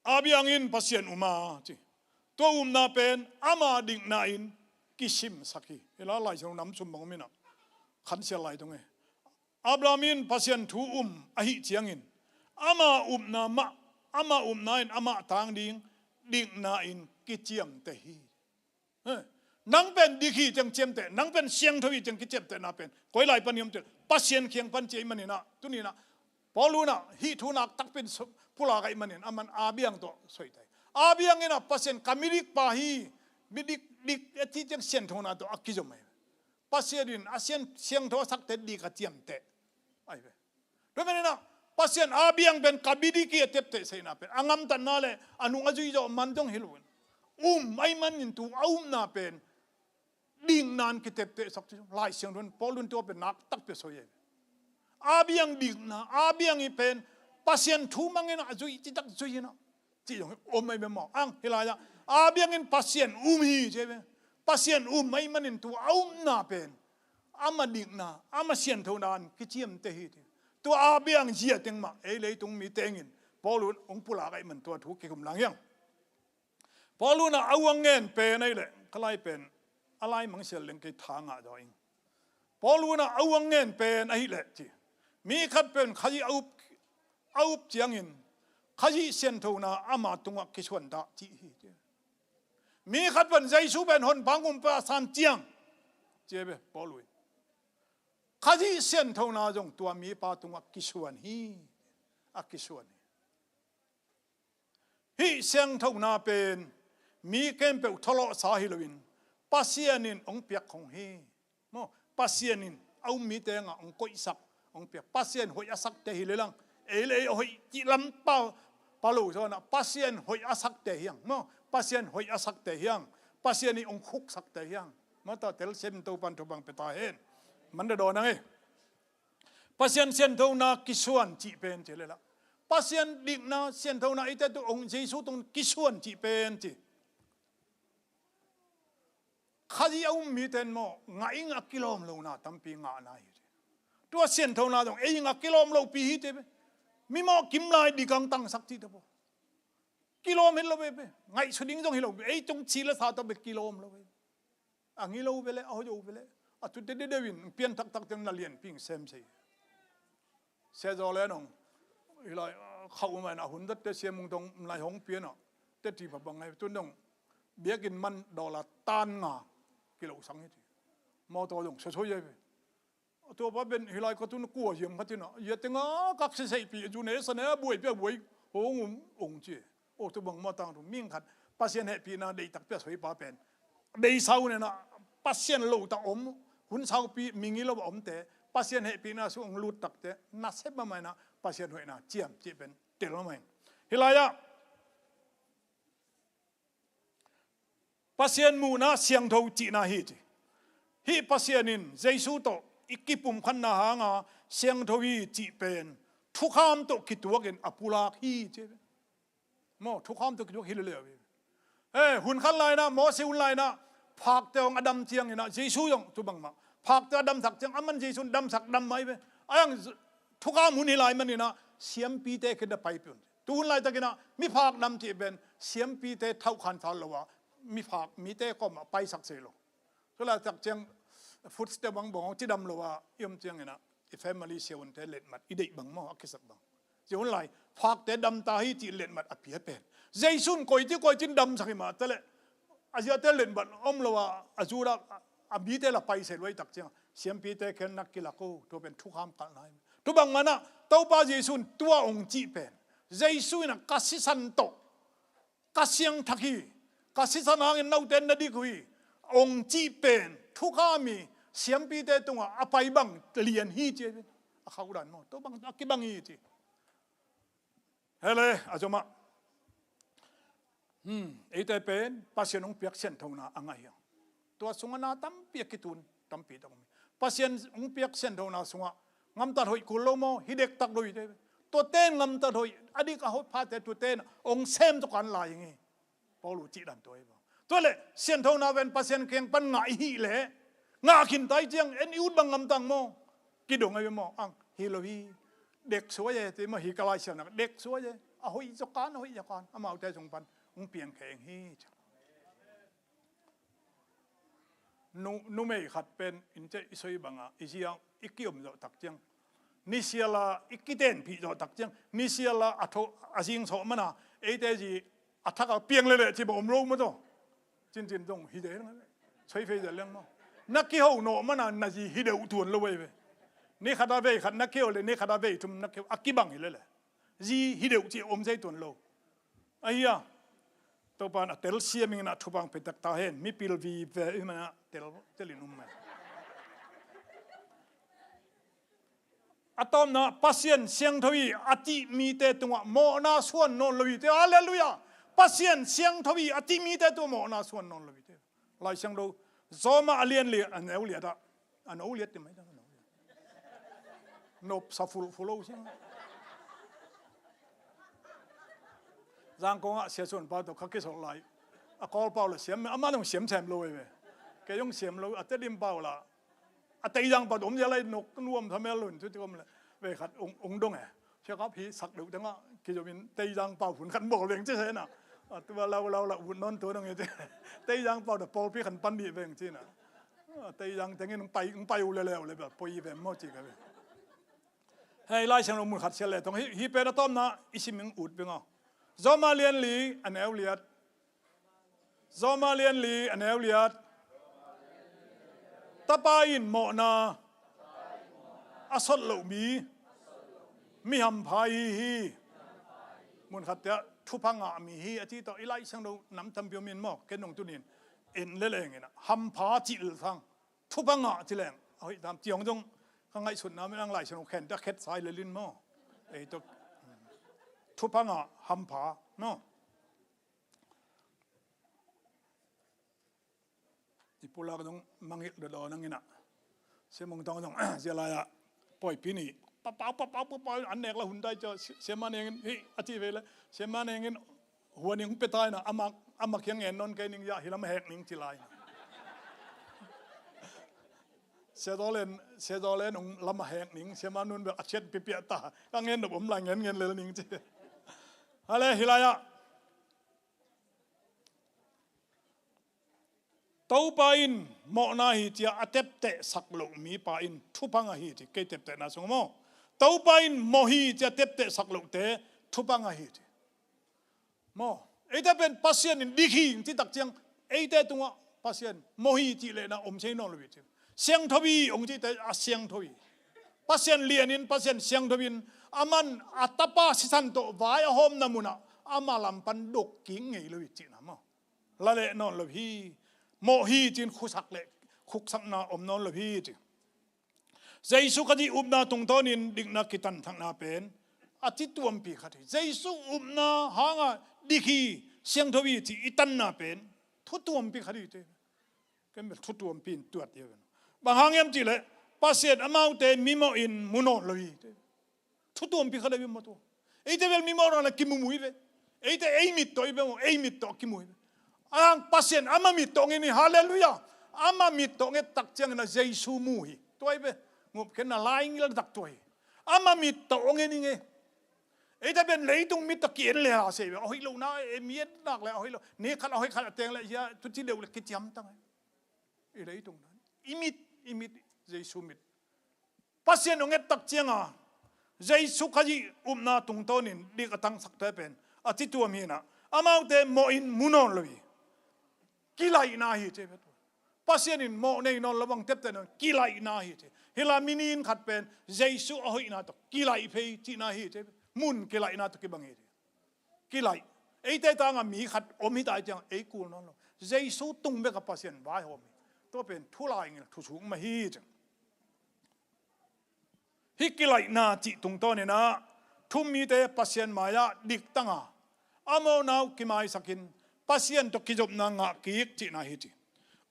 A biang in Pasian um a ci. Tua upna pen ama dikna in kisimsak hi. Hi la, Lai Siangtho nam sum bang om in ah, khansial lai tong e. Abraham in Pasian thu um ahih ciangin, ama upna mah, ama upna in amah tang ding dikna in kiciamteh hi. Eh, nang pen dik hi ciang ciamteh, nang pen siangtho hi ciang kiciamtehna pen koi lai pan hiam cih leh Pasian kiang pan ci ahih manin ah, tuni in ah Paul in ah hih thu nak takpi in pulak ahih manin, aman a biang tawh soi ta hi. A biang in ah Pasian ka midik pa hi, midik, dik a ci ciang sianthona tawh a kizom hi. Pasian in a sian, siangtho a sakte dik a ciamteh ahi ve. Tua manin ah Pasian a biang pen ka midik hi a tepteh saina pen, a ngamtatna le a nung a zui zawh man zong hi lo in, um ahih manin tu a upna pen dikna in kiteptehsak ci. Lai Siangtho in Paul in tua pen nak takpi a soi hi. A biang dikna, a biang hi pen Pasian thu mang in ah a zui, citak zui in ah cih zong hi om ahi ve maw. Ang hi lai ah, a biang in Pasian um hi ci ahi ve. Pasian um ahih manin tu a upna pen ama dikna, ama sianthona in kiciamteh hi ci. Tua a biang zia teng mah ei leitung mi teng in Paul in ong pulak ahih man tua thu kikum lang hiang. Paul in ah a uang ngen pen ahih leh, ka lai pen a lai mangsial leng kei tha ngah zaw ing. Paul in ah a uang ngen pen ahih leh ci, mi khat pen Khazih a up, a up ciangin Khazih sianthona ama tungah kisuan ta cih hi ci. Mi khat pen Jesu pen honpa, Gumpa a san ciang ci ahi ve Paul in. Khazih sianthona zong tua mipa tungah kisuan hi. A kisuan hi. Hih siangthona pen mi khempeuh thawhlawhsa hi loin Pasian in hong piak khong hi. Maw, Pasian in a um mite ngah hong koihsak, hong piak. Pasian hoih a sakte hi lelang, ei le ei a hoih cih lam pa, pa lo zawnah Pasian hoih a sakte hiang. Maw, Pasian hoih a sakte hiang. Pasian in hong khuksakte hiang. Mata telsiam Topan thupha pia ta hen. Manda dawn ang e. Pasian sianthona kisuan cih pen ci lelah, Pasian dikna sianthona eite tu hong Jesu tung kisuan cih pen ci. Khazih a um mite in maw, ngah ing a kilawm lona tampi ngahna hi. Tua sianthona zong ei ing a kilawm lopi hi te. Mi mawh kim lai dik ang tangsak cih te pawh kilawm hi lo ve. Ngaihsut ding zong hi lo ve. Ei tung ci le sa tawh bek kilawm lo ve. A ngi lo ve le, a hoih lo ve le. A tute deuhdeuh in pian taktak teng na lianpi ing sem sei. Sia zaw le nong hilai khauh mai na hun datte siamung tong nai hong pian a, teti pha bang ngai tun dong biakinn man dollar tan nga kilo sang hi ti. Mawtaw dong sia soi ai ve. Tua pa pen hilai ka tun kua hiam kha tina ia tenga kak sia seihpi a ju ne sa ne a buai pia buai hong um ong ci. O tu bang mawtang tu ming khat Pasian hehpihna deihtak pia soi pa pen deisau nena Pasian lo ta om, hun saupi mingi lo a omte Pasian hehpihna su ong lut takte nasep mamaina Pasian hoihna ciam cih pen tel mamain. Hilai ah Pasian muhna siangtho cihna hi ci. Hih Pasian in Jesu tawh i kipumkhatna hanga siangtho hi cih pen thukham tawh kituakin a pulak hi ci. Maw, thukham tawh kituak hi leleu hi. He, hun khat lainah Mose hun lainah phakte hong a dam cianginah Jesu zong tu bangmah phakte a damsak ciang aman Jesu damsak dam mai ve. Ayang thukham hun hi lai maninah siampite khin a paipiun. Tu hun laitakinah miphak dam cih pen siampite thauhkhan sal lo a miphak mite kawmah paisak sei lo. Tua laitak ciang footstep bang bawng ci dam lo a i om cianginah i family siaunte letmat i deih bang maw a kisak bang. Ci hun lai phakte damta hi cih letmat a pia pen Jesu in koiti koitin damsak hi mah taleh a ziate letmat om lo a a Judah a mite la paisei luaitak ciang siampite khen nak kilak o tua pen thukham kalh nai. Tu bang manah Topa Jesu in tua ong cih pen Jesu in a ka sisan tawh ka siangthak hi, ka sisan hangin note na dik uh hi ong cih pen thukham hi. Siampite tungah a pai bang lian hi ci a khauh dan maw tua bang a kibang hi ci. Hele a zomah eite pen Pasian hong piak sianthona a ngah hi. Tua sungah na tampi a kitun tampi tak om hi. Pasian hong piak sianthona sungah ngamtat hoih kul lo maw hi dektak lo hi te. Tuate in ngamtat hoih a dik a hoih phate tuate in hong sem tuk an lai hi ngi. Paul uh cih dan tua hi bang. Tua le sianthona ven Pasian keng pan ngah i hih leh ngah khin tai ciang en i ut bang ngamtang maw? Kidong ahi maw ang hi lo hi. Dek suai e ti maw hi ka lai sianak dek suai e. A hoih zokan a hoih zokan amaute zong pan hong piang kheng hi. Numei khat pen in ceh i soi banga i zia i kiom zawh tak ciang nisiala i kitenpih zawh tak ciang nisiala a tho a zing sawh mana eite zi a thaka piang leleh ci ba om lo maw taw. Cincin zong hi dei leng soi fei zel leng maw? Na kiho nawh mana na zi hi deuh tuan lo ei ve. Ni khata vei khat na kiho le ni khata vei thum na kiho a kibang hi leleh zi hi deuh ci om zei tuan lo. Ahi a Topan a telsiam inginah thupha pia tak ta hen mipil vive i manah tel telin um mai. A tawpna Pasian siangtho hi a cih mite tungah mawhna suan nawn lo hi te. Halleluiah. Pasian siangtho hi a cih mite tungah mawhna suan nawn lo hi te. Lai Siangtho Zawma a lian li a neu liatah a no liat ti mai ta a no liat nop sa fulh fulh lo siang. Zangkongah siasun pau tawh kha kisawh lai a kawl pau la siam ama zong siam sem lo ei ve. Kei zong siam lo a tedim pau la a teizang pau tawh om zia lai nok nuam thamel lo in tu ti om le vei khat ung dong e. Siakap hi sak deuh tengah kizomin teizang pau hun khat bawl veng ci sena a tua lau lau la ut nawn tua dong e. Teizang pau tawh pawlpi khan pan dih veng cina. Teizang tengin ung pai ung pai uh le leu le bia poi vem maw ci ka ve. Hei Lai Siangtho mun khat sia le thong hi hi pen a tawpna i siming ut veng aw. Zawma lian li a neu liat. Zawma lian li a neu liat. Tapa in mawhna A sot loh mi, mi hampha i hi. Mun khat te ah thupha ngah mi hi a ci tawh i Lai Siangtho nam tampi om in maw, ken nong tunin en le leng in ah hampha cih lel sang thupha ngah ci leng a hoih tam ciang zong ka ngaihsutna min ang Lai Siangtho khen te a khet sai lel in maw. Ei tawh thupha ngah hampha maw. I pulak zong mangilh dawdaw nang in ah. Sia Mung Tawng zong zia lai ah pawipi ni papau papau papau an nek la hun tai cia Sia Ma Neng in hi a ci ve le Sia Ma Neng in hua ning pia tai na ama ama kiang ngen nawn kei ning zia hi lam a hek ning ci lai. Sia Zaw Len Sia Zaw Len ung lam a hek ning Sia Ma Nun bel a ciat pipiah ta ka ngen nop om lai ngen ngen lel ning ci. Hale hi lai ah Topa in mawhna hi cia a tepteh sak loh mipa in thupha ngah hi ci, kei teptehna sung maw. Topa in mawh hi cia tepteh sak lohte thupha ngah hi ci. Maw, eite pen Pasian in dik hi ci tak ciang eite tungah Pasian mawh hi cih lehna om sei nawn lo hi ci. Siangtho hi ong cihte a siangtho hi. Pasian lianin Pasian siangtho in aman a tapa sisan tawh vai a hawmna munah ama lam pan dok kik ngei lo hi cihna maw. La leh nawn lo hi. Mawh hi cin khusak le khuksakna om nawn lo hi ci. Jesu Khazih upna tungtawnin dikna kitanthakna pen a ci tuampi khat hi. Jesu upna hanga dik hi siangtho hi ci i tanna pen thu tuampi khat hi te. Ken bel thu tuampi in tuat hi. Bang hang hiam cihleh Pasian amaute mimawh in mu nawn lo hi te. Thu tuampi khat a hi maw tua. Eite bel mimawh rang le kimumu hi ve. Eite ei mit tawh hi ve maw, ei mit tawh kimu hi ve. Ahang Pasian ama mit tawh ngen hi, halleluiah. Ama mit tawh nget tak ciangin a Jesu mu hi. Tua hi ve. Ngupkhiatna laingil tak tua hi. Ama mit tawh ngen hi nge. Eite bel leitung mit tawh ki-en le a sei ve. A hoih lohna e mi en nak le a hoih lo. Ni khat a hoih khat a teng le hia tuci deuh le kiciamtang hi. I leitung nan i mit, i mit Jesu mit. Pasian hong et tak cianga Jesu Khazih upna tungtawnin dik a tangsakte pen a ci tuam hinah amaute mawh in mu nawn lo hi. Kilaihna hi ci. Pasian in mawh nei nawn lo bang tepte nawn kilaihna hi ci. Hila minin khat pen Jesu a hoihna tawh kilaih phei cihna hi ci. Mun kilaihna tawh kibang hi ci. Kilaih. Eite tanga mi khat om hi tai ciang ei kul nawn lo. Jesu tung beka Pasian vaihawm hi. Tua pen thu laingil thusuk mah hi ciang. Hih kilaihna cih tungtawninah thumite Pasian mai-ah diktanga a mawhna uh kimaisakin Pasian tawh kizopna ngah kik cihna hi ci.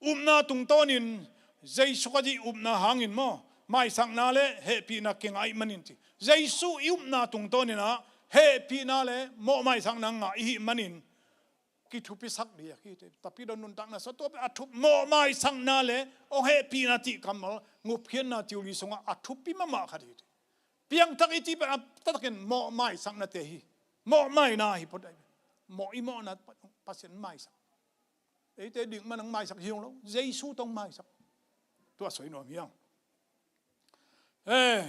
Upna tungtawnin Jesu Khazih upna hangin maw maisakna le hehpihna kingah ih manin ci. Jesu i upna tungtawninah hehpihna le mawh maisakna ngah ihih manin kithupisak diak hi te. Tapi don nuntakna sa tua pe a thup mawh maisakna le hong hehpihna cih kammal ngupkhiatna ciuli sungah a thupi mahmah khat hi te. Piangthak i cih pe a taktakin mawh maisaknate hi. Mawh maina hi phot ai. Mawh i mawhna Pasian maisak. Eite dik man ang maisak hiong lo. Jesu tong maisak. Tua soi nuam hiang. Eh,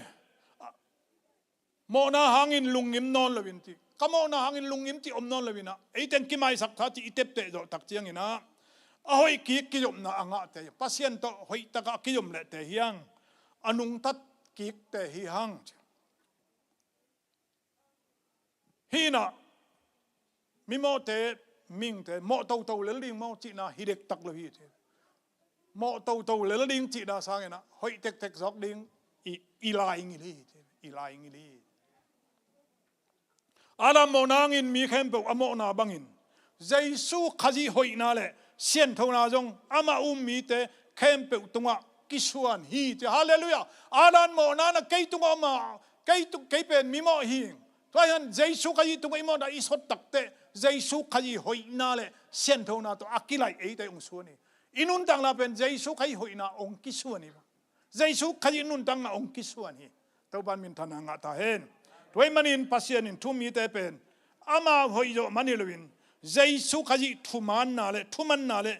mawhna hangin lungngim nawn loin ti. Ka mawhna hangin lungngim ti om nawn loinah. Eiten kimaisak tha ti i tepteh zawh tak cianginah. A hoih kik kizopna a ngahte. Pasian tawh hoihtaka a kizom lehte hiang. A nungtat kikte hi hang. Hinah mimawhte mingte mawh toto lel ding maw cihna hi dektak lo hi. Mawh toto lel ding cihna sanginah hoih tektek zawk ding i, i laingil hi. I laingil hi. Adam mawhna hangin mi khempeuh a mawhna bangin Jesu Khazih hoihna le sianthona zong amah um mite khempeuh tungah kisuan hi ci. Halleluiah. Adam mawhna na kei tungah om a kei, kei pen mimawh hi. Tua hian Jesu Khazih tungah i mawhna i sot takteh Jesu Khazih hoihna le sianthona tawh a kilaih eite hong suan hi. I nuntakna pen Jesu Khazih hoihna hong kisuan hi. Jesu Khazih nuntakna hong kisuan hi. Topan minthanna ngah ta hen. Tua ahih manin Pasian in thu mite pen ama hoih zawh man hi loin Jesu Khazih thumaanna le thumanna le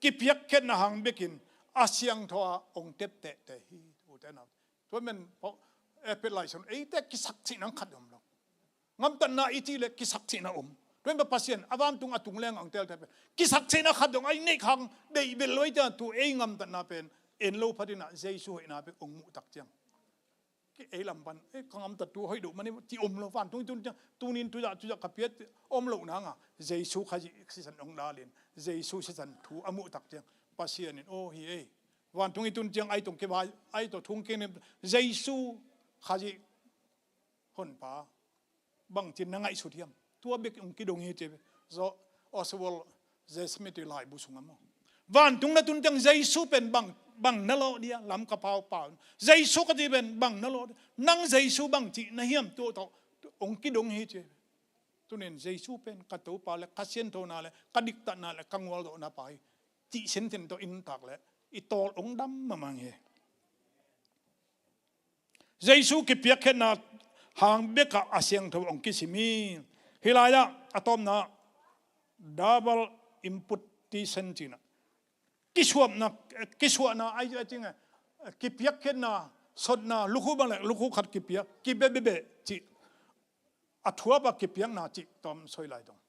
kipiakkhiatna hang bekin a siangtho a hong teptehte hi. Ute nau. Tua men Efesa Lai Siangtho eite kisaksih nang khat om lo. Ngamtatna i cih leh kisaksihna om. Tua in Pasian a vantung a tung leng ang tel thei pen kisaksihna khat dong a i neih khang deih bel lo i tia tu ei ngamtatna pen en lo phatinah Jesu hoihna bek ong muh tak ciang. Ei lam pan, eh, ka gamtat tu hoih duh mani ci om lo, vantung i tun ciang, tunin tuzah, tuzah ka piat om lo nanga, Jesu Khazih sisan ong dalin, Jesu sisan thu a muh tak ciang, Pasian in, oh, hi ei. Vantung i tun ciang, ai tong kivai, ai tong thung keng nem, Jesu Khazih honpa, bangcin na ngaihsut hiam? Tua bek ong kidong hi ci ve. Zo Oswald J. Smith i laibu sungah maw. Vantung na tun teng Jesu pen bang, bang na lawh dia, lam ka pau pau. Jesu ka ci pen bang na lawh dia. Nang Jesu bang cih na hiam tua tawh ong kidong hi ci ve. Tunin Jesu pen ka Topa le, ka sianthona le, ka diktatna le, ka ngualdawhna pa hi. Cih sintin tawh in tak le, i tawl ong dam mamang hi. Jesu kipiakkhiatna hang bekah a siangtho ong kisim hi. Hih lai-ah a tawpna double imputation cihna. Kisuapna, kisuahna, ai, ai cih nge, kipiakkhiatna, sotna, lukhu bang le, lukhu khat kipiak, kibebebe cih. A thuap a kipiakna cih tawm soi lai dong.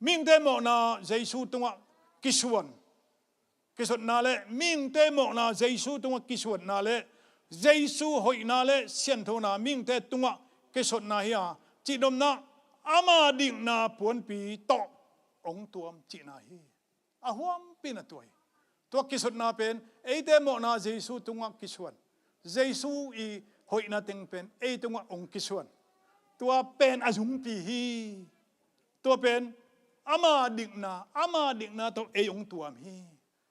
Mihingte mawhna Jesu tungah kisuan. Kisotna le mihingte mawhna Jesu tungah kisuatna le Jesu hoihna le sianthona mihingte tungah kisotna hi a, cih domna ama dikna puanpi tawh ong tuam cihna hi. A huampi na tua hi. Tua kisotna pen eite mawhna Jesu tungah kisuan. Jesu i hoihna teng pen ei tungah ong kisuan. Tua pen a zumpi hi. Tua pen ama dikna, ama dikna tawh ei ong tuam hi.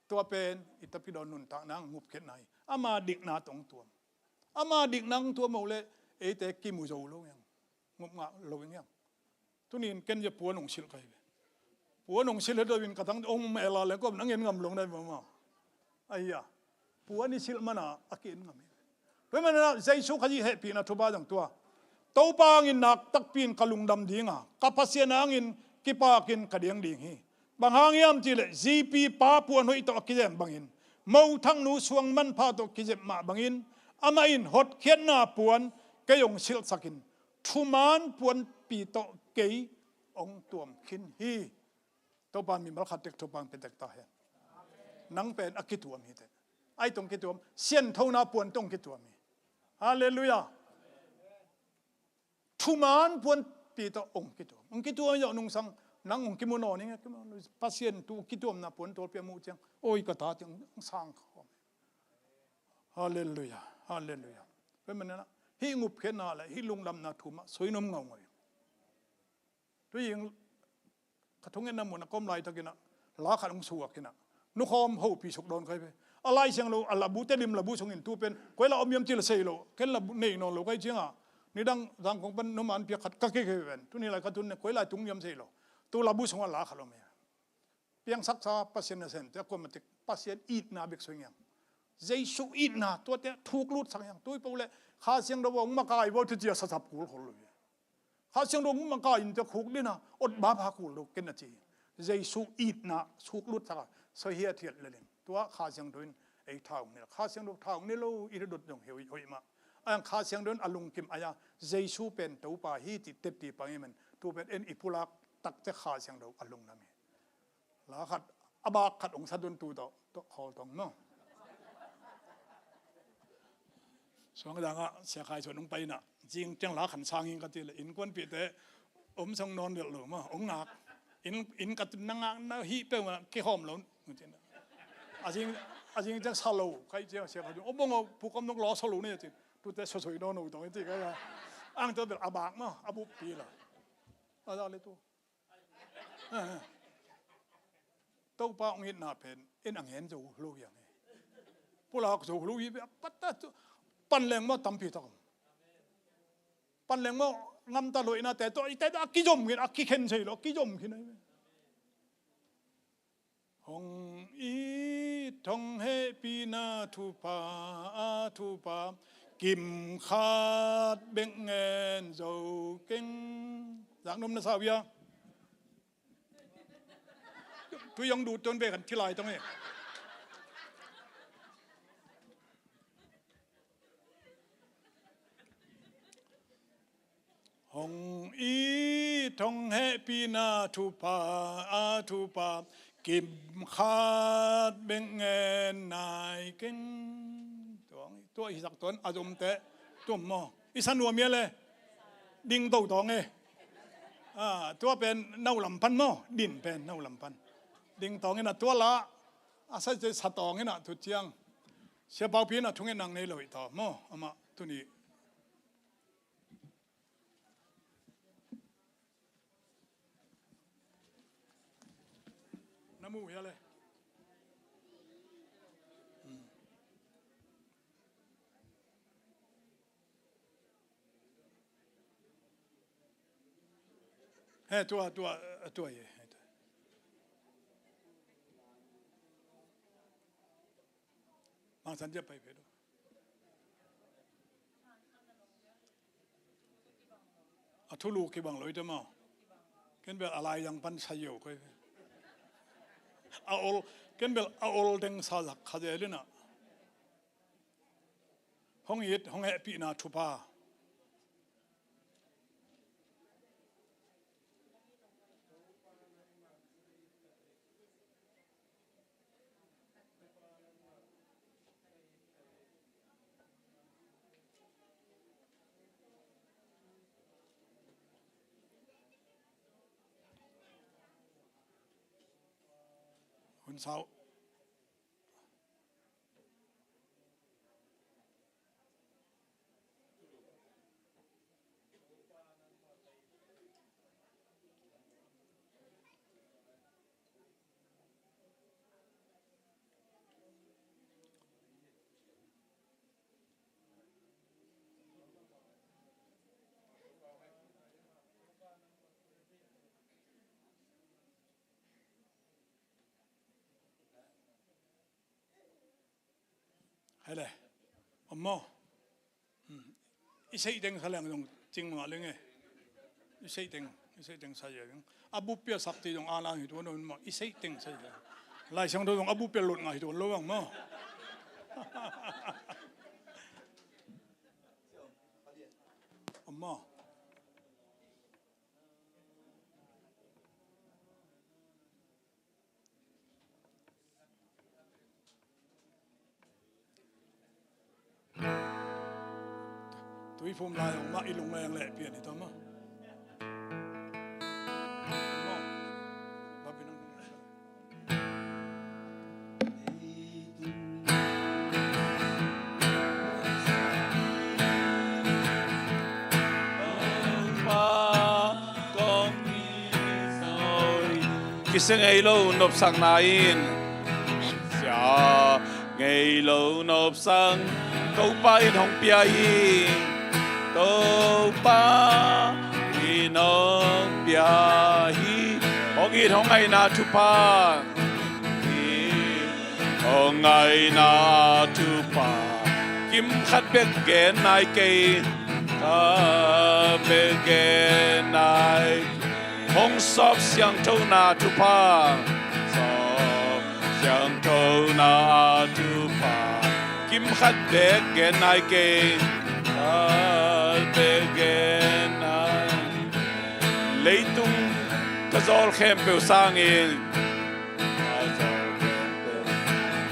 Tua pen i tapidaw nuntakna ngupkhiatna hi. Ama dikna tawh ong tuam. Ama dikna ong tuam uh le eite kimu zo lo ngiang. Ngupngah lo ngiang. Tunin ken zia puan ong silh ka hi ve. Puan ong silh het lo in ka tang ong mela le kawm nang en ngam lo nai mama. Aia. Puan i silh mana a ki-en ngam hi. Tua hi mana Jesu Khazih hehpihna thupha zang tua. Topa hangin nak takpi in ka lungdam dinga, ka Pasian hangin kipakin ka diang ding hi. Bang hang hiam cihleh zipi pa puan hoih tawh a kizem bangin, mothaknu suang manpha tawh kizep mah bangin, amah in hotkhiatna puan kei ong silhsakin, thuman puanpi tawh kei ong tuam khin hi. Topa mimal khat tek thupha ong pia tek ta hen. Nang pen a kituam hi teh. Ai tawh ong kituam, sianthona puan tawh ong kituam hi. Halleluiah. Thuman puanpi tawh ong kituam. Ong kituam hi zawh nungsang nang ong kimu nawn ing, kimu nawn lo. Pasian tu kituamna puan tawlpi a muh ciang, oi ka ta ciang ong sang khawm. Halleluiah, halleluiah. Tua hi mana hih ngupkhiatna le hih lungdamna thu mah soi nuam ngaungau ing. Tui ing ka thungetna mun a ka om laitakin ah la khat ong suak in ah nukhawm hopih suk dawn ka hi ve. A Lai Siangtho a labu, Tedim labu sungin tu pen koi la om hiam cih la sei lo. Ken labu nei nawn lo ka hih ciangah nidang Zangkong pan numan piak khat ka kik hi ven. Tuni lai ka tun ne koi lai tung hiam sei lo. Tu labu sungah la khat om hi. Piangsaksa Pasian nasem te a kuamah tek Pasian itna bek soi ngiang. Jesu itna tuate thuk lutsak ngiang. Tui po le Kha Siangtho ong makai vo tu cia sasap kul khol lo hi. Kha Siangtho ong makai in cia khuk dina ot ba pha kul lo ken a ci. Jesu itna thuk lutsak a soi hiathiat le ling. Tua Kha Siangtho in ei thaung ni lo. Kha Siangtho thaung ni lo i dot zong hi hoih mah. Ang Kha Siangtho in a lungkim ai a Jesu pen Topa hi ti tep ti pang i men. Tu pen en i pulak takte Kha Siangtho a lungdam hi. La khat a bak khat ong sa dun tu tawh tawh khawl tong maw. Suang dangah Sia Khai Suan ong pai inah zing tiang la khan sang ing ka ti le innkuanpihte om song nawn delh lo maw ong ngak. Inn, inn ka tun na ngak na hih peuh mah kihawm lo. A zing, a zing tiang sa lo ka hih ciang Sia Khai Suan om bong aw puk om nong law sa lo ni a tin tute sosoi nawn lo tong i ti ka ang tawh bel a bak maw a buppi la. A za le tu. Topa ong itna pen en a ngen zo lo hiang hi. Pulak zo lo hi a patta tu. Panleng maw tampi tak om. Panleng maw ngamta loihnate tawh ite a kizom khin a kikhen sei lo a kizom khin ahi ve. Hong it hong hehpihna thupha a thupha kimkhat bek ngen zo keng. Zaknum na sau ia. Tui hong duh tuan ve kan kilai tong e. Hong it hong hehpihna thupha a thupha kimkhat bek ngen nai keng. Tua, tua hi sak tuan a zom teh. Tua maw? I sa nuam hia le? Ding to tawng e. Ah, tua pen no lam pan maw? Din pen no lam pan. Ding tawng in a tua la. A sa, sa tawng in a tu ciang. Sia Paupi in a thungen nang nei lo hi ta maw? Amah tuni. Na mu hia le? Hmm. He, tua, tua, tua, ye, he, tua. Mangsan cia pai phe do. A thulu kibang lo i te maw? Ken bel a lai yang pan sa yo koi. A ol, ken bel a ol deng sa zak kha zel in a. Hong it, hong hehpihna thupha. Hun sau. Hele. Om maw? Hmm. I seih teng sa leng zong cing mah leng e. I seih teng, i seih teng sa leng. A bup pia sak ti zong a lang hi tuan om maw? I seih teng sa leng. Lai Siangtho zong a bup pia lot ngah hi tuan lo ang maw? Om maw? Tuiphum lai hong mah i lungleng leh pian hi ta maw? Kisia ngei lo nopsakna in, kisia ngei lo nopsak Topa in hong pia hi. Topa in hong pia hi. Hong it hong ngaihna thupha, hong ngaihna thupha, kim khat bek gen nai kei, khat bek gen nai. Hong sawp siangthona thupha, sawp siangthona thupha, kim khat bek gen nai kei, khat bek gen nai. Leitung ka zawl khempeuh sangin,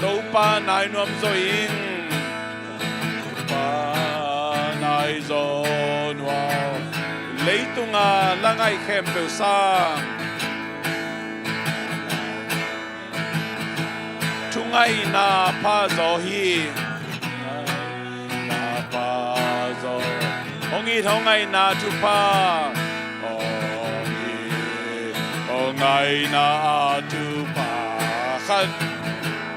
Topa nai nuam zaw ing. Topa nai zaw nuam. Leitunga la ngaih khempeuh sang, thungaihna pha zaw hi. Na pha zaw. Hong it hong ngaihna thupha, hong it hong ngaihna thupha, khat,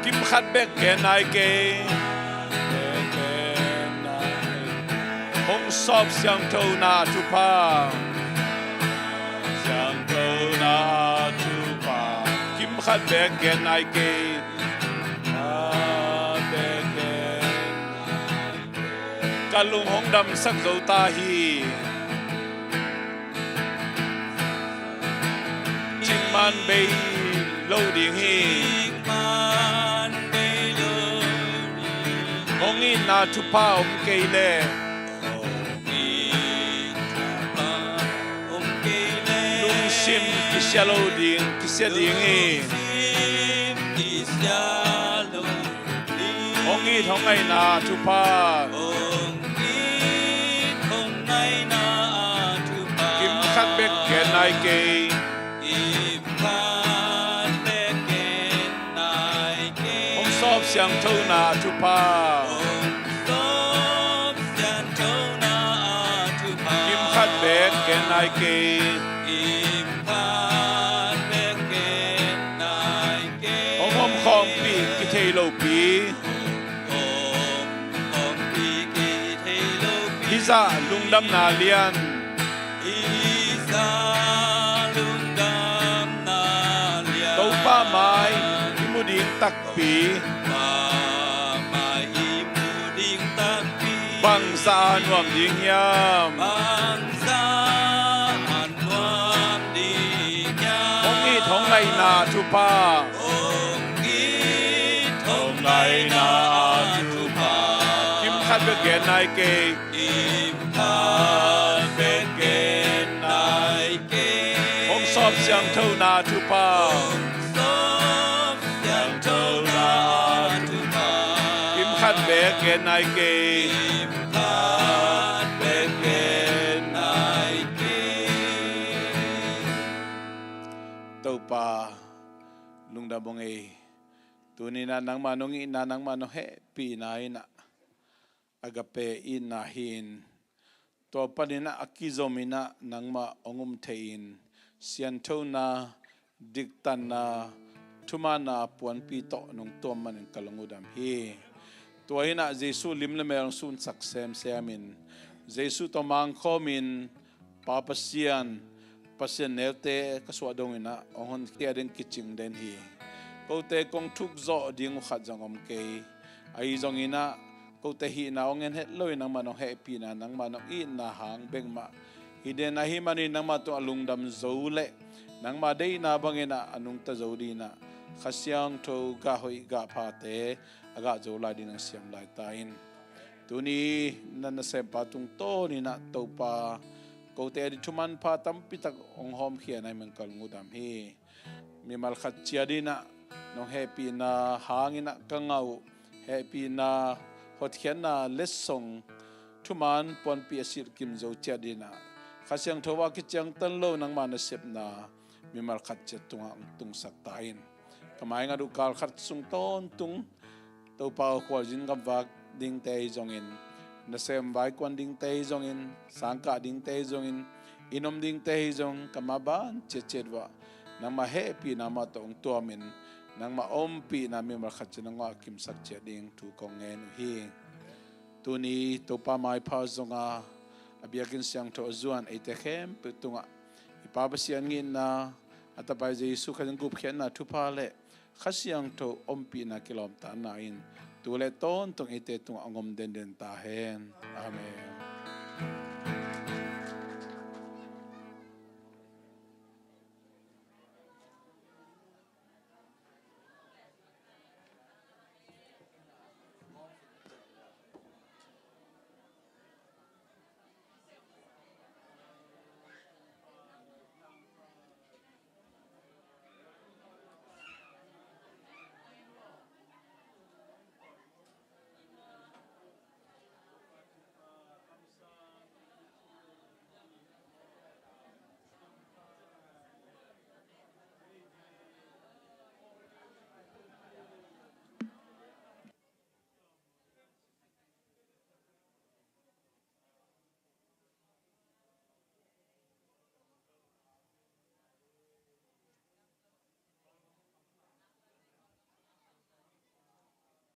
kim khat bek gen nai kei. Hong sawp siangthona thupha, siangthona thupha, kim khat bek gen nai kei. Ka lung hong damsak zo ta hi. Cikman bei lo ding hi. Hong itna thupha om kei leh, lungsim kisia lo ding, kisia ding hi. Hong it hong ngaihna thupha, Siangthona thupha. Hong sawm siangthona thupha. Kimkhat bek gen nai kei. Kimkhat bek gen nai kei. Hong omkhawmpih kithei lopi. Hong omkhawmpih kithei lopi. Hih zah lungdamna lian. Hih zah lungdamna lian. Topa mai i mu ding takpi. Topa mai i mu ding takpi. Bangzah a nuam ding hiam? Bangzah a nuam ding hiam? Hong it hong ngaihna thupha. Hong it hong ngaihna thupha. Kimkhat bek gen nai kei. Kimkhat bek gen nai kei. Hong sawm siangthona thupha. Hong sawm siangthona thupha. Kimkhat bek gen nai kei. Kimkhat bek gen nai kei. Topa, lungdam ung ei. Tuni-in ah nangmah nong itna, nangmah nong hehpihna in ah agape itna hi-in, tua panin ah a kizom in ah nangmah hong um thei-in, sianthona, diktanna, thumaanna puanpi tawh nong tuam manin ka lung uh dam hi. Tua in ah Jesuh lim le mel hong sunsak semsem in, Jesuh tawh mangkhawm in, Pa Pasian, Pasian neute ka suah dong in ah hong honkhia ding kicing den hi. Kote kong thuk zawh ding uh khat zong om kei. Ahi zongin ah kote hihna hong en het lo in nangmah nong hehpihna, nangmah nong itna hang bek mah hi den, ahi manin nangmah tungah lungdam zo leh nangmah deihna bangin ah a nungta zo dingin ah Kha Siangtho gah hoih gah phate a gah zo lai dingin hong siam lai ta in. Tuni na nasempa tungtawn in ah Topa, kote ading thuman pha tampi tak hong hawmkhia na hih manin ka lung uh dam hi. Mimal khat ciat in ah nong hehpihna hangin ah ka ngah uh hehpihna, hotkhiatna letsong, thuman puanpi a silhkim zo ciat in ah Kha Siangtho a kiciangtan lo nangmah nasepna mimal khat ciat tungah hong tungsak ta in. Ka maingat uh kal khat sung tawntung Topa aw, khualzin gamvak dingte hi zongin, nasem vaikuan dingte hi zongin, sangkah dingte hi zongin, inn om dingte hi zong, ka maban ciatciat uh ah nangmah hehpihna mah tawh hong tuamin, nangmah ompihna mimal khat ciat nangmah kimsak ciat ding thu kong ngen uh hi. Tuni Topa maipha zonga a biakinn siangtho a zuan eite khempeuh tungah i Pa Pasian ngitna, a Tapa Jesuh Khrih gupkhiatna thupha le Kha Siangtho ompihna kilawmtatna in tu le tawntung eite tungah hong om denden ta hen. Amen.